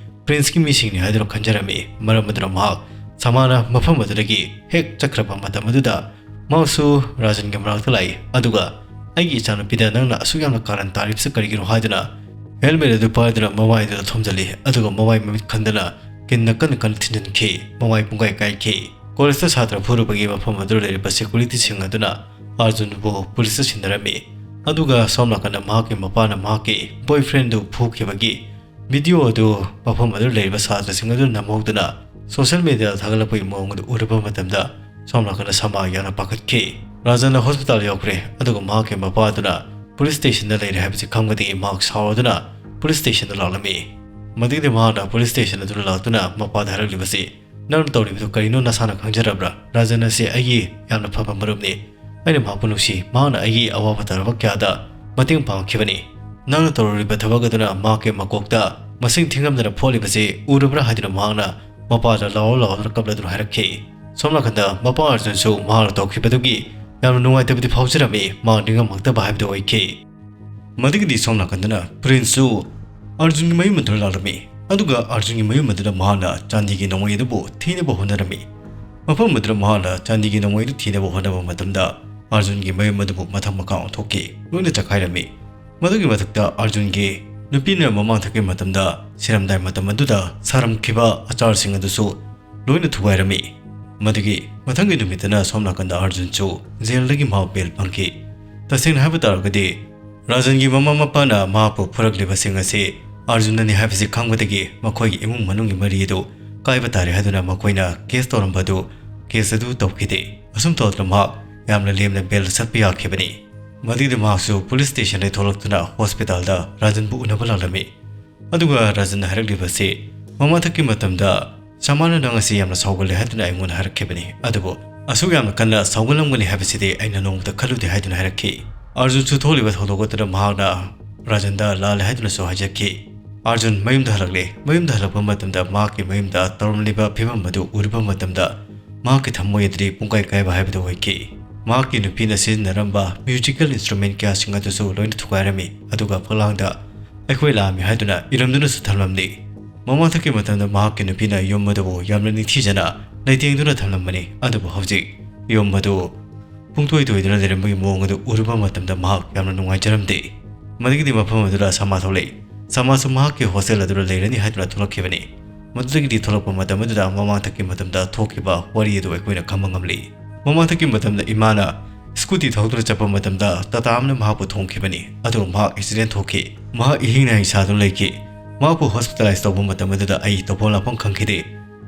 ꯄ꯭ꯔꯤꯟꯁꯀꯤ ꯃꯤꯁꯤꯡꯅꯤ ꯍꯥꯏꯗꯨꯅ ꯈꯟꯖꯔꯝꯃꯤ꯫ ꯃꯔꯝ ꯑꯗꯨꯅ ꯃꯍꯥꯛ ꯁꯃꯥꯅ ꯃꯐꯝ ꯑꯗꯨꯗꯒꯤ ꯍꯦꯛ ꯆꯠꯈ꯭ꯔꯕ ꯃꯇꯝ ꯑꯗꯨꯗ ꯃꯍꯥꯛꯁꯨ ꯔꯥꯖꯟꯒꯤ ꯃꯅꯥꯛꯇ ꯂꯥꯛꯏ, ꯑꯗꯨꯒ "ꯑꯩꯒꯤ ꯏꯆꯥꯅꯨꯄꯤꯗ ꯅꯪꯅ ꯑꯁꯨꯛ ꯌꯥꯝꯅ ꯀꯥꯔꯟ ꯇꯥꯔꯤꯕꯁꯤ ꯀꯔꯤꯒꯤꯅꯣ?" ꯍꯥꯏꯗꯨꯅ helmet ꯑꯗꯨ ꯄꯥꯏꯗꯨꯅ ꯃꯃꯥꯏꯗꯨꯗ ꯊꯣꯝꯖꯤꯜꯂꯤ, ꯑꯗꯨꯒ ꯃꯃꯥꯏ ꯃꯃꯤꯠ ꯈꯟꯗꯅ ꯀꯤꯟꯅ ꯀꯟꯅ ꯀꯟꯅ ꯊꯤꯟꯖꯤꯟꯈꯤ꯫ ꯃꯃꯥꯏ ꯄꯨꯡꯀꯥꯏ ꯀꯥꯏꯈꯤ꯫ Collegeꯇ ꯁꯥꯇ꯭ꯔ ꯐꯨꯔꯨꯕꯒꯤ ꯃꯐꯝ ꯑꯗꯨꯗ ꯂꯩꯔꯤꯕ securityꯁꯤꯡ ꯑꯗꯨꯅ ꯑꯥꯔꯖꯨꯟꯕꯨ ꯄꯨꯂꯤꯁꯇ ꯁꯤꯟꯅꯔꯝꯃꯤ꯫ ꯑꯗꯨꯒ ꯁꯣꯝ ꯅꯥꯀꯟꯗ ꯃꯍꯥꯛꯀꯤ ꯃꯄꯥꯅ ꯃꯍꯥꯛꯀꯤ boyfriendꯗꯨ ꯐꯨꯈꯤꯕꯒꯤ ꯚꯤꯗꯤꯑꯣ ꯑꯗꯨ ꯃꯐꯝ ꯑꯗꯨꯗ ꯂꯩꯔꯤꯕ ꯁꯥꯇ꯭ꯔꯁꯤꯡ ꯑꯗꯨꯅ ꯅꯝꯍꯧꯗꯨꯅ ꯁꯣꯁꯤꯌꯦꯜ ꯃꯤꯗꯤꯌꯥꯗ ꯊꯥꯒꯠꯂꯛꯄꯒꯤ ꯃꯑꯣꯡ ꯑꯗꯨ ꯎꯔꯨꯕ ꯃꯇꯝꯗ ꯁꯣꯝ ꯅꯥꯀꯟꯗ ꯁꯃꯥ ꯌꯥꯝꯅ ꯄꯥꯈꯠꯈꯤ꯫ ꯔꯥꯖꯟꯅ ꯍꯣꯁꯄꯤꯇꯥꯜ ꯌꯧꯈ꯭ꯔꯦ, ꯑꯗꯨꯒ ꯃꯍꯥꯛꯀꯤ ꯃꯄꯥ ꯑꯗꯨꯅ ꯄꯨꯂꯤꯁ ꯁ꯭ꯇꯦꯁꯟꯗ ꯂꯩꯔꯦ ꯍꯥꯏꯕꯁꯤ ꯈꯪꯕꯗꯒꯤ ꯃꯍꯥꯛ ꯁꯥꯎꯔꯗꯨꯅ ꯄꯨꯂꯤꯁ ꯁ꯭ꯇꯦꯁꯟꯗ ꯂꯥꯛꯂꯝꯃꯤ꯫ ꯃꯗꯨꯒꯤꯗꯤ ꯃꯍꯥꯛꯅ ꯄꯨꯂꯤꯁ ꯁ꯭ꯇꯦꯁꯟ ꯑꯗꯨꯗ ꯂꯥꯛꯇꯨꯅ ꯃꯄꯥꯗ ꯍꯥꯏꯔꯛꯂꯤꯕꯁꯤ, "ꯅꯪꯅ ꯇꯧꯔꯤꯕꯗꯨ ꯀꯔꯤꯅꯣ ꯅꯁꯥꯅ ꯈꯪꯖꯔꯕ꯭ꯔꯥ? ꯔꯥꯖꯟ ꯑꯁꯤ ꯑꯩꯒꯤ ꯌꯥꯝꯅ ꯐꯕ ꯃꯔꯨꯞꯅꯤ꯫ ꯑꯩꯅ ꯃꯍꯥꯛꯄꯨ ꯅꯨꯡꯁꯤ꯫ ꯃꯍꯥꯛꯅ ꯑꯩꯒꯤ ꯑꯋꯥꯕ ꯇꯥꯔꯕ ꯀꯌꯥꯗ ꯃꯇꯦꯡ ꯄꯥꯡꯈꯤꯕꯅꯤ꯫ ꯅꯪꯅ ꯇꯧꯔꯨꯔꯤꯕ ꯊꯕꯛ ꯑꯗꯨꯅ ꯃꯍꯥꯛꯀꯤ ꯃꯀꯣꯛꯇ ꯃꯁꯤꯡ ꯊꯤꯉꯝꯗꯅ ꯐꯣꯠꯂꯤꯕꯁꯤ ꯎꯔꯕ꯭ꯔꯥ?" ꯍꯥꯏꯗꯨꯅ ꯃꯍꯥꯛꯅ ꯃꯄꯥꯗ ꯂꯥꯎꯔ ꯂꯥꯎꯗꯨꯅ ꯀꯞꯂꯗꯨꯅ ꯍꯥꯏꯔꯛꯈꯤ꯫ ꯁꯣꯝ ꯅꯥꯀꯟꯗ ꯃꯄꯥ ꯑꯔꯖꯨꯟꯁꯨ ꯃꯍꯥꯛꯅ ꯇꯧꯈꯤꯕꯗꯨꯒꯤ ꯌꯥꯝꯅ ꯅꯨꯡꯉꯥꯏꯇꯕꯗꯤ ꯐꯥꯎꯖꯔꯝꯃꯤ꯫ ꯃꯍꯥꯛ ꯅꯤꯡꯉꯝꯃꯛꯇꯕ ꯍꯥꯏꯕꯗꯨ ꯑꯣꯏꯈꯤ꯫ ꯃꯗꯨꯒꯤꯗꯤ ꯁꯣꯝ ꯅꯥꯀꯟꯗꯅ ꯄ꯭ꯔꯤꯟꯁꯁꯨ ꯑꯔꯖꯨꯟꯒꯤ ꯃꯌꯨꯝ ꯑꯗꯨꯗ ꯂꯥꯛꯂꯝꯃꯤ, ꯑꯗꯨꯒ ꯑꯔꯖꯨꯟꯒꯤ ꯃꯌꯨꯝ ꯑꯗꯨꯗ ꯃꯍꯥꯛꯅ ꯆꯥꯟꯗꯤꯒꯤ ꯅꯣꯡꯃꯩ ꯑꯗꯨꯕꯨ ꯊꯤꯅꯕ ꯍꯣꯠꯅꯔꯝꯃꯤ꯫ ꯃꯐꯝ ꯑꯗꯨꯗ ꯃꯍꯥꯛꯅ ꯆꯥꯟꯗꯤꯒꯤ ꯅꯣꯡꯃꯩ ꯑꯗꯨ ꯊꯤꯅꯕ ꯍꯣꯠꯅꯕ ꯃꯇꯝꯗ ꯑꯔꯖꯨꯟꯒꯤ ꯃꯌꯨꯝ ꯑꯗꯨꯕꯨ ꯃꯊꯛ ꯃꯈꯥ ꯑꯣꯟꯊꯣꯛꯈꯤ, ꯂꯣꯏꯅ ꯆꯈꯥꯏꯔꯝꯃꯤ꯫ ꯃꯗꯨꯒꯤ ꯃꯊꯛꯇ ꯑꯔꯖꯨꯟꯒꯤ ꯅꯨꯄꯤꯅ ꯃꯃꯥꯡ ꯊꯛꯀꯤ ꯃꯇꯝꯗ ꯁꯤꯔꯝꯗꯥꯏ ꯃꯇꯝ ꯑꯗꯨꯗ ꯁꯥꯔꯝꯈꯤꯕ ꯑꯆꯥꯔꯁꯤꯡ ꯑꯗꯨꯁꯨ ꯂꯣꯏꯅ ꯊꯨꯒꯥꯏꯔꯝꯃꯤ꯫ ꯃꯗꯨꯒꯤ ꯃꯊꯪꯒꯤ ꯅꯨꯃꯤꯠꯇꯅ ꯁꯣꯝ ꯅꯥꯀꯟꯗ ꯑꯔꯖꯨꯟꯁꯨ ꯖꯦꯜꯗꯒꯤ ꯃꯍꯥꯛ ꯕꯦꯜ ꯐꯪꯈꯤ꯫ ꯇꯁꯦꯡꯅ ꯍꯥꯏꯕ ꯇꯥꯔꯒꯗꯤ, ꯔꯥꯖꯟꯒꯤ ꯃꯃꯥ ꯃꯄꯥꯅ ꯃꯍꯥꯛꯄꯨ ꯐꯨꯔꯛꯂꯤꯕꯁꯤꯡ ꯑꯁꯤ ꯑꯔꯖꯨꯟꯅꯅꯤ ꯍꯥꯏꯕꯁꯤ ꯈꯪꯕꯗꯒꯤ ꯃꯈꯣꯏꯒꯤ ꯏꯃꯨꯡ ꯃꯅꯨꯡꯒꯤ ꯃꯔꯤ ꯑꯗꯨ ꯀꯥꯏꯕ ꯇꯥꯔꯦ ꯍꯥꯏꯗꯨꯅ ꯃꯈꯣꯏꯅ ꯀꯦꯁ ꯇꯧꯔꯝꯕ ꯑꯗꯨ, ꯀꯦꯁ ꯑꯗꯨ ꯇꯧꯈꯤꯗꯦ꯫ ꯑꯁꯨꯝ ꯇꯧꯗꯅ ꯃꯍꯥꯛ ꯌꯥꯝꯅ ꯂꯦꯝꯅ ꯕꯦꯜ ꯆꯠꯄ ꯌꯥꯈꯤꯕꯅꯤ꯫ ꯃꯗꯨꯒꯤꯗꯤ ꯃꯍꯥꯛꯁꯨ ꯄꯨꯂꯤꯁ ꯁ꯭ꯇꯦꯁꯟꯗꯒꯤ ꯊꯣꯛꯂꯛꯇꯨꯅ ꯍꯣꯁꯄꯤꯇꯥꯜꯗ ꯔꯥꯖꯟꯕꯨ ꯎꯅꯕ ꯂꯥꯛꯂꯝꯃꯤ꯫ ꯑꯗꯨꯒ ꯔꯥꯖꯟꯅ ꯍꯥꯏꯔꯛꯂꯤꯕꯁꯤ, "ꯃꯃꯥꯡꯊꯛꯀꯤ ꯃꯇꯝꯗ ꯁꯃꯥꯅ ꯅꯪ ꯑꯁꯤ ꯌꯥꯝꯅ ꯁꯥꯎꯒꯜꯂꯦ ꯍꯥꯏꯗꯨꯅ ꯑꯩꯉꯣꯟꯗ ꯍꯥꯏꯔꯛꯈꯤꯕꯅꯤ, ꯑꯗꯨꯕꯨ ꯑꯁꯨꯛ ꯌꯥꯝꯅ ꯀꯟꯅ ꯁꯥꯎꯒꯜꯂꯝꯒꯅꯤ ꯍꯥꯏꯕꯁꯤꯗꯤ ꯑꯩꯅ ꯅꯣꯡꯃꯇ ꯈꯜꯂꯨꯗꯦ" ꯍꯥꯏꯗꯨꯅ ꯍꯥꯏꯔꯛꯈꯤ꯫ ꯑꯔꯖꯨꯟꯁꯨ ꯊꯣꯛꯂꯤꯕ ꯊꯧꯗꯣꯛ ꯑꯗꯨꯗ ꯃꯍꯥꯛꯅ ꯔꯥꯖꯟꯗ ꯂꯥꯜꯂꯦ ꯍꯥꯏꯗꯨꯅꯁꯨ ꯍꯥꯏꯖꯈꯤ꯫ ꯑꯔꯖꯨꯟ ꯃꯌꯨꯝꯗ ꯍꯜꯂꯛꯂꯦ꯫ ꯃꯌꯨꯝꯗ ꯍꯜꯂꯛꯄ ꯃꯇꯝꯗ ꯃꯍꯥꯛꯀꯤ ꯃꯌꯨꯝꯗ ꯇꯧꯔꯝꯂꯤꯕ ꯐꯤꯕꯝ ꯑꯗꯨ ꯎꯔꯨꯕ ꯃꯇꯝꯗ ꯃꯍꯥꯛꯀꯤ ꯊꯝꯃꯣꯏ ꯑꯗꯨꯗꯤ ꯄꯨꯡꯀꯥꯏ ꯀꯥꯏꯕ ꯍꯥꯏꯕꯗꯨ ꯑꯣꯏꯈꯤ꯫ ꯃꯍꯥꯛꯀꯤ ꯅꯨꯄꯤꯅ ꯁꯤꯖꯤꯟꯅꯔꯝꯕ ꯃ꯭ꯌꯨꯖꯤꯀꯦꯜ ꯏꯟꯁꯇ꯭ꯔꯨꯃꯦꯟ ꯀꯌꯥꯁꯤꯡ ꯑꯗꯨꯁꯨ ꯂꯣꯏꯅ ꯊꯨꯒꯥꯏꯔꯝꯃꯤ, ꯑꯗꯨꯒ ꯐꯛꯂꯥꯡꯗ "ꯑꯩꯈꯣꯏ ꯂꯥꯛꯑꯝꯃꯤ" ꯍꯥꯏꯗꯨꯅ ꯏꯔꯝꯗꯨꯅꯁꯨ ꯊꯝꯂꯝꯂꯤ꯫ ꯃꯃꯥꯡꯊꯛꯀꯤ ꯃꯇꯝꯗ ꯃꯍꯥꯛꯀꯤ ꯅꯨꯄꯤꯅ ꯌꯨꯝ ꯑꯗꯨꯕꯨ ꯌꯥꯝꯅ ꯅꯤꯡꯊꯤꯖꯅ ꯂꯩꯇꯦꯡꯗꯨꯅ ꯊꯝꯂꯝꯕꯅꯤ, ꯑꯗꯨꯕꯨ ꯍꯧꯖꯤꯛ ꯌꯨꯝ ꯑꯗꯨ ꯄꯨꯡꯇꯣꯏ ꯇꯣꯏꯗꯨꯅ ꯂꯩꯔꯝꯕꯒꯤ ꯃꯑꯣꯡ ꯑꯗꯨ ꯎꯔꯨꯕ ꯃꯇꯝꯗ ꯃꯍꯥꯛ ꯌꯥꯝꯅ ꯅꯨꯡꯉꯥꯏꯖꯔꯝꯗꯦ꯫ ꯃꯗꯨꯒꯤꯗꯤ ꯃꯐꯝ ꯑꯗꯨꯗ ꯁꯃꯥ ꯊꯣꯛꯂꯛꯏ꯫ ꯁꯃꯥꯁꯨ ꯃꯍꯥꯛꯀꯤ ꯍꯣꯁꯇꯦꯜ ꯑꯗꯨꯗ ꯂꯩꯔꯅꯤ ꯍꯥꯏꯗꯨꯅ ꯊꯣꯛꯂꯛꯈꯤꯕꯅꯤ꯫ ꯃꯗꯨꯗꯒꯤꯗꯤ ꯊꯣꯛꯂꯛꯄ ꯃꯇꯝ ꯑꯗꯨꯗ ꯃꯃꯥꯡꯊꯛꯀꯤ ꯃꯇꯝꯗ ꯊꯣꯛꯈꯤꯕ ꯋꯥꯔꯤ ꯑꯗꯨ ꯑꯩꯈꯣꯏꯅ ꯈꯪꯕ ꯉꯝꯂꯤ꯫ ꯃꯃꯥꯡꯊꯛꯀꯤ ꯃꯇꯝꯗ ꯏꯃꯥꯅ ꯁ꯭ꯀꯨꯇꯤ ꯊꯧꯗꯨꯅ ꯆꯠꯄ ꯃꯇꯝꯗ ꯇꯥꯇꯥ ꯑꯃꯅ ꯃꯍꯥꯛꯄꯨ ꯊꯣꯝꯈꯤꯕꯅꯤ, ꯑꯗꯨꯕꯨ ꯃꯍꯥꯛ ꯑꯦꯛꯁꯤꯗꯦꯟ ꯊꯣꯛꯈꯤ꯫ ꯃꯍꯥꯛ ꯏꯍꯤꯡ ꯅꯥꯍꯤꯡ ꯁꯥꯗꯨꯅ ꯂꯩꯈꯤ꯫ ꯃꯍꯥꯛꯄꯨ ꯍꯣꯁꯄꯤꯇꯥꯂꯥꯏꯁ ꯇꯧꯕ ꯃꯇꯝ ꯑꯗꯨꯗ ꯑꯩ ꯇꯧꯐꯝ ꯂꯥꯛꯐꯝ ꯈꯪꯈꯤꯗꯦ꯫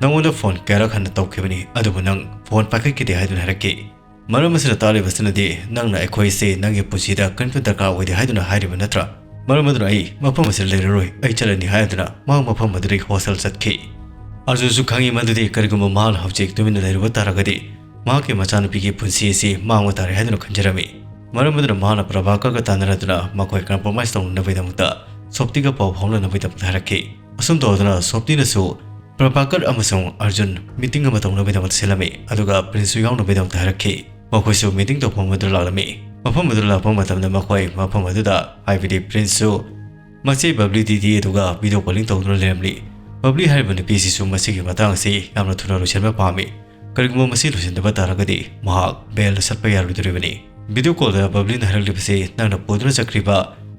ꯅꯉꯣꯟꯗ ꯐꯣꯟ ꯀꯌꯥꯔꯛ ꯍꯟꯅ ꯇꯧꯈꯤꯕꯅꯤ, ꯑꯗꯨꯕꯨ ꯅꯪ ꯐꯣꯟ ꯄꯥꯏꯈꯠꯈꯤꯗꯦ ꯍꯥꯏꯗꯨꯅ ꯍꯥꯏꯔꯛꯈꯤ꯫ ꯃꯔꯝ ꯑꯁꯤꯅ ꯇꯥꯛꯂꯤꯕꯁꯤꯅꯗꯤ ꯅꯪꯅ ꯑꯩꯈꯣꯏꯁꯦ ꯅꯪꯒꯤ ꯄꯨꯟꯁꯤꯗ ꯀꯔꯤꯝꯇ ꯗꯔꯀꯥꯔ ꯑꯣꯏꯗꯦ ꯍꯥꯏꯗꯨꯅ ꯍꯥꯏꯔꯤꯕ ꯅꯠꯇ꯭ꯔꯥ? ꯃꯔꯝ ꯑꯗꯨꯅ ꯑꯩ ꯃꯐꯝ ꯑꯁꯤꯗ ꯂꯩꯔꯔꯣꯏ, ꯑꯩ ꯆꯠꯂꯅꯤ ꯍꯥꯏꯗꯨꯅ ꯃꯍꯥꯛ ꯃꯐꯝ ꯑꯗꯨꯗꯒꯤ ꯍꯣꯁꯇꯦꯜ ꯆꯠꯈꯤ꯫ ꯑꯥꯔꯖꯨꯟꯁꯨ ꯈꯪꯏ ꯃꯗꯨꯗꯤ ꯀꯔꯤꯒꯨꯝꯕ ꯃꯍꯥꯛꯅ ꯍꯧꯖꯤꯛ ꯇꯨꯃꯤꯟꯅ ꯂꯩꯔꯨꯕ ꯇꯥꯔꯒꯗꯤ ꯃꯍꯥꯛꯀꯤ ꯃꯆꯥꯅꯨꯄꯤꯒꯤ ꯄꯨꯟꯁꯤ ꯑꯁꯤ ꯃꯥꯡꯕ ꯇꯥꯔꯦ ꯍꯥꯏꯗꯨꯅ ꯈꯟꯖꯔꯝꯃꯤ꯫ ꯃꯔꯝ ꯑꯗꯨꯅ ꯃꯍꯥꯛꯅ ꯄ꯭ꯔꯚꯥꯀꯔꯒ ꯇꯥꯟꯅꯔꯗꯨꯅ ꯃꯈꯣꯏ ꯀꯝꯄ꯭ꯔꯣꯃꯥꯏꯁ ꯇꯧꯅꯅꯕꯒꯤꯗꯃꯛꯇ ꯁꯣꯞꯇꯤꯒ ꯄꯥꯎ ꯐꯥꯎꯅꯅꯕꯒꯤꯗꯃꯛꯇ ꯍꯥꯏꯔꯛꯈꯤ꯫ ꯑꯁꯨꯝ ꯇꯧꯗꯨꯅ ꯁꯣꯞꯇꯤꯅꯁꯨ ꯄ꯭ꯔꯚꯥꯀꯔ ꯑꯃꯁꯨꯡ ꯑꯥꯔꯖꯨꯟ ꯃꯤꯇꯤꯡ ꯑꯃ ꯇꯧꯅꯕꯒꯤꯗꯃꯛꯇ ꯁꯤꯜꯂꯝꯃꯤ, ꯑꯗꯨꯒ ꯄ꯭ꯔꯤꯟꯁꯁꯨ ꯌꯥꯎꯅꯕꯒꯤꯗꯃꯛꯇ ꯍꯥꯏꯔꯛꯈꯤ꯫ ꯃꯈꯣꯏꯁꯨ ꯃꯤꯇꯤꯡ ꯇꯧꯐꯝ ꯑꯗꯨꯗ ꯂꯥꯛꯂꯝꯃꯤ꯫ ꯃꯐꯝ ꯑꯗꯨꯗ ꯂꯥꯛꯄ ꯃꯇꯝꯗ ꯃꯈꯣꯏ ꯃꯐꯝ ꯑꯗꯨꯗ, ꯍꯥꯏꯕꯗꯤ ꯄ꯭ꯔꯤꯟꯁꯁꯨ ꯃꯆꯦ ꯕꯕ꯭ꯂꯤ ꯗꯤꯗꯤ ꯑꯗꯨꯒ ꯚꯤꯗꯤꯑꯣ ꯀꯣꯂꯤꯡ ꯇꯧꯗꯨꯅ ꯂꯩꯔꯝꯂꯤ꯫ ꯕꯕ꯭ꯂꯤ ꯍꯥꯏꯔꯤꯕ ꯅꯨꯄꯤꯁꯤꯁꯨ ꯃꯁꯤꯒꯤ ꯃꯇꯥꯡ ꯑꯁꯤ ꯌꯥꯝꯅ ꯊꯨꯅ ꯂꯣꯏꯁꯤꯟꯕ ꯄꯥꯝꯃꯤ꯫ ꯀꯔꯤꯒꯨꯝꯕ ꯃꯁꯤ ꯂꯣꯏꯁꯤꯟꯗꯕ ꯇꯥꯔꯒꯗꯤ ꯃꯍꯥꯛ ꯕꯦꯜꯗ ꯆꯠꯄ ꯌꯥꯔꯣꯏꯗꯣꯔꯤꯕꯅꯤ꯫ ꯚꯤꯗꯤꯑꯣ ꯀꯣꯜꯗ ꯕꯕ꯭ꯂꯤꯅ ꯍꯥꯏꯔꯛꯂꯤꯕꯁꯤ ꯅꯪꯅ ꯄꯨꯗꯨꯅ ꯆꯠꯈ꯭ꯔꯤꯕ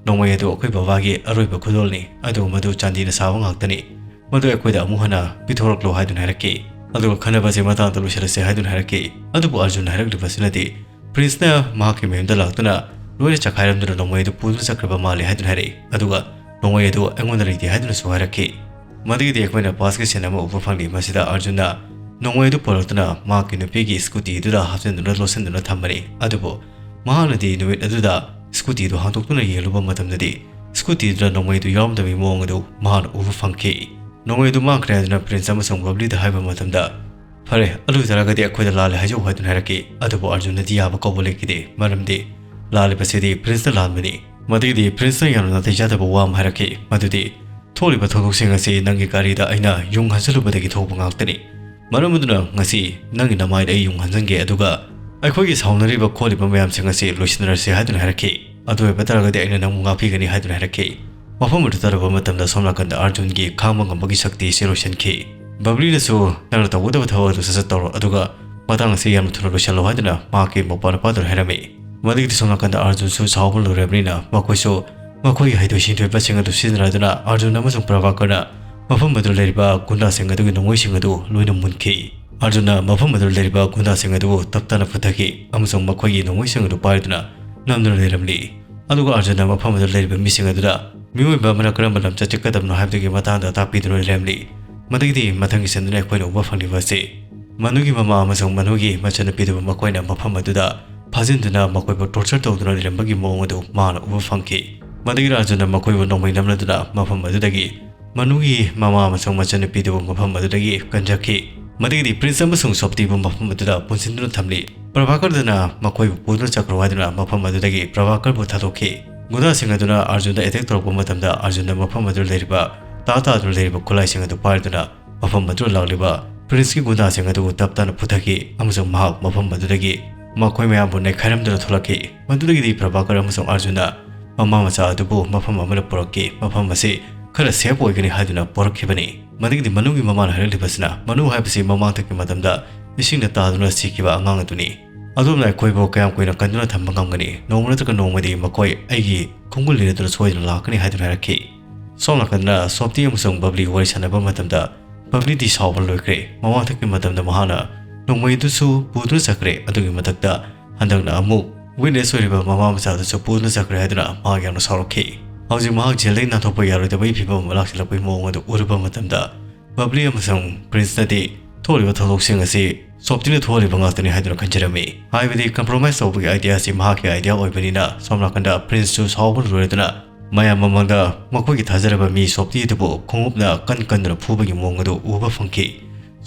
ꯅꯣꯡꯃꯩ ꯑꯗꯨ ꯑꯩꯈꯣꯏ ꯕꯕꯥꯒꯤ ꯑꯔꯣꯏꯕ ꯈꯨꯗꯣꯜꯅꯤ, ꯑꯗꯨꯒ ꯃꯗꯨ ꯆꯥꯟꯗꯤꯅ ꯁꯥꯕ ꯉꯥꯛꯇꯅꯤ꯫ ꯃꯗꯨ ꯑꯩꯈꯣꯏꯗ ꯑꯃꯨꯛ ꯍꯟꯅ ꯄꯤꯊꯣꯔꯛꯂꯣ ꯍꯥꯏꯗꯨꯅ ꯍꯥꯏꯔꯛꯈꯤ꯫ ꯑꯗꯨꯒ ꯈꯟꯅꯕ ꯑꯁꯤ ꯃꯇꯥꯡꯗ ꯂꯣꯏꯁꯤꯜꯂꯁꯤ ꯍꯥꯏꯗꯨꯅ ꯍꯥꯏꯔꯛꯈꯤ꯫ ꯑꯗꯨꯕꯨ ꯑꯥꯔꯖꯨꯟꯅ ꯍꯥꯏꯔꯛꯂꯤꯕꯁꯤꯅꯗꯤ ꯄ꯭ꯔꯤꯟꯁꯅ ꯃꯍꯥꯛꯀꯤ ꯃꯌꯨꯝꯗ ꯂꯥꯛꯇꯨꯅ ꯂꯣꯏꯅ ꯆꯈꯥꯏꯔꯝꯗꯨꯅ ꯅꯣꯡꯃꯩ ꯑꯗꯨ ꯄꯨꯗꯨꯅ ꯆꯠꯈ꯭ꯔꯕ ꯃꯥꯜꯂꯤ ꯍꯥꯏꯗꯨꯅ ꯍꯥꯏꯔꯛꯏ꯫ ꯑꯗꯨꯒ ꯅꯣꯡꯃꯩ ꯑꯗꯨ ꯑꯩꯉꯣꯟꯗ ꯂꯩꯇꯦ ꯍꯥꯏꯗꯨꯅꯁꯨ ꯍꯥꯏꯔꯛꯈꯤ꯫ ꯃꯗꯨꯒꯤꯗꯤ ꯑꯩꯈꯣꯏꯅ ꯄꯥꯁꯀꯤ ꯁꯤꯟ ꯑꯃ ꯎꯕ ꯐꯪꯂꯤ꯫ ꯃꯁꯤꯗ ꯑꯥꯔꯖꯨꯟꯅ ꯅꯣꯡꯃꯩ ꯑꯗꯨ ꯄꯨꯔꯛꯇꯨꯅ ꯃꯍꯥꯛꯀꯤ ꯅꯨꯄꯤꯒꯤ ꯁ꯭ꯀꯨꯇꯤ ꯑꯗꯨꯗ ꯍꯥꯞꯆꯤꯟꯗꯨꯅ ꯂꯣꯠꯁꯤꯟꯗꯨꯅ ꯊꯝꯕꯅꯤ꯫ ꯑꯗꯨꯕꯨ ꯃꯍꯥꯛꯅꯗꯤ ꯅꯨꯃꯤꯠ ꯑꯗꯨꯗ ꯁ꯭ꯀꯨꯇꯤ ꯑꯗꯨ ꯍꯥꯡꯗꯣꯛꯇꯨꯅ ꯌꯦꯡꯂꯨꯕ ꯃꯇꯝꯗꯗꯤ ꯁ꯭ꯀꯨꯇꯤ ꯑꯗꯨꯗ ꯅꯣꯡꯃꯩ ꯑꯗꯨ ꯌꯥꯎꯔꯝꯗꯕꯒꯤ ꯃꯑꯣꯡ ꯑꯗꯨ ꯃꯍꯥꯛꯅ ꯎꯕ ꯐꯪꯈꯤ꯫ ꯅꯣꯡꯃꯩ ꯑꯗꯨ ꯃꯥꯡꯈ꯭ꯔꯦ ꯍꯥꯏꯗꯨꯅ ꯄ꯭ꯔꯤꯟꯁ ꯑꯃꯁꯨꯡ ꯕꯕ꯭ꯂꯤꯗ ꯍꯥꯏꯕ ꯃꯇꯝꯗ, "ꯐꯔꯦ, ꯑꯗꯨ ꯑꯣꯏꯇꯥꯔꯒꯗꯤ ꯑꯩꯈꯣꯏꯗ ꯂꯥꯜꯂꯦ ꯍꯥꯏꯖꯧ" ꯍꯥꯏꯗꯨꯅ ꯍꯥꯏꯔꯛꯈꯤ꯫ ꯑꯗꯨꯕꯨ ꯑꯥꯔꯖꯨꯟꯅꯗꯤ ꯌꯥꯕ ꯀꯧꯕ ꯂꯩꯈꯤꯗꯦ, ꯃꯔꯝꯗꯤ ꯂꯥꯜꯂꯤꯕꯁꯤꯗꯤ ꯄ꯭ꯔꯤꯟꯁꯅ ꯂꯥꯟꯕꯅꯤ꯫ ꯃꯗꯨꯒꯤꯗꯤ ꯄ꯭ꯔꯤꯟꯁꯅ ꯌꯥꯝꯅ ꯅꯥꯇꯩ ꯆꯥꯗꯕ ꯋꯥ ꯑꯃ ꯍꯥꯏꯔꯛꯈꯤ, ꯃꯗꯨꯗꯤ, "ꯊꯣꯛꯂꯤꯕ ꯊꯧꯗꯣꯛꯁꯤꯡ ꯑꯁꯤ ꯅꯪꯒꯤ ꯒꯥꯔꯤꯗ ꯑꯩꯅ ꯌꯨꯡ ꯍꯥꯟꯖꯜꯂꯨꯕꯗꯒꯤ ꯊꯣꯛꯄ ꯉꯥꯛꯇꯅꯤ꯫ ꯃꯔꯝ ꯑꯗꯨꯅ ꯉꯁꯤ ꯅꯪꯒꯤ ꯅꯃꯥꯏꯗ ꯑꯩ ꯌꯨꯡ ꯍꯥꯟꯖꯟꯒꯦ, ꯑꯗꯨꯒ ꯑꯩꯈꯣꯏꯒꯤ ꯁꯥꯎꯅꯔꯤꯕ ꯈꯣꯠꯂꯤꯕ ꯃꯌꯥꯝꯁꯤꯡ ꯑꯁꯤ ꯂꯣꯏꯁꯤꯟꯅꯔꯁꯤ" ꯍꯥꯏꯗꯨꯅ ꯍꯥꯏꯔꯛꯈꯤ꯫ "ꯑꯗꯨ ꯑꯣꯏꯕ ꯇꯥꯔꯒꯗꯤ ꯑꯩꯅ ꯅꯪꯕꯨ ꯉꯥꯛꯄꯤꯒꯅꯤ" ꯍꯥꯏꯗꯨꯅ ꯍꯥꯏꯔꯛꯈꯤ꯫ ꯃꯐꯝ ꯑꯗꯨ ꯇꯥꯔꯨꯕ ꯃꯇꯝꯗ ꯁꯣꯝ ꯅꯥꯀꯟꯗ ꯑꯥꯔꯖꯨꯟꯒꯤ ꯈꯥꯡꯕ ꯉꯝꯕꯒꯤ ꯁꯛꯇꯤ ꯑꯁꯤ ꯂꯣꯏꯁꯤꯟꯈꯤ꯫ ꯕꯕ꯭ꯂꯤꯅꯁꯨ ꯅꯪꯅ ꯇꯧꯒꯗꯕ ꯊꯕꯛ ꯑꯗꯨ ꯁꯠ ꯁꯠ ꯇꯧꯔꯣ, ꯑꯗꯨꯒ ꯃꯇꯥꯡ ꯑꯁꯤ ꯌꯥꯝꯅ ꯊꯨꯅ ꯂꯣꯏꯁꯤꯜꯂꯣ ꯍꯥꯏꯗꯨꯅ ꯃꯍꯥꯛꯀꯤ ꯃꯧꯄꯥ ꯅꯨꯄꯥꯗꯨꯅ ꯍꯥꯏꯔꯝꯃꯤ꯫ ꯃꯗꯨꯒꯤꯗꯤ ꯁꯣꯝ ꯅꯥꯀꯟꯗ ꯑꯥꯔꯖꯨꯟꯁꯨ ꯁꯥꯎꯕ ꯂꯣꯏꯔꯕꯅꯤꯅ ꯃꯈꯣꯏꯁꯨ ꯃꯈꯣꯏꯒꯤ ꯍꯩꯊꯣꯏ ꯁꯤꯡꯊꯣꯏꯕꯁꯤꯡ ꯑꯗꯨ ꯁꯤꯖꯤꯟꯅꯗꯨꯅ ꯑꯥꯔꯖꯨꯟ ꯑꯃꯁꯨꯡ ꯄ꯭ꯔꯚꯥꯀꯔꯅ ꯃꯐꯝ ꯑꯗꯨꯗ ꯂꯩꯔꯤꯕ ꯒꯨꯟꯗꯥꯁꯤꯡ ꯑꯗꯨꯒꯤ ꯅꯣꯡꯃꯩꯁꯤꯡ ꯑꯗꯨ ꯂꯣꯏꯅ ꯃꯨꯟꯈꯤ꯫ ꯑꯥꯔꯖꯨꯟꯅ ꯃꯐꯝ ꯑꯗꯨꯗ ꯂꯩꯔꯤꯕ ꯒꯨꯟꯗꯥꯁꯤꯡ ꯑꯗꯨꯕꯨ ꯇꯞ ꯇꯞꯅ ꯐꯨꯊꯈꯤ ꯑꯃꯁꯨꯡ ꯃꯈꯣꯏꯒꯤ ꯅꯣꯡꯃꯩꯁꯤꯡ ꯑꯗꯨ ꯄꯥꯏꯗꯨꯅ ꯅꯝꯗꯨꯅ ꯂꯩꯔꯝꯂꯤ꯫ ꯑꯗꯨꯒ ꯑꯥꯔꯖꯨꯟꯅ ꯃꯐꯝ ꯑꯗꯨꯗ ꯂꯩꯔꯤꯕ ꯃꯤꯁꯤꯡ ꯑꯗꯨꯗ ꯃꯤꯑꯣꯏꯕ ꯑꯃꯅ ꯀꯔꯝꯕ ꯂꯝꯆꯠ ꯆꯠꯀꯗꯕꯅꯣ ꯍꯥꯏꯕꯗꯨꯒꯤ ꯃꯇꯥꯡꯗ ꯇꯥꯛꯄꯤꯗꯨꯅ ꯂꯩꯔꯝꯂꯤ꯫ ꯃꯗꯒꯤꯗꯤ ꯃꯊꯪꯒꯤ ꯁꯤꯟꯗꯨꯅ ꯑꯩꯈꯣꯏꯅ ꯎꯕ ꯐꯪꯂꯤꯕ ꯑꯁꯤ ꯃꯅꯨꯒꯤ ꯃꯃꯥ ꯑꯃꯁꯨꯡ ꯃꯅꯨꯒꯤ ꯃꯆꯟꯅꯨꯄꯤꯗꯨꯕꯨ ꯃꯈꯣꯏꯅ ꯃꯐꯝ ꯑꯗꯨꯗ ꯐꯥꯖꯤꯟꯗꯨꯅ ꯃꯈꯣꯏꯕꯨ torture ꯇꯧꯗꯨꯅ ꯂꯩꯔꯝꯕꯒꯤ ꯃꯑꯣꯡ ꯑꯗꯨ ꯃꯥꯅ ꯎꯕ ꯐꯪꯈꯤ꯫ ꯃꯗꯒꯤ ꯑꯔꯖꯨꯟꯅ ꯃꯈꯣꯏꯕꯨ ꯅꯣꯡꯃꯩ ꯅꯝꯂꯗꯨꯅ ꯃꯐꯝ ꯑꯗꯨꯗꯒꯤ ꯃꯅꯨꯒꯤ ꯃꯃꯥ ꯑꯃꯁꯨꯡ ꯃꯆꯟꯅꯨꯄꯤꯗꯨꯕꯨ ꯃꯐꯝ ꯑꯗꯨꯗꯒꯤ ꯀꯟꯖꯈꯤ꯫ ꯃꯗꯒꯤꯗꯤ ꯄ꯭ꯔꯤꯟꯁ ꯑꯃꯁꯨꯡ ꯁꯣꯞꯇꯤꯕꯨ ꯃꯐꯝ ꯑꯗꯨꯗ ꯄꯨꯟꯁꯤꯟꯗꯨꯅ ꯊꯝꯂꯤ꯫ ꯄ꯭ꯔꯚꯥꯀꯔꯗꯨꯅ ꯃꯈꯣꯏꯕꯨ ꯄꯨꯗꯨꯅ ꯆꯠꯈ꯭ꯔꯣ ꯍꯥꯏꯗꯨꯅ ꯃꯐꯝ ꯑꯗꯨꯗꯒꯤ ꯄ꯭ꯔꯚꯥꯀꯔꯕꯨ ꯊꯥꯗꯣꯛꯈꯤ꯫ ꯒꯨꯟꯗꯥꯁꯤꯡ ꯑꯗꯨꯅ ꯑꯔꯖꯨꯟꯗ attack ꯇꯧꯔꯛꯄ ꯃꯇꯝꯗ ꯑꯔꯖꯨꯟꯗ ꯃꯐꯝ ꯑꯗꯨꯗ ꯂꯩꯔꯤꯕ ꯇꯥ ꯇꯥꯗꯨꯅ ꯂꯩꯔꯤꯕ ꯈꯨꯠꯂꯥꯏꯁꯤꯡ ꯑꯗꯨ ꯄꯥꯏꯗꯨꯅ ꯃꯐꯝ ꯑꯗꯨꯗ ꯂꯥꯛꯂꯤꯕ ꯄ꯭ꯔꯤꯟꯁꯀꯤ ꯒꯨꯟꯗꯥꯁꯤꯡ ꯑꯗꯨꯕꯨ ꯇꯞ ꯇꯞꯅ ꯐꯨꯊꯈꯤ ꯑꯃꯁꯨꯡ ꯃꯍꯥꯛ ꯃꯐꯝ ꯑꯗꯨꯗꯒꯤ ꯃꯈꯣꯏ ꯃꯌꯥꯝꯕꯨ ꯅꯩꯈꯥꯏꯔꯝꯗꯨꯅ ꯊꯣꯛꯂꯛꯈꯤ꯫ ꯃꯗꯨꯗꯒꯤꯗꯤ ꯄ꯭ꯔꯚꯥꯀꯔ ꯑꯃꯁꯨꯡ ꯑꯔꯖꯨꯟꯅ ꯃꯃꯥ ꯃꯆꯥ ꯑꯗꯨꯕꯨ ꯃꯐꯝ ꯑꯃꯗ ꯄꯨꯔꯛꯈꯤ꯫ ꯃꯐꯝ ꯑꯁꯤ ꯈꯔ safe ꯑꯣꯏꯒꯅꯤ ꯍꯥꯏꯗꯨꯅ ꯄꯨꯔꯛꯈꯤꯕꯅꯤ꯫ ꯃꯗꯒꯤꯗꯤ ꯃꯅꯨꯡꯒꯤ ꯃꯃꯥꯅ ꯍꯥꯏꯔꯛꯂꯤꯕꯁꯤꯅ ꯃꯅꯨ ꯍꯥꯏꯕꯁꯤ ꯃꯃꯥꯡꯊꯛꯀꯤ ꯃꯇꯝꯗ ꯏꯁꯤꯡꯗ ꯇꯥꯗꯨꯅ ꯁꯤꯈꯤꯕ ꯑꯉꯥꯡ ꯑꯗꯨꯅꯤ꯫ ꯑꯗꯣꯝꯅ ꯑꯩꯈꯣꯏꯕꯨ ꯀꯌꯥꯝ ꯀꯨꯏꯅ ꯀꯟꯗꯨꯅ ꯊꯝꯕ ꯉꯝꯒꯅꯤ? ꯅꯣꯡꯃ ꯅꯠꯇ꯭ꯔꯒ ꯅꯣꯡꯃꯗꯤ ꯃꯈꯣꯏ ꯑꯩꯒꯤ ꯈꯣꯡꯒꯨꯜ ꯂꯤꯅꯗꯨꯅ ꯁꯣꯏꯗꯅ ꯂꯥꯛꯀꯅꯤ ꯍꯥꯏꯗꯨꯅ ꯍꯥꯏꯔꯛꯈꯤ꯫ ꯁꯣꯝ ꯅꯥꯀꯟꯗ ꯁꯣꯞꯇꯤ ꯑꯃꯁꯨꯡ ꯕꯕ꯭ꯂꯤ ꯋꯥꯔꯤ ꯁꯥꯟꯅꯕ ꯃꯇꯝꯗ ꯕꯕ꯭ꯂꯤꯗꯤ ꯁꯥꯎꯕ ꯂꯣꯏꯈ꯭ꯔꯦ꯫ ꯃꯃꯥꯡꯊꯛꯀꯤ ꯃꯇꯝꯗ ꯃꯍꯥꯛꯅ ꯅꯣꯡꯃꯩ ꯑꯗꯨꯁꯨ ꯄꯨꯗꯨꯅ ꯆꯠꯈ꯭ꯔꯦ꯫ ꯑꯗꯨꯒꯤ ꯃꯊꯛꯇ ꯍꯟꯗꯛꯅ ꯑꯃꯨꯛ witness ꯑꯣꯏꯔꯤꯕ ꯃꯃꯥ ꯃꯆꯥꯗꯨꯁꯨ ꯄꯨꯗꯨꯅ ꯆꯠꯈ꯭ꯔꯦ ꯍꯥꯏꯗꯨꯅ ꯃꯍꯥꯛ ꯌꯥꯝꯅ ꯁꯥꯎꯔꯛꯈꯤ꯫ ꯍꯧꯖꯤꯛ ꯃꯍꯥꯛ ꯖꯦꯜꯗꯒꯤ ꯅꯥꯟꯊꯣꯛꯄ ꯌꯥꯔꯣꯏꯗꯕꯒꯤ ꯐꯤꯕꯝ ꯑꯃ ꯂꯥꯛꯁꯤꯜꯂꯛꯄꯒꯤ ꯃꯑꯣꯡ ꯑꯗꯨ ꯎꯔꯨꯕ ꯃꯇꯝꯗ ꯕꯕ꯭ꯂꯤ ꯑꯃꯁꯨꯡ ꯄ꯭ꯔꯤꯟꯁꯅꯗꯤ ꯊꯣꯛꯂꯤꯕ ꯊꯧꯗꯣꯛꯁꯤꯡ ꯑꯁꯤ ꯁꯣꯞꯇꯤꯅ ꯊꯣꯛꯍꯜꯂꯤꯕ ꯉꯥꯛꯇꯅꯤ ꯍꯥꯏꯗꯨꯅ ꯈꯟꯖꯔꯝꯃꯤ꯫ ꯍꯥꯏꯕꯗꯤ compromise ꯇꯧꯕꯒꯤ idea ꯑꯁꯤ ꯃꯍꯥꯛꯀꯤ idea ꯑꯣꯏꯕꯅꯤꯅ ꯁꯣꯝ ꯅꯥꯀꯟꯗ ꯄ꯭ꯔꯤꯟꯁꯁꯨ ꯁꯥꯎꯕ ꯂꯣꯏꯔꯗꯨꯅ ꯃꯌꯥꯝ ꯃꯃꯥꯡꯗ ꯃꯈꯣꯏꯒꯤ ꯊꯥꯖꯔꯕ ꯃꯤ ꯁꯣꯞꯇꯤ ꯑꯗꯨꯕꯨ ꯈꯣꯡꯎꯞꯅ ꯀꯟ ꯀꯟꯗꯨꯅ ꯐꯨꯕꯒꯤ ꯃꯑꯣꯡ ꯑꯗꯨ ꯎꯕ ꯐꯪꯈꯤ꯫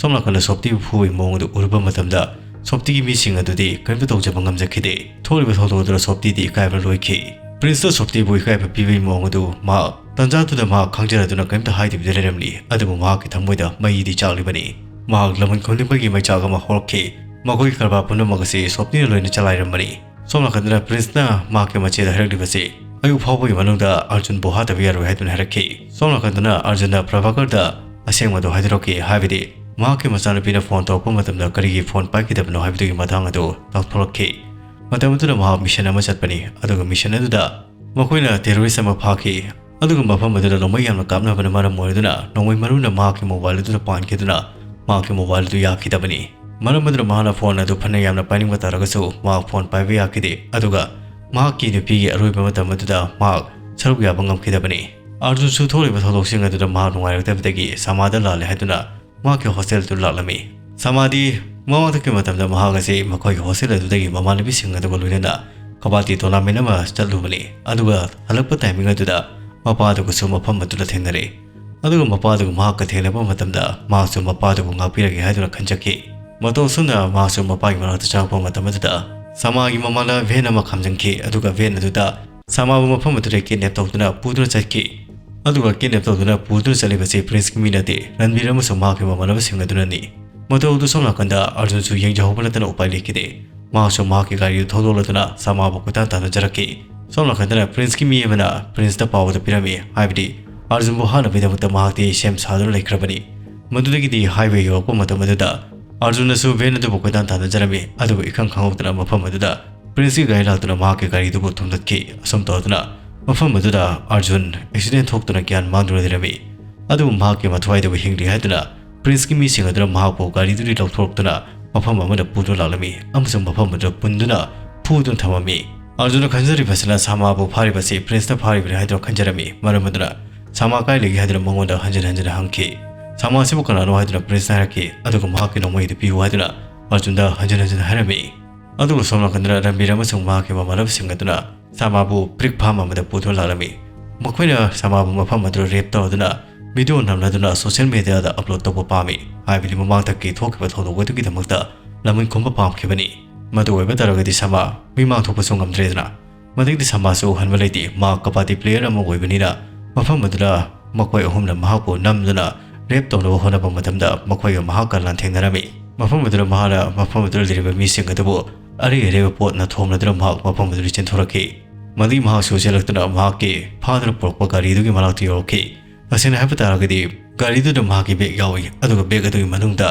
ꯁꯣꯝ ꯅꯥꯀꯟꯗ ꯁꯣꯞꯇꯤꯕꯨ ꯐꯨꯕꯒꯤ ꯃꯑꯣꯡ ꯑꯗꯨ ꯎꯔꯨꯕ ꯃꯇꯝꯗ ꯁꯣꯞꯇꯤꯒꯤ ꯃꯤꯁꯤꯡ ꯑꯗꯨꯗꯤ ꯀꯔꯤꯝꯇ ꯇꯧꯖꯕ ꯉꯝꯖꯈꯤꯗꯦ꯫ ꯊꯣꯛꯂꯤꯕ ꯊꯧꯗꯣꯛ ꯑꯗꯨꯗ ꯁꯣꯞꯇꯤꯗꯤ ꯏꯀꯥꯏꯕ ꯂꯣꯏꯈꯤ꯫ ꯄ꯭ꯔꯤꯟꯁꯅ ꯁꯣꯞꯇꯤꯕꯨ ꯏꯀꯥꯏꯕ ꯄꯤꯕꯒꯤ ꯃꯑꯣꯡ ꯑꯗꯨ ꯃꯍꯥꯛ ꯇꯟꯖꯥꯗꯨꯗ ꯃꯍꯥꯛ ꯈꯪꯖꯔꯗꯨꯅ ꯀꯔꯤꯝꯇ ꯍꯥꯏꯗꯕꯤꯗ ꯂꯩꯔꯝꯂꯤ꯫ ꯑꯗꯨꯕꯨ ꯃꯍꯥꯛꯀꯤ ꯊꯃꯣꯏꯗ ꯃꯩꯗꯤ ꯆꯥꯛꯂꯤꯕꯅꯤ꯫ ꯃꯍꯥꯛ ꯂꯃꯟ ꯈꯨꯝꯅꯤꯡꯕꯒꯤ ꯃꯩꯆꯥꯛ ꯑꯃ ꯍꯧꯔꯛꯈꯤ꯫ ꯃꯈꯣꯏꯒꯤ ꯀꯔꯕꯥꯔ ꯄꯨꯝꯅꯃꯛ ꯑꯁꯤ ꯁꯣꯞꯇꯤꯅ ꯂꯣꯏꯅ ꯆꯂꯥꯏꯔꯝꯕꯅꯤ꯫ ꯁꯣꯝ ꯅꯥꯀꯟꯗꯅ ꯄ꯭ꯔꯤꯟꯁꯅ ꯃꯍꯥꯛꯀꯤ ꯃꯆꯦꯗ ꯍꯥꯏꯔꯛꯂꯤꯕꯁꯤ ꯑꯌꯨꯛ ꯐꯥꯎꯕꯒꯤ ꯃꯅꯨꯡꯗ ꯑꯔꯖꯨꯟꯕꯨ ꯍꯥꯠꯇꯕ ꯌꯥꯔꯣꯏ ꯍꯥꯏꯗꯨꯅ ꯍꯥꯏꯔꯛꯈꯤ꯫ ꯁꯣꯝ ꯅꯥꯀꯟꯗꯅ ꯑꯔꯖꯨꯟꯅ ꯄ꯭ꯔꯚꯥꯀꯔꯗ ꯑꯁꯦꯡꯕꯗꯨ ꯍꯥꯏꯗꯣꯔꯛꯈꯤ꯫ ꯍꯥꯏꯕꯗꯤ ꯃꯍꯥꯛꯀꯤ ꯃꯆꯥꯅꯨꯄꯤꯅ phone ꯇꯧꯔꯛꯄ ꯃꯇꯝꯗ ꯀꯔꯤꯒꯤ phone ꯄꯥꯏꯈꯤꯗꯕꯅꯣ ꯍꯥꯏꯕꯗꯨꯒꯤ ꯃꯇꯥꯡ ꯑꯗꯨ ꯇꯥꯛꯊꯣꯔꯛꯈꯤ꯫ ꯃꯇꯝ ꯑꯗꯨꯗ ꯃꯍꯥꯛ mission ꯑꯃ ꯆꯠꯄꯅꯤ꯫ ꯑꯗꯨꯒ mission ꯑꯗꯨꯗ ꯃꯈꯣꯏꯅ terrorist ꯑꯃ ꯐꯥꯈꯤ꯫ ꯑꯗꯨꯒ ꯃꯐꯝ ꯑꯗꯨꯗ ꯅꯣꯡꯃꯩ ꯌꯥꯝꯅ ꯀꯥꯞꯅꯕꯅ ꯃꯔꯝ ꯑꯣꯏꯔꯗꯨꯅ ꯅꯣꯡꯃꯩ ꯃꯔꯨꯅ ꯃꯍꯥꯛꯀꯤ mobile ꯑꯗꯨꯗ ꯄꯥꯟꯈꯤꯗꯨꯅ ꯃꯍꯥꯛꯀꯤ mobile ꯑꯗꯨ ꯌꯥꯈꯤꯗꯕꯅꯤ꯫ ꯃꯔꯝ ꯑꯗꯨꯅ ꯃꯍꯥꯛꯅ phone ꯑꯗꯨ ꯐꯅ ꯌꯥꯝꯅ ꯄꯥꯏꯅꯤꯡꯕ ꯇꯥꯔꯒꯁꯨ ꯃꯍꯥꯛ phone ꯄꯥꯏꯕ ꯌꯥꯈꯤꯗꯦ꯫ ꯑꯗꯨꯒ ꯃꯍꯥꯛꯀꯤ ꯅꯨꯄꯤꯒꯤ ꯑꯔꯣꯏꯕ ꯃꯇꯝ ꯑꯗꯨꯗ ꯃꯍꯥꯛ ꯁꯔꯨꯛ ꯌꯥꯕ ꯉꯝꯈꯤꯗꯕꯅꯤ꯫ ꯑꯥꯔꯖꯨꯟꯁꯨ ꯊꯣꯛꯂꯤꯕ ꯊꯧꯗꯣꯛꯁꯤꯡ ꯑꯗꯨꯗ ꯃꯍꯥꯛ ꯅꯨꯡꯉꯥꯏꯔꯛꯇꯕꯗꯒꯤ ꯁꯥꯃꯥꯗ ꯂꯥꯜꯂꯦ ꯍꯥꯏꯗꯨꯅ ꯃꯍꯥꯛꯀꯤ ꯍꯣꯁꯇꯦꯜ ꯑꯗꯨ ꯂꯥꯛꯂꯝꯃꯤ꯫ ꯁꯥꯃꯥꯗꯤ ꯃꯃꯥꯡꯗꯒꯤ ꯃꯇꯝꯗ ꯃꯍꯥꯛ ꯑꯁꯤ ꯃꯈꯣꯏꯒꯤ ꯍꯣꯁꯇꯦꯜ ꯑꯗꯨꯗꯒꯤ ꯃꯃꯥꯟꯅꯕꯤꯁꯤꯡ ꯑꯗꯨꯒ ꯂꯣꯏꯅꯅ ꯀꯕꯥꯗꯤ ꯇꯣꯔꯅꯥꯃꯦꯟ ꯑꯃ ꯆꯠꯂꯨꯕꯅꯤ꯫ ꯑꯗꯨꯒ ꯍꯜꯂꯛꯄ ꯇꯥꯏꯃꯤꯡ ꯑꯗꯨꯗ ꯃꯄꯥ ꯑꯗꯨꯒꯁꯨ ꯃꯐꯝ ꯑꯗꯨꯗ ꯊꯦꯡꯅꯔꯦ꯫ ꯑꯗꯨꯒ ꯃꯄꯥ ꯑꯗꯨꯒ ꯃꯍꯥꯛꯀ ꯊꯦꯡꯅꯕ ꯃꯇꯝꯗ ꯃꯍꯥꯛꯁꯨ ꯃꯄꯥ ꯑꯗꯨꯕꯨ ꯉꯥꯛꯄꯤꯔꯒꯦ ꯍꯥꯏꯗꯨꯅ ꯈꯟꯖꯈꯤ꯫ ꯃꯇꯧ ꯑꯁꯨꯝꯅ ꯃꯍꯥꯛꯁꯨ ꯃꯄꯥꯒꯤ ꯃꯅꯥꯛꯇ ꯆꯪꯉꯛꯄ ꯃꯇꯝ ꯑꯗꯨꯗ ꯁꯥꯃꯥꯒꯤ ꯃꯃꯥꯡꯗ ꯚꯦꯟ ꯑꯃ ꯈꯥꯝꯖꯤꯟꯈꯤ꯫ ꯑꯗꯨꯒ ꯚꯦꯟ ꯑꯗꯨꯗ ꯁꯥꯃꯥꯕꯨ ꯃꯐꯝ ꯑꯗꯨꯗ ꯀꯤꯗꯅꯦꯞ ꯇꯧꯗꯨꯅ ꯄꯨꯗꯨꯅ ꯆꯠꯈꯤ꯫ ꯑꯗꯨꯒ ꯀꯤꯗꯅꯦꯞ ꯇꯧꯗꯨꯅ ꯄꯨꯗꯨꯅ ꯆꯠꯂꯤꯕꯁꯤ ꯄ꯭ꯔꯤꯟꯁꯀꯤ ꯃꯤ ꯅꯠꯇꯦ, ꯔꯟꯕꯤꯔ ꯑꯃꯁꯨꯡ ꯃꯍꯥꯛꯀꯤ ꯃꯃꯥꯟꯅꯕꯁꯤꯡ ꯑꯗꯨꯅꯅꯤ꯫ ꯃꯇꯧ ꯑꯗꯨ ꯁꯣꯝ ꯅꯥꯀꯟꯗ ꯑꯥꯔꯖꯨꯟꯁꯨ ꯌꯦꯡꯖꯍꯧꯕ ꯅꯠꯇꯅ ꯎꯄꯥꯏ ꯂꯩꯈꯤꯗꯦ꯫ ꯃꯍꯥꯛꯁꯨ ꯃꯍꯥꯛꯀꯤ ꯒꯥꯔꯤ ꯑꯗꯨ ꯊꯧꯗꯣꯛꯂꯗꯨꯅ ꯁꯥꯃꯥꯕꯨ ꯀꯣꯏꯇꯥꯟ ꯇꯥꯟꯅꯖꯔꯛꯈꯤ꯫ ꯁꯣꯝ ꯅꯥꯀꯟꯗꯅ ꯄ꯭ꯔꯤꯟꯁꯀꯤ ꯃꯤ ꯑꯃꯅ ꯄ꯭ꯔꯤꯟꯁꯇ ꯄꯥꯎ ꯑꯗꯨ ꯄꯤꯔꯝꯃꯤ, ꯍꯥꯏꯕꯗꯤ ꯑꯥꯔꯖꯨꯟꯕꯨ ꯍꯥꯠꯅꯕꯒꯤꯗꯃꯛꯇ ꯃꯍꯥꯛꯇꯤ ꯁꯦꯝ ꯁꯥꯗꯨꯅ ꯂꯩꯈ꯭ꯔꯕꯅꯤ꯫ ꯃꯗꯨꯗꯒꯤꯗꯤ ꯍꯥꯏꯋꯦ ꯌꯧꯔꯛꯄ ꯃꯇꯝ ꯑꯗꯨꯗ ꯑꯥꯔꯖꯨꯟꯅꯁꯨ ꯚꯦꯟ ꯑꯗꯨꯕꯨ ꯀꯣꯏꯇꯥꯟ ꯇꯥꯟꯅꯖꯔꯝꯃꯤ, ꯑꯗꯨꯕꯨ ꯏꯈꯪ ꯈꯪꯍꯧꯗꯅ ꯃꯐꯝ ꯑꯗꯨꯗ ꯄ꯭ꯔꯤꯟꯁꯀꯤ ꯒꯥꯔꯤ ꯂꯥꯛꯇꯨꯅ ꯃꯍꯥꯛꯀꯤ ꯒꯥꯔꯤꯗꯨꯕꯨ ꯊꯣꯝꯗꯠꯈꯤ꯫ ꯑꯁꯨꯝ ꯇꯧꯗꯨꯅ ꯃꯐꯝ ꯑꯗꯨꯗ ꯑꯥꯔꯖꯨꯟ ꯑꯦꯛꯁꯤꯗꯦꯟ ꯊꯣꯛꯇꯨꯅ ꯒ꯭ꯌꯥꯟ ꯃꯥꯡꯗꯨꯅ ꯂꯩꯔꯝꯃꯤ꯫ ꯑꯗꯨꯕꯨ ꯃꯍꯥꯛꯀꯤ ꯃꯊ꯭ꯋꯥꯏꯗꯕꯨ ꯍꯤꯡꯂꯤ ꯍꯥꯏꯗꯨꯅ ꯄ꯭ꯔꯤꯟꯁꯀꯤ ꯃꯤꯁꯤꯡ ꯑꯗꯨꯅ ꯃꯍꯥꯛꯄꯨ ꯒꯥꯔꯤꯗꯨꯗꯒꯤ ꯂꯧꯊꯣꯔꯛꯇꯨꯅ ꯃꯐꯝ ꯑꯃꯗ ꯄꯨꯗꯨꯅ ꯂꯥꯛꯂꯝꯃꯤ ꯑꯃꯁꯨꯡ ꯃꯐꯝ ꯑꯗꯨꯗ ꯄꯨꯟꯗꯨꯅ ꯐꯨꯗꯨꯅ ꯊꯝꯃꯝꯃꯤ꯫ ꯑꯥꯔꯖꯨꯟꯅ ꯈꯟꯖꯔꯤꯕꯁꯤꯅ ꯁꯥꯃꯥꯕꯨ ꯐꯥꯔꯤꯕꯁꯤ ꯄ꯭ꯔꯤꯟꯁꯅ ꯐꯥꯔꯤꯕꯅꯤ ꯍꯥꯏꯗꯨꯅ ꯈꯟꯖꯔꯝꯃꯤ꯫ ꯃꯔꯝ ꯑꯗꯨꯅ ꯁꯥꯃꯥ ꯀꯥꯏ ꯂꯩꯒꯦ ꯍꯥꯏꯗꯨꯅ ꯃꯉꯣꯟꯗ ꯍꯟꯖꯤꯟ ꯍꯟꯖꯤꯟ ꯍꯪꯈꯤ꯫ ꯁꯥꯃꯥ ꯑꯁꯤꯕꯨ ꯀꯅꯥꯅꯣ ꯍꯥꯏꯗꯨꯅ ꯄ꯭ꯔꯤꯟꯁꯅ ꯍꯥꯏꯔꯛꯈꯤ꯫ ꯑꯗꯨꯒ ꯃꯍꯥꯛꯀꯤ ꯅꯣꯡꯃꯩ ꯑꯗꯨ ꯄꯤꯌꯨ ꯍꯥꯏꯗꯨꯅ ꯑꯥꯔꯖꯨꯟꯗ ꯍꯟꯖꯤꯟ ꯍꯟꯖꯤꯟ ꯍꯥꯏꯔꯝꯃꯤ꯫ ꯑꯗꯨꯒ ꯁꯣꯝ ꯅꯥꯀꯟꯗꯅ ꯔꯟꯕꯤꯔ ꯑꯃꯁꯨꯡ ꯃꯍꯥꯛꯀꯤ ꯃꯃꯥꯟꯅꯕꯁꯤꯡ ꯑꯗꯨꯅ ꯁꯥꯃꯥꯕꯨ ꯕ꯭ꯔꯤꯛ ꯐꯥꯔꯝ ꯑꯃꯗ ꯄꯨꯗꯨꯅ ꯂꯥꯛꯂꯝꯃꯤ꯫ ꯃꯈꯣꯏꯅ ꯁꯥꯃꯥꯕꯨ ꯃꯐꯝ ꯑꯗꯨꯗ ꯔꯦꯞ ꯇꯧꯗꯨꯅ ꯚꯤꯗꯤꯑꯣ ꯅꯝꯂꯗꯨꯅ ꯁꯣꯁꯤꯌꯦꯜ ꯃꯤꯗꯤꯌꯥꯗ ꯑꯞꯂꯣꯗ ꯇꯧꯕ ꯄꯥꯝꯃꯤ꯫ ꯍꯥꯏꯕꯗꯤ ꯃꯃꯥꯡꯗꯒꯤ ꯊꯣꯛꯈꯤꯕ ꯊꯧꯗꯣꯛ ꯑꯗꯨꯒꯤꯗꯃꯛꯇ ꯂꯃꯟ ꯈꯨꯝꯕ ꯄꯥꯝꯈꯤꯕꯅꯤ꯫ ꯃꯗꯨ ꯑꯣꯏꯕ ꯇꯥꯔꯒꯗꯤ ꯁꯥꯃꯥ ꯃꯤꯃꯥꯡ ꯊꯣꯛꯄꯁꯨ ꯉꯝꯗ꯭ꯔꯦꯗꯅ꯫ ꯃꯗꯒꯤꯗꯤ ꯁꯥꯃꯥꯁꯨ ꯍꯟꯕ ꯂꯩꯇꯦ꯫ ꯃꯍꯥꯛ ꯀꯕꯥꯗꯤ ꯄ꯭ꯂꯦꯌꯔ ꯑꯃ ꯑꯣꯏꯕꯅꯤꯅ ꯃꯐꯝ ꯑꯗꯨꯗ ꯃꯈꯣꯏ ꯑꯍꯨꯝꯅ ꯃꯍꯥꯛꯄꯨ ꯅꯝꯗꯨꯅ ꯔꯦꯞ ꯇꯧꯅꯕ ꯍꯣꯠꯅꯕ ꯃꯇꯝꯗ ꯃꯈꯣꯏꯒ ꯃꯍꯥꯛꯀ ꯂꯥꯟꯊꯦꯡꯅꯔꯝꯃꯤ꯫ ꯃꯐꯝ ꯑꯗꯨꯗ ꯃꯍꯥꯛꯅ ꯃꯐꯝ ꯑꯗꯨꯗ ꯂꯩꯔꯤꯕ ꯃꯤꯁꯤꯡ ꯑꯗꯨꯕꯨ ꯑꯔꯩ ꯑꯔꯩꯕ ꯄꯣꯠꯅ ꯊꯣꯝꯂꯗꯨꯅ ꯃꯍꯥꯛ ꯃꯐꯝ ꯑꯗꯨꯗꯒꯤ ꯆꯦꯟꯊꯣꯔꯛꯈꯤ꯫ ꯃꯗꯨꯒꯤ ꯃꯍꯥꯛꯁꯨ ꯆꯦꯜꯂꯛꯇꯨꯅ ꯃꯍꯥꯛꯀꯤ ꯐꯥꯗꯨꯅ ꯄꯨꯔꯛꯄ ꯒꯥꯔꯤꯗꯨꯒꯤ ꯃꯅꯥꯛꯇ ꯌꯧꯔꯛꯈꯤ꯫ ꯇꯁꯦꯡꯅ ꯍꯥꯏꯕ ꯇꯥꯔꯒꯗꯤ ꯒꯥꯔꯤꯗꯨꯗ ꯃꯍꯥꯛꯀꯤ ꯕꯦꯒ ꯌꯥꯎꯏ, ꯑꯗꯨꯒ ꯕꯦꯒ ꯑꯗꯨꯒꯤ ꯃꯅꯨꯡꯗ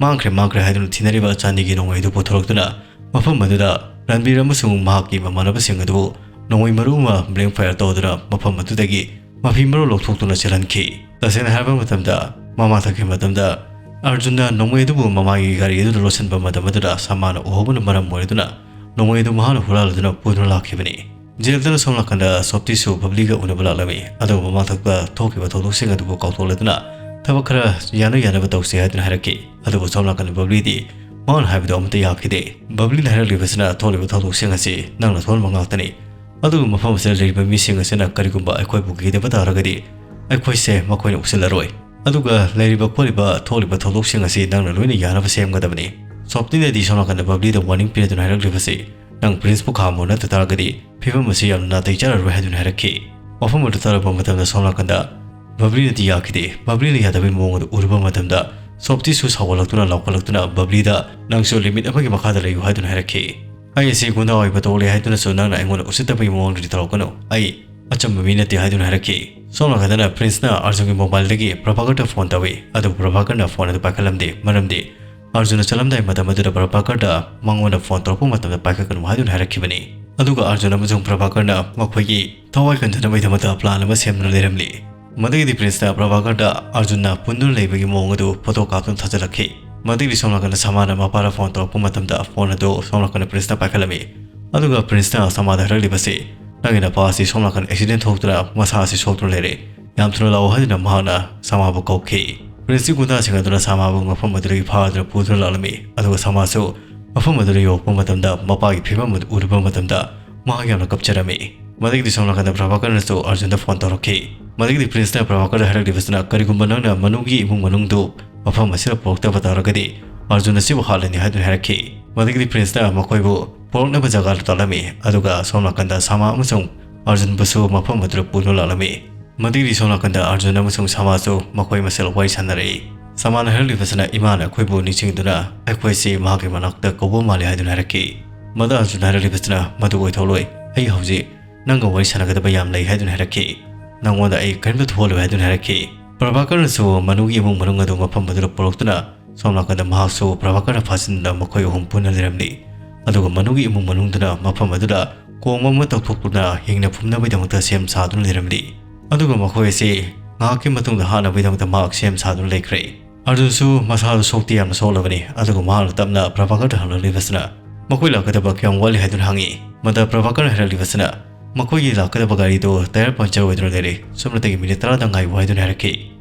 ꯃꯥꯡꯈ꯭ꯔꯦ ꯃꯥꯡꯈ꯭ꯔꯦ ꯍꯥꯏꯗꯨꯅ ꯊꯤꯅꯔꯤꯕ ꯆꯥꯟꯗꯤꯒꯤ ꯅꯣꯡꯃꯩ ꯑꯗꯨ ꯄꯨꯊꯣꯔꯛꯇꯨꯅ ꯃꯐꯝ ꯑꯗꯨꯗ ꯔꯟꯕꯤꯔ ꯑꯃꯁꯨꯡ ꯃꯍꯥꯛꯀꯤ ꯃꯃꯥꯟꯅꯕꯁꯤꯡ ꯑꯗꯨꯕꯨ ꯅꯣꯡꯃꯩ ꯃꯔꯨ ꯑꯃ ꯕ꯭ꯂꯦꯡ ꯐꯥꯌꯔ ꯇꯧꯗꯨꯅ ꯃꯐꯝ ꯑꯗꯨꯗꯒꯤ ꯃꯐꯤ ꯃꯔꯣꯜ ꯂꯧꯊꯣꯛꯇꯨꯅ ꯆꯦꯜꯍꯟꯈꯤ꯫ ꯇꯁꯦꯡꯅ ꯍꯥꯏꯔꯕ ꯃꯇꯝꯗ, ꯃꯃꯥ ꯊꯛꯈꯤꯕ ꯃꯇꯝꯗ ꯑꯥꯔꯖꯨꯟꯅ ꯅꯣꯡꯃꯩ ꯑꯗꯨꯕꯨ ꯃꯃꯥꯒꯤ ꯒꯥꯔꯤ ꯑꯗꯨꯗ ꯂꯣꯠꯁꯤꯟꯕ ꯃꯇꯝ ꯑꯗꯨꯗ ꯁꯥꯃꯥꯅ ꯎꯍꯧꯕꯅ ꯃꯔꯝ ꯑꯣꯏꯔꯗꯨꯅ ꯅꯣꯡꯃꯩ ꯑꯗꯨ ꯃꯍꯥꯛꯅ ꯍꯨꯔꯥꯜꯂꯗꯨꯅ ꯄꯨꯗꯨꯅ ꯂꯥꯛꯈꯤꯕꯅꯤ꯫ ꯖꯦꯜꯗꯅ ꯁꯣꯝ ꯅꯥꯀꯟꯗ ꯁꯣꯞꯇꯤꯁꯨ ꯕꯕ꯭ꯂꯤꯒ ꯎꯅꯕ ꯂꯥꯛꯂꯝꯃꯤ꯫ ꯑꯗꯨꯕꯨ ꯃꯃꯥꯡꯊꯛꯇ ꯊꯣꯛꯈꯤꯕ ꯊꯧꯗꯣꯛꯁꯤꯡ ꯑꯗꯨꯕꯨ ꯀꯥꯎꯊꯣꯛꯂꯗꯨꯅ ꯊꯕꯛ ꯈꯔ ꯌꯥꯅ ꯌꯥꯅꯕ ꯇꯧꯁꯤ ꯍꯥꯏꯗꯨꯅ ꯍꯥꯏꯔꯛꯈꯤ꯫ ꯑꯗꯨꯕꯨ ꯁꯣꯝ ꯅꯥꯀꯟꯗ ꯕꯕ꯭ꯂꯤꯗꯤ ꯃꯥꯅ ꯍꯥꯏꯕꯗꯣ ꯑꯃꯠꯇ ꯌꯥꯈꯤꯗꯦ꯫ ꯕꯕ꯭ꯂꯤꯅ ꯍꯥꯏꯔꯛꯂꯤꯕꯁꯤꯅ ꯊꯣꯛꯂꯤꯕ ꯊꯧꯗꯣꯛꯁꯤꯡ ꯑꯁꯤ ꯅꯪꯅ ꯊꯣꯛꯍꯟꯕ ꯉꯥꯛꯇꯅꯤ꯫ ꯑꯗꯨꯕꯨ ꯃꯐꯝ ꯑꯁꯤꯗ ꯂꯩꯔꯤꯕ ꯃꯤꯁꯤꯡ ꯑꯁꯤꯅ ꯀꯔꯤꯒꯨꯝꯕ ꯑꯩꯈꯣꯏꯕꯨ ꯀꯤꯗꯕ ꯇꯥꯔꯒꯗꯤ ꯑꯩꯈꯣꯏꯁꯦ ꯃꯈꯣꯏꯅ ꯎꯁꯤꯜꯂꯔꯣꯏ꯫ ꯑꯗꯨꯒ ꯂꯩꯔꯤꯕ ꯈꯣꯠꯂꯤꯕ ꯊꯣꯛꯂꯤꯕ ꯊꯧꯗꯣꯛꯁꯤꯡ ꯑꯁꯤ ꯅꯪꯅ ꯂꯣꯏꯅ ꯌꯥꯅꯕ ꯁꯦꯝꯒꯗꯕꯅꯤ꯫ ꯁꯣꯞꯇꯤꯅꯗꯤ ꯁꯣꯝ ꯅꯥꯀꯟꯗ ꯕꯕ꯭ꯂꯤꯗ ꯋꯥꯔꯅꯤꯡ ꯄꯤꯔꯗꯨꯅ ꯍꯥꯏꯔꯛꯂꯤꯕꯁꯤ, ꯅꯪ ꯄ꯭ꯔꯤꯟꯁꯄꯨ ꯈꯥꯝꯃꯨ ꯅꯠꯇ ꯇꯥꯔꯒꯗꯤ ꯐꯤꯕꯝ ꯑꯁꯤ ꯌꯥꯝꯅ ꯅꯥꯇꯩ ꯆꯥꯔꯔꯣꯏ ꯍꯥꯏꯗꯨꯅ ꯍꯥꯏꯔꯛꯈꯤ꯫ ꯋꯥꯐꯝ ꯑꯗꯨ ꯇꯥꯔꯕ ꯃꯇꯝꯗ ꯁꯣꯝ ꯅꯥꯀꯟꯗ ꯕꯕ꯭ꯂꯤꯅꯗꯤ ꯌꯥꯈꯤꯗꯦ꯫ ꯕꯕ꯭ꯂꯤꯅ ꯌꯥꯗꯕꯒꯤ ꯃꯑꯣꯡ ꯑꯗꯨ ꯎꯔꯨꯕ ꯃꯇꯝꯗ ꯁꯣꯞꯇꯤꯁꯨ ꯁꯥꯎꯒꯠꯂꯛꯇꯨꯅ ꯂꯥꯎꯈꯠꯂꯛꯇꯨꯅ ꯕꯕ꯭ꯂꯤꯗ, "ꯅꯪꯁꯨ ꯂꯤꯃꯤꯠ ꯑꯃꯒꯤ ꯃꯈꯥꯗ ꯂꯩꯌꯨ" ꯍꯥꯏꯗꯨꯅ ꯍꯥꯏꯔꯛꯈꯤ꯫ "ꯑꯩ ꯑꯁꯤ ꯒꯨꯟꯗꯥ ꯑꯣꯏꯕ ꯇꯣꯛꯂꯦ ꯍꯥꯏꯗꯨꯅꯁꯨ ꯅꯪꯅ ꯑꯩꯉꯣꯟꯗ ꯎꯁꯤꯠꯇꯕꯒꯤ ꯃꯑꯣꯡꯗꯗꯤ ꯇꯧꯔꯛꯀꯅꯨ꯫ ꯑꯩ ꯑꯆꯝꯕ ꯃꯤ ꯅꯠꯇꯦ" ꯍꯥꯏꯗꯨꯅ ꯍꯥꯏꯔꯛꯈꯤ꯫ ꯁꯣꯝ ꯅꯥꯀꯟꯗꯅ ꯄ꯭ꯔꯤꯟꯁꯅ ꯑꯥꯔꯖꯨꯟꯒꯤ ꯃꯣꯕꯥꯏꯜꯗꯒꯤ ꯄ꯭ꯔꯚꯥꯀꯔꯗ ꯐꯣꯟ ꯇꯧꯏ꯫ ꯑꯗꯨꯕꯨ ꯄ꯭ꯔꯚꯥꯀꯔꯅ ꯐꯣꯟ ꯑꯗꯨ ꯄꯥꯏꯈꯠꯂꯝꯗꯦ꯫ ꯃꯔꯝꯗꯤ ꯑꯥꯔꯖꯨꯟꯅ ꯆꯠꯂꯝꯗꯥꯏ ꯃꯇꯝ ꯑꯗꯨꯗ ꯄ꯭ꯔꯚꯥꯀꯔꯗ ꯃꯉꯣꯟꯗ ꯐꯣꯟ ꯇꯧꯔꯛꯄ ꯃꯇꯝꯗ ꯄꯥꯏꯈꯠꯀꯅꯨ ꯍꯥꯏꯗꯨꯅ ꯍꯥꯏꯔꯛꯈꯤꯕꯅꯤ꯫ ꯑꯗꯨꯒ ꯑꯥꯔꯖꯨꯟ ꯑꯃꯁꯨꯡ ꯄ꯭ꯔꯚꯥꯀꯔꯅ ꯃꯈꯣꯏꯒꯤ ꯊꯋꯥꯏ ꯀꯟꯖꯅꯕꯒꯤꯗꯃꯛꯇ ꯄ꯭ꯂꯥꯟ ꯑꯃ ꯁꯦꯝꯗꯨꯅ ꯂꯩꯔꯝꯂꯤ꯫ ꯃꯗꯨꯒꯤꯗꯤ ꯄ꯭ꯔꯤꯟꯁꯅ ꯄ꯭ꯔꯚꯥꯀꯔꯗ ꯑꯥꯔꯖꯨꯟꯅ ꯄꯨꯟꯗꯨꯅ ꯂꯩꯕꯒꯤ ꯃꯑꯣꯡ ꯑꯗꯨ ꯐꯣꯇꯣ ꯀꯥꯞꯇꯨꯅ ꯊꯥꯖꯤꯜꯂꯛꯈꯤ꯫ ꯃꯗꯨꯒꯤꯗꯤ ꯁꯣꯝ ꯅꯥꯀꯟꯗ ꯁꯃꯥꯅ ꯃꯄꯥꯗ ꯐꯣꯟ ꯇꯧꯔꯛꯄ ꯃꯇꯝꯗ ꯐꯣꯟ ꯑꯗꯨ ꯁꯣꯝ ꯅꯥꯀꯟꯗ ꯄ꯭ꯔꯤꯟꯁꯅ ꯄꯥꯏꯈꯠꯂꯝꯃꯤ꯫ ꯑꯗꯨꯒ ꯄ꯭ꯔꯤꯟꯁꯅ ꯁꯃꯥꯗ ꯍꯥꯏꯔꯛꯂꯤꯕꯁꯤ, "ꯅꯪꯒꯤ ꯅꯄꯥ ꯑꯁꯤ ꯁꯣꯝ ꯅꯥꯀꯟ ꯑꯦꯛꯁꯤꯗꯦꯟ ꯊꯣꯛꯇꯨꯅ ꯃꯁꯥ ꯑꯁꯤ ꯁꯣꯛꯇꯨꯅ ꯂꯩꯔꯦ꯫ ꯌꯥꯝ ꯊꯨꯅ ꯂꯥꯛꯑꯣ" ꯍꯥꯏꯗꯨꯅ ꯃꯍꯥꯛꯅ ꯁꯃꯥꯕꯨ ꯀꯧꯈꯤ꯫ ꯄ꯭ꯔꯤꯟꯁꯀꯤ ꯒꯨꯟꯗꯥꯁꯤꯡ ꯑꯗꯨꯅ ꯁꯃꯥꯕꯨ ꯃꯐꯝ ꯑꯗꯨꯗꯒꯤ ꯐꯥꯗꯨꯅ ꯄꯨꯗꯨꯅ ꯂꯥꯛꯂꯝꯃꯤ꯫ ꯑꯗꯨꯒ ꯁꯃꯥꯁꯨ ꯃꯐꯝ ꯑꯗꯨꯗ ꯌꯧꯔꯛꯄ ꯃꯇꯝꯗ ꯃꯄꯥꯒꯤ ꯐꯤꯕꯝ ꯑꯗꯨ ꯎꯔꯨꯕ ꯃꯇꯝꯗ ꯃꯍꯥꯛ ꯌꯥꯝꯅ ꯀꯞꯆꯔꯝꯃꯤ꯫ ꯃꯗꯒꯤꯗꯤ ꯁꯣꯝ ꯅꯥꯀꯟꯗ ꯄ꯭ꯔꯚꯥꯀꯔꯅꯁꯨ ꯑꯥꯔꯖꯨꯟꯗ ꯐꯣꯟ ꯇꯧꯔꯛꯈꯤ꯫ ꯃꯗꯒꯤꯗꯤ ꯄ꯭ꯔꯤꯟꯁꯅ ꯄ꯭ꯔꯚꯥꯀꯔꯗ ꯍꯥꯏꯔꯛꯂꯤꯕꯁꯤꯅ, "ꯀꯔꯤꯒꯨꯝꯕ ꯅꯪꯅ ꯃꯅꯨꯡꯒꯤ ꯏꯃꯨꯡ ꯃꯅꯨꯡꯗꯨ ꯃꯐꯝ ꯑꯁꯤꯗ ꯄꯨꯔꯛꯇꯕ ꯇꯥꯔꯒꯗꯤ ꯑꯥꯔꯖꯨꯟ ꯑꯁꯤꯕꯨ ꯍꯥꯠꯂꯅꯤ" ꯍꯥꯏꯗꯨꯅ ꯍꯥꯏꯔꯛꯈꯤ꯫ ꯃꯗꯒꯤꯗꯤ ꯄ꯭ꯔꯤꯟꯁꯅ ꯃꯈꯣꯏꯕꯨ ꯄꯨꯔꯛꯅꯕ ꯖꯒꯥꯗ ꯇꯥꯛꯂꯝꯃꯤ꯫ ꯑꯗꯨꯒ ꯁꯣꯝ ꯅꯥꯀꯟꯗ ꯁꯃꯥ ꯑꯃꯁꯨꯡ ꯑꯥꯔꯖꯨꯟꯕꯨꯁꯨ ꯃꯐꯝ ꯑꯗꯨꯗ ꯄꯨꯗꯨꯅ ꯂꯥꯛꯂꯝꯃꯤ꯫ ꯃꯗꯒꯤꯗꯤ ꯁꯣꯝ ꯅꯥꯀꯟꯗ ꯑꯥꯔꯖꯨꯟ ꯑꯃꯁꯨꯡ ꯁꯃꯥꯁꯨ ꯃꯈꯣꯏ ꯃꯁꯦꯜ ꯋꯥꯔꯤ ꯁꯥꯟꯅꯔꯛꯏ꯫ ꯁꯃꯥꯅ ꯍꯥꯏꯔꯛꯂꯤꯕꯁꯤꯅ, "ꯏꯃꯥꯅ ꯑꯩꯈꯣꯏꯕꯨ ꯅꯤꯡꯁꯤꯡꯗꯨꯅ ꯑꯩꯈꯣꯏꯁꯤ ꯃꯍꯥꯛꯀꯤ ꯃꯅꯥꯛꯇ ꯀꯧꯕ ꯃꯥꯜꯂꯤ" ꯍꯥꯏꯗꯨꯅ ꯍꯥꯏꯔꯛꯈꯤ꯫ ꯃꯗ ꯑꯥꯔꯖꯨꯟ ꯍꯥꯏꯔꯛꯂꯤꯕꯁꯤꯅ, "ꯃꯗꯨ ꯑꯣꯏꯊꯣꯛꯂꯣꯏ꯫ ꯑꯩ ꯍꯧꯖꯤꯛ ꯅꯪꯒ ꯋꯥꯔꯤ ꯁꯥꯟꯅꯒꯗꯕ ꯌꯥꯝ ꯂꯩ" ꯍꯥꯏꯗꯨꯅ ꯍꯥꯏꯔꯛꯈꯤ꯫ "ꯅꯪꯉꯣꯟꯗ ꯑꯩ ꯀꯔꯤꯝꯇ ꯊꯣꯛꯍꯜꯂꯣꯏ" ꯍꯥꯏꯗꯨꯅ ꯍꯥꯏꯔꯛꯈꯤ꯫ ꯄ꯭ꯔꯚꯥꯀꯔꯅꯁꯨ ꯃꯅꯨꯡꯒꯤ ꯏꯃꯨꯡ ꯃꯅꯨꯡ ꯑꯗꯨ ꯃꯐꯝ ꯑꯗꯨꯗ ꯄꯨꯔꯛꯇꯨꯅ ꯁꯣꯝ ꯅꯥꯀꯟꯗ ꯃꯍꯥꯛꯁꯨ ꯄ꯭ꯔꯚꯥꯀꯔꯅ ꯐꯥꯖꯤꯟꯗꯨꯅ ꯃꯈꯣꯏ ꯑꯍꯨꯝ ꯄꯨꯟꯅ ꯂꯩꯔꯝꯂꯤ꯫ ꯑꯗꯨꯒ ꯃꯅꯨꯡꯒꯤ ꯏꯃꯨꯡ ꯃꯅꯨꯡꯗꯨꯅ ꯃꯐꯝ ꯑꯗꯨꯗ ꯀꯣꯝ ꯑꯃ ꯇꯧꯊꯣꯛꯇꯨꯅ ꯍꯤꯡꯅ ꯐꯨꯝꯅꯕꯒꯤꯗꯃꯛꯇ ꯁꯦꯝ ꯁꯥꯗꯨꯅ ꯂꯩꯔꯝꯂꯤ꯫ ꯑꯗꯨꯒ ꯃꯈꯣꯏ ꯑꯁꯤ ꯉꯥꯏꯍꯥꯛꯀꯤ ꯃꯇꯨꯡꯗ ꯍꯥꯠꯅꯕꯒꯤꯗꯃꯛꯇ ꯃꯍꯥꯛ ꯁꯦꯝ ꯁꯥꯗꯨꯅ ꯂꯩꯈ꯭ꯔꯦ꯫ ꯑꯥꯔꯖꯨꯟꯁꯨ ꯃꯁꯥꯗꯨ ꯁꯣꯛꯇꯤ ꯌꯥꯝꯅ ꯁꯣꯛꯂꯕꯅꯤ꯫ ꯑꯗꯨꯒ ꯃꯍꯥꯛꯅ ꯇꯞꯅ ꯄ꯭ꯔꯚꯥꯀꯔꯗ ꯍꯪꯂꯛꯂꯤꯕꯁꯤꯅ, "ꯃꯈꯣꯏ ꯂꯥꯛꯀꯗꯕ ꯀꯌꯥꯝ ꯋꯥꯠꯂꯤ?" ꯍꯥꯏꯗꯨꯅ ꯍꯪꯉꯤ꯫ ꯃꯗ ꯄ꯭ꯔꯚꯥꯀꯔꯅ ꯍꯥꯏꯔꯛꯂꯤꯕꯁꯤꯅ, ꯃꯈꯣꯏꯒꯤ ꯂꯥꯛꯀꯗꯕ ꯒꯥꯔꯤꯗꯨ ꯇꯥꯌꯔ ꯄꯝꯆꯔ ꯑꯣꯏꯗꯨꯅ ꯂꯩꯔꯦ꯫ ꯁꯣꯝꯅꯇꯒꯤ ꯃꯤꯅꯤꯠ ꯇꯔꯥꯗ ꯉꯥꯏꯌꯨ ꯍꯥꯏꯗꯨꯅ ꯍꯥꯏꯔꯛꯈꯤ꯫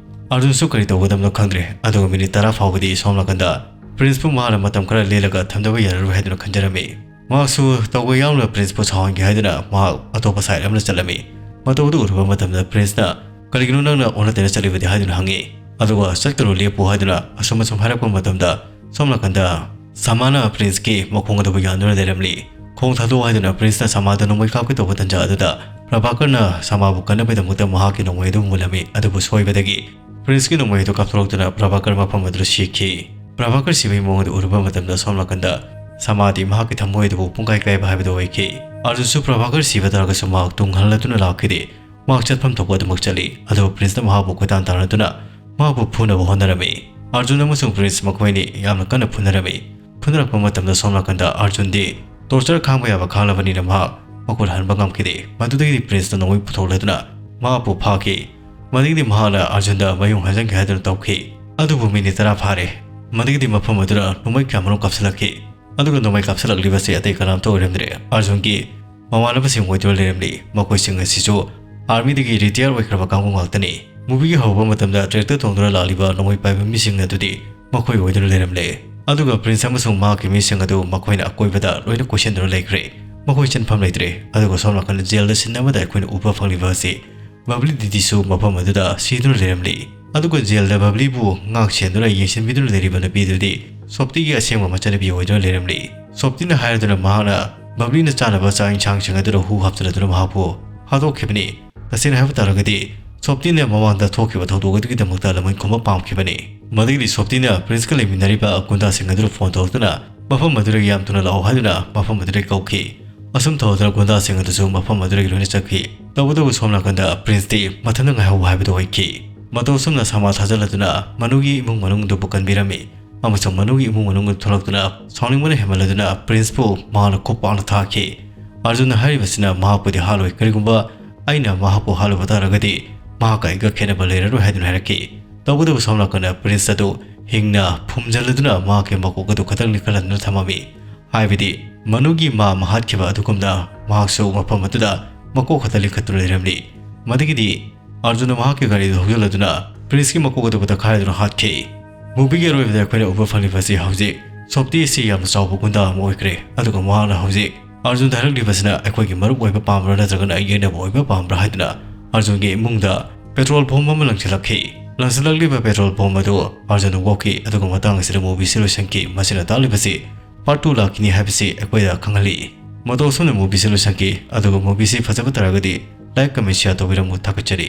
ꯑꯥꯔꯖꯨꯟꯁꯨ ꯀꯔꯤ ꯇꯧꯒꯗꯕꯅꯣ ꯈꯪꯗ꯭ꯔꯦ꯫ ꯑꯗꯨꯒ ꯃꯤꯅꯤꯠ ꯇꯔꯥ ꯐꯥꯎꯕꯗꯤ ꯁꯣꯝ ꯅꯥꯀꯟꯗ ꯄ꯭ꯔꯤꯟꯁꯄꯨ ꯃꯍꯥꯛꯅ ꯃꯇꯝ ꯈꯔ ꯂꯦꯜꯂꯒ ꯊꯝꯗꯕ ꯌꯥꯔꯔꯣꯏ ꯍꯥꯏꯗꯨꯅ ꯈꯟꯖꯔꯝꯃꯤ꯫ ꯃꯍꯥꯛꯁꯨ ꯇꯧꯕ ꯌꯥꯎꯅ ꯄ꯭ꯔꯤꯟꯁꯄꯨ ꯁꯥꯎꯍꯟꯒꯦ ꯍꯥꯏꯗꯨꯅ ꯃꯍꯥꯛ ꯑꯇꯣꯞꯄ ꯁꯥꯏꯠ ꯑꯃꯗ ꯆꯠꯂꯝꯃꯤ꯫ ꯃꯇꯧ ꯑꯗꯨ ꯎꯔꯨꯕ ꯃꯇꯝꯗ ꯄ꯭ꯔꯤꯟꯁꯅ, "ꯀꯔꯤꯒꯤꯅꯣ ꯅꯪꯅ ꯑꯣꯟꯅ ꯇꯩꯅ ꯆꯠꯂꯤꯕꯗꯤ?" ꯍꯥꯏꯗꯨꯅ ꯍꯪꯉꯤ꯫ ꯑꯗꯨꯒ "ꯆꯠꯀꯅꯨ, ꯂꯦꯞꯄꯨ" ꯍꯥꯏꯗꯨꯅ ꯑꯁꯨꯝ ꯑꯁꯨꯝ ꯍꯥꯏꯔꯛꯄ ꯃꯇꯝꯗ ꯁꯣꯝ ꯅꯥꯀꯟꯗ ꯁꯃꯥꯅ ꯄ꯭ꯔꯤꯟꯁꯀꯤ ꯃꯈꯣꯡ ꯑꯗꯨꯕꯨ ꯌꯥꯟꯗꯨꯅ ꯂꯩꯔꯝꯂꯤ꯫ "ꯈꯣꯡ ꯊꯥꯗꯣꯛꯑꯣ" ꯍꯥꯏꯗꯨꯅ ꯄ꯭ꯔꯤꯟꯁꯅ ꯁꯃꯥꯗ ꯅꯣꯡꯃꯩ ꯀꯥꯞꯀꯦ ꯇꯧꯕ ꯇꯟꯖꯥ ꯑꯗꯨꯗ ꯄ꯭ꯔꯚꯥꯀꯔꯅ ꯁꯃꯥꯕꯨ ꯀꯟꯅꯕꯒꯤꯗꯃꯛꯇ ꯃꯍꯥꯛꯀꯤ ꯅꯣꯡꯃꯩ ꯑꯗꯨ ꯃꯨꯜꯂꯝꯃꯤ꯫ ꯑꯗꯨꯕꯨ ꯁꯣꯏꯕꯗꯒꯤ ꯄ꯭ꯔꯤꯟꯁꯀꯤ ꯅꯣꯡꯃꯩ ꯑꯗꯨ ꯀꯥꯞꯊꯣꯔꯛꯇꯨꯅ ꯄ꯭ꯔꯚꯥꯀꯔ ꯃꯐꯝ ꯑꯗꯨꯗ ꯁꯤꯈꯤ꯫ ꯄ꯭ꯔꯚꯥꯀꯔ ꯁꯤꯕꯒꯤ ꯃꯑꯣꯡ ꯑꯗꯨ ꯎꯔꯨꯕ ꯃꯇꯝꯗ ꯁꯣꯝ ꯅꯥꯀꯟꯗ ꯁꯃꯥꯗꯤ ꯃꯍꯥꯛꯀꯤ ꯊꯃꯣꯏ ꯑꯗꯨꯕꯨ ꯄꯨꯡꯀꯥꯏ ꯀꯥꯏꯕ ꯍꯥꯏꯕꯗꯨ ꯑꯣꯏꯈꯤ꯫ ꯑꯥꯔꯖꯨꯟꯁꯨ ꯄ꯭ꯔꯚꯥꯀꯔ ꯁꯤꯕ ꯇꯥꯔꯒꯁꯨ ꯃꯍꯥꯛ ꯇꯨꯡ ꯍꯜꯂꯗꯨꯅ ꯂꯥꯛꯈꯤꯗꯦ꯫ ꯃꯍꯥꯛ ꯆꯠꯐꯝ ꯊꯣꯛꯄ ꯑꯗꯨꯃꯛ ꯆꯠꯂꯤ꯫ ꯑꯗꯨꯕꯨ ꯄ꯭ꯔꯤꯟꯁꯅ ꯃꯍꯥꯛꯄꯨ ꯀꯣꯏꯇꯥꯟ ꯇꯥꯟꯅꯗꯨꯅ ꯃꯍꯥꯛꯄꯨ ꯐꯨꯅꯕ ꯍꯣꯠꯅꯔꯝꯃꯤ꯫ ꯑꯥꯔꯖꯨꯟ ꯑꯃꯁꯨꯡ ꯄ꯭ꯔꯤꯟꯁ ꯃꯈꯣꯏ ꯑꯅꯤ ꯌꯥꯝꯅ ꯀꯟꯅ ꯐꯨꯅꯔꯝꯃꯤ꯫ ꯐꯨꯅꯔꯛꯄ ꯃꯇꯝꯗ ꯁꯣꯝ ꯅꯥꯀꯟꯗ ꯑꯥꯔꯖꯨꯟꯗꯤ ꯇꯣꯔꯆꯔ ꯈꯥꯡꯕ ꯌꯥꯕ ꯈꯥꯡꯂꯕꯅꯤꯅ ꯃꯍꯥꯛ ꯃꯈꯨꯠ ꯍꯟꯕ ꯉꯝꯈꯤꯗꯦ꯫ ꯃꯗꯨꯗꯒꯤꯗꯤ ꯄ꯭ꯔꯤꯟꯁꯅ ꯅꯣꯡꯃꯩ ꯄꯨꯊꯣꯛꯂꯗꯨꯅ ꯃꯍꯥꯛꯄꯨ ꯐꯥꯈꯤ꯫ ꯃꯗꯒꯤꯗꯤ ꯃꯍꯥꯛꯅ ꯑꯥꯔꯖꯨꯟꯗ ꯃꯌꯨꯡ ꯍꯟꯖꯟꯒꯦ ꯍꯥꯏꯗꯨꯅ ꯇꯧꯈꯤ꯫ ꯑꯗꯨꯕꯨ ꯃꯤꯅꯤꯠ ꯇꯔꯥ ꯐꯥꯔꯦ꯫ ꯃꯗꯒꯤꯗꯤ ꯃꯐꯝ ꯑꯗꯨꯗ ꯅꯣꯡꯃꯩ ꯀꯌꯥꯃꯔꯨꯝ ꯀꯥꯞꯁꯤꯜꯂꯛꯈꯤ꯫ ꯑꯗꯨꯒ ꯅꯣꯡꯃꯩ ꯀꯥꯞꯁꯤꯜꯂꯛꯂꯤꯕꯁꯤ ꯑꯇꯩ ꯀꯅꯥꯝꯇ ꯑꯣꯏꯔꯝꯗ꯭ꯔꯦ, ꯑꯥꯔꯖꯨꯟꯒꯤ ꯃꯃꯥꯟꯅꯕꯁꯤꯡ ꯑꯣꯏꯗꯨꯅ ꯂꯩꯔꯝꯂꯤ꯫ ꯃꯈꯣꯏꯁꯤꯡ ꯑꯁꯤꯁꯨ ꯑꯥꯔꯃꯤꯗꯒꯤ ꯔꯤꯇꯥꯌꯔ ꯑꯣꯏꯈ꯭ꯔꯕ ꯀꯥꯡꯕꯨ ꯉꯥꯛꯇꯅꯤ꯫ ꯃꯨꯚꯤꯒꯤ ꯍꯧꯕ ꯃꯇꯝꯗ ꯇ꯭ꯔꯦꯛꯇꯔ ꯇꯣꯡꯗꯨꯅ ꯂꯥꯛꯂꯤꯕ ꯅꯣꯡꯃꯩ ꯄꯥꯏꯕ ꯃꯤꯁꯤꯡ ꯑꯗꯨꯗꯤ ꯃꯈꯣꯏ ꯑꯣꯏꯗꯨꯅ ꯂꯩꯔꯝꯂꯦ꯫ ꯑꯗꯨꯒ ꯄ꯭ꯔꯤꯟꯁ ꯑꯃꯁꯨꯡ ꯃꯍꯥꯛꯀꯤ ꯃꯤꯁꯤꯡ ꯑꯗꯨ ꯃꯈꯣꯏꯅ ꯑꯀꯣꯏꯕꯗ ꯂꯣꯏꯅ ꯀꯣꯏꯁꯤꯟꯗꯨꯅ ꯂꯩꯈ꯭ꯔꯦ꯫ ꯃꯈꯣꯏ ꯆꯦꯟꯐꯝ ꯂꯩꯇ꯭ꯔꯦ꯫ ꯑꯗꯨꯒ ꯁꯣꯝ ꯅꯥꯀꯟꯗ ꯖꯦꯜꯗ ꯁꯤꯟ ꯑꯃꯗ ꯑꯩꯈꯣꯏꯅ ꯎꯕ ꯐꯪꯂꯤꯕ ꯑꯁꯤ ꯕꯕ꯭ꯂꯤ ꯗꯤꯗꯤꯁꯨ ꯃꯐꯝ ꯑꯗꯨꯗ ꯁꯤꯗꯨꯅ ꯂꯩꯔꯝꯂꯤ꯫ ꯑꯗꯨꯒ ꯖꯦꯜꯗ ꯕꯕ꯭ꯂꯤꯕꯨ ꯉꯥꯛ ꯁꯦꯟꯗꯨꯅ ꯌꯦꯡꯁꯤꯟꯕꯤꯗꯨꯅ ꯂꯩꯔꯤꯕ ꯅꯨꯄꯤꯗꯨꯗꯤ ꯁꯣꯞꯇꯤꯒꯤ ꯑꯁꯦꯡꯕ ꯃꯆꯥꯅꯨꯄꯤ ꯑꯣꯏꯗꯨꯅ ꯂꯩꯔꯝꯂꯤ꯫ ꯁꯣꯞꯇꯤꯅ ꯍꯥꯏꯔꯗꯨꯅ ꯃꯍꯥꯛꯅ ꯕꯕ꯭ꯂꯤꯅ ꯆꯥꯅꯕ ꯆꯥꯛ ꯏꯟꯁꯥꯡꯁꯤꯡ ꯑꯗꯨꯗ ꯍꯨ ꯍꯥꯞꯆꯤꯜꯂꯗꯨꯅ ꯃꯍꯥꯛꯄꯨ ꯍꯥꯠꯇꯣꯛꯈꯤꯕꯅꯤ꯫ ꯇꯁꯦꯡꯅ ꯍꯥꯏꯕ ꯇꯥꯔꯒꯗꯤ ꯁꯣꯞꯇꯤꯅ ꯃꯃꯥꯡꯗ ꯊꯣꯛꯈꯤꯕ ꯊꯧꯗꯣꯛ ꯑꯗꯨꯒꯤꯗꯃꯛꯇ ꯂꯃꯟ ꯈꯨꯝꯕ ꯄꯥꯝꯈꯤꯕꯅꯤ꯫ ꯃꯗꯨꯒꯤꯗꯤ ꯁꯣꯞꯇꯤꯅ ꯄ꯭ꯔꯤꯟꯁꯀ ꯂꯩꯃꯤꯟꯅꯔꯤꯕ ꯒꯨꯟꯗꯥꯁꯤꯡ ꯑꯗꯨꯗ ꯐꯣꯟ ꯇꯧꯔꯛꯇꯨꯅ ꯃꯐꯝ ꯑꯗꯨꯗꯒꯤ ꯌꯥꯝ ꯊꯨꯅ ꯂꯥꯛꯑꯣ ꯍꯥꯏꯗꯨꯅ ꯃꯐꯝ ꯑꯗꯨꯗꯒꯤ ꯀꯧꯈꯤ꯫ ꯑꯁꯨꯝ ꯇꯧꯗꯨꯅ ꯒꯨꯟꯗꯥꯁꯤꯡ ꯑꯗꯨꯁꯨ ꯃꯐꯝ ꯑꯗꯨꯗꯒꯤ ꯂꯣꯏꯅ ꯆꯠꯈꯤ꯫ ꯇꯧꯕꯇꯕꯨ ꯁꯣꯝ ꯅꯥꯀꯟꯗ ꯄ꯭ꯔꯤꯟꯁꯇꯤ ꯃꯊꯟꯇ ꯉꯥꯏꯍꯧꯕ ꯍꯥꯏꯕꯗꯨ ꯑꯣꯏꯈꯤ꯫ ꯃꯇꯧ ꯑꯁꯨꯝꯅ ꯁꯃꯥ ꯊꯥꯖꯤꯜꯂꯗꯨꯅ ꯃꯅꯨꯒꯤ ꯏꯃꯨꯡ ꯃꯅꯨꯡ ꯑꯗꯨꯕꯨ ꯀꯟꯕꯤꯔꯝꯃꯤ꯫ ꯑꯃꯁꯨꯡ ꯃꯅꯨꯡꯒꯤ ꯏꯃꯨꯡ ꯃꯅꯨꯡ ꯊꯣꯛꯂꯛꯇꯨꯅ ꯁꯥꯎꯅꯤꯡꯕꯅ ꯍꯦꯟꯃꯟꯂꯗꯨꯅ ꯄ꯭ꯔꯤꯟꯁꯄꯨ ꯃꯍꯥꯛꯅ ꯈꯨꯄꯥꯛꯅ ꯊꯥꯈꯤ꯫ ꯑꯥꯔꯖꯨꯟꯅ ꯍꯥꯏꯔꯤꯕꯁꯤꯅ ꯃꯍꯥꯛꯄꯨꯗꯤ ꯍꯥꯠꯂꯣꯏ, ꯀꯔꯤꯒꯨꯝꯕ ꯑꯩꯅ ꯃꯍꯥꯛꯄꯨ ꯍꯥꯠꯂꯨꯕ ꯇꯥꯔꯒꯗꯤ ꯃꯍꯥꯛꯀ ꯑꯩꯒ ꯈꯦꯠꯅꯕ ꯂꯩꯔꯔꯣꯏ ꯍꯥꯏꯗꯨꯅ ꯍꯥꯏꯔꯛꯈꯤ꯫ ꯇꯧꯕꯇꯕꯨ ꯁꯣꯝ ꯅꯥꯀꯟꯗ ꯄ꯭ꯔꯤꯟꯁ ꯑꯗꯨ ꯍꯤꯡꯅ ꯐꯨꯝꯖꯤꯜꯂꯗꯨꯅ ꯃꯍꯥꯛꯀꯤ ꯃꯀꯣꯛ ꯑꯗꯨ ꯈꯛꯇꯪ ꯂꯤꯈꯠꯍꯟꯗꯨꯅ ꯊꯝꯃꯝꯃꯤ꯫ ꯍꯥꯏꯕꯗꯤ ꯃꯅꯨꯒꯤ ꯃꯥ ꯑꯃ ꯍꯥꯠꯈꯤꯕ ꯑꯗꯨꯒꯨꯝꯅ ꯃꯍꯥꯛꯁꯨ ꯃꯐꯝ ꯑꯗꯨꯗ ꯃꯀꯣꯛ ꯈꯛꯇ ꯂꯤꯡꯈꯠꯇꯨꯅ ꯂꯩꯔꯝꯂꯤ꯫ ꯃꯗꯨꯒꯤꯗꯤ ꯑꯥꯔꯖꯨꯟꯅ ꯃꯍꯥꯛꯀꯤ ꯒꯥꯔꯤꯗꯨ ꯍꯧꯖꯤꯜꯂꯗꯨꯅ ꯄ꯭ꯔꯤꯟꯁꯀꯤ ꯃꯀꯣꯛ ꯑꯗꯨ ꯈꯛꯇ ꯈꯥꯏꯗꯨꯅ ꯍꯥꯠꯈꯤ꯫ ꯃꯨꯚꯤꯒꯤ ꯑꯔꯣꯏꯕꯗ ꯑꯩꯈꯣꯏꯅ ꯎꯕ ꯐꯪꯂꯤꯕꯁꯤ ꯍꯧꯖꯤꯛ ꯁꯣꯞꯇꯤ ꯑꯁꯤ ꯌꯥꯝꯅ ꯆꯥꯎꯕ ꯒꯨꯟꯗꯥ ꯑꯃ ꯑꯣꯏꯈ꯭ꯔꯦ, ꯑꯗꯨꯒ ꯃꯍꯥꯛꯅ ꯍꯧꯖꯤꯛ ꯑꯥꯔꯖꯨꯟꯗ ꯍꯥꯏꯔꯛꯂꯤꯕꯁꯤꯅ ꯑꯩꯈꯣꯏꯒꯤ ꯃꯔꯨꯞ ꯑꯣꯏꯕ ꯄꯥꯝꯕ꯭ꯔꯥ ꯅꯠꯇ꯭ꯔꯒꯅ ꯌꯦꯛꯅꯕ ꯑꯣꯏꯕ ꯄꯥꯝꯕ꯭ꯔꯥ ꯍꯥꯏꯗꯨꯅ ꯑꯥꯔꯖꯨꯟꯒꯤ ꯏꯃꯨꯡꯗ ꯄꯦꯇ꯭ꯔꯣꯜ ꯕꯣꯝ ꯑꯃ ꯂꯪꯁꯤꯜꯂꯛꯈꯤ꯫ ꯂꯪꯁꯤꯜꯂꯛꯂꯤꯕ ꯄꯦꯇ꯭ꯔꯣꯜ ꯕꯣꯝ ꯑꯗꯨ ꯑꯥꯔꯖꯨꯟꯅ ꯋꯥꯎꯈꯤ, ꯑꯗꯨꯒ ꯃꯇꯥꯡ ꯑꯁꯤꯗ ꯃꯨꯚꯤꯁꯤ ꯂꯣꯏꯁꯤꯟꯈꯤ꯫ ꯃꯁꯤꯅ ꯇꯥꯛꯂꯤꯕꯁꯤ ꯄꯥꯔꯠ ꯇꯨ ꯂꯥꯛꯈꯤꯅꯤ ꯍꯥꯏꯕꯁꯤ ꯑꯩꯈꯣꯏꯗ ꯈꯪꯍꯜꯂꯤ꯫ ꯃꯇꯧ ꯑꯁꯨꯝꯅ ꯃꯨꯚꯤꯁꯤ ꯂꯣꯏꯁꯤꯟꯈꯤ, ꯑꯗꯨꯒ ꯃꯨꯚꯤꯁꯤ ꯐꯖꯕ ꯇꯥꯔꯒꯗꯤ ꯂꯥꯏꯛ, ꯀꯃꯦꯟ, ꯁꯤꯌꯥꯔ ꯇꯧꯕꯤꯔꯝꯃꯨ꯫ ꯊꯥꯒꯠꯆꯔꯤ꯫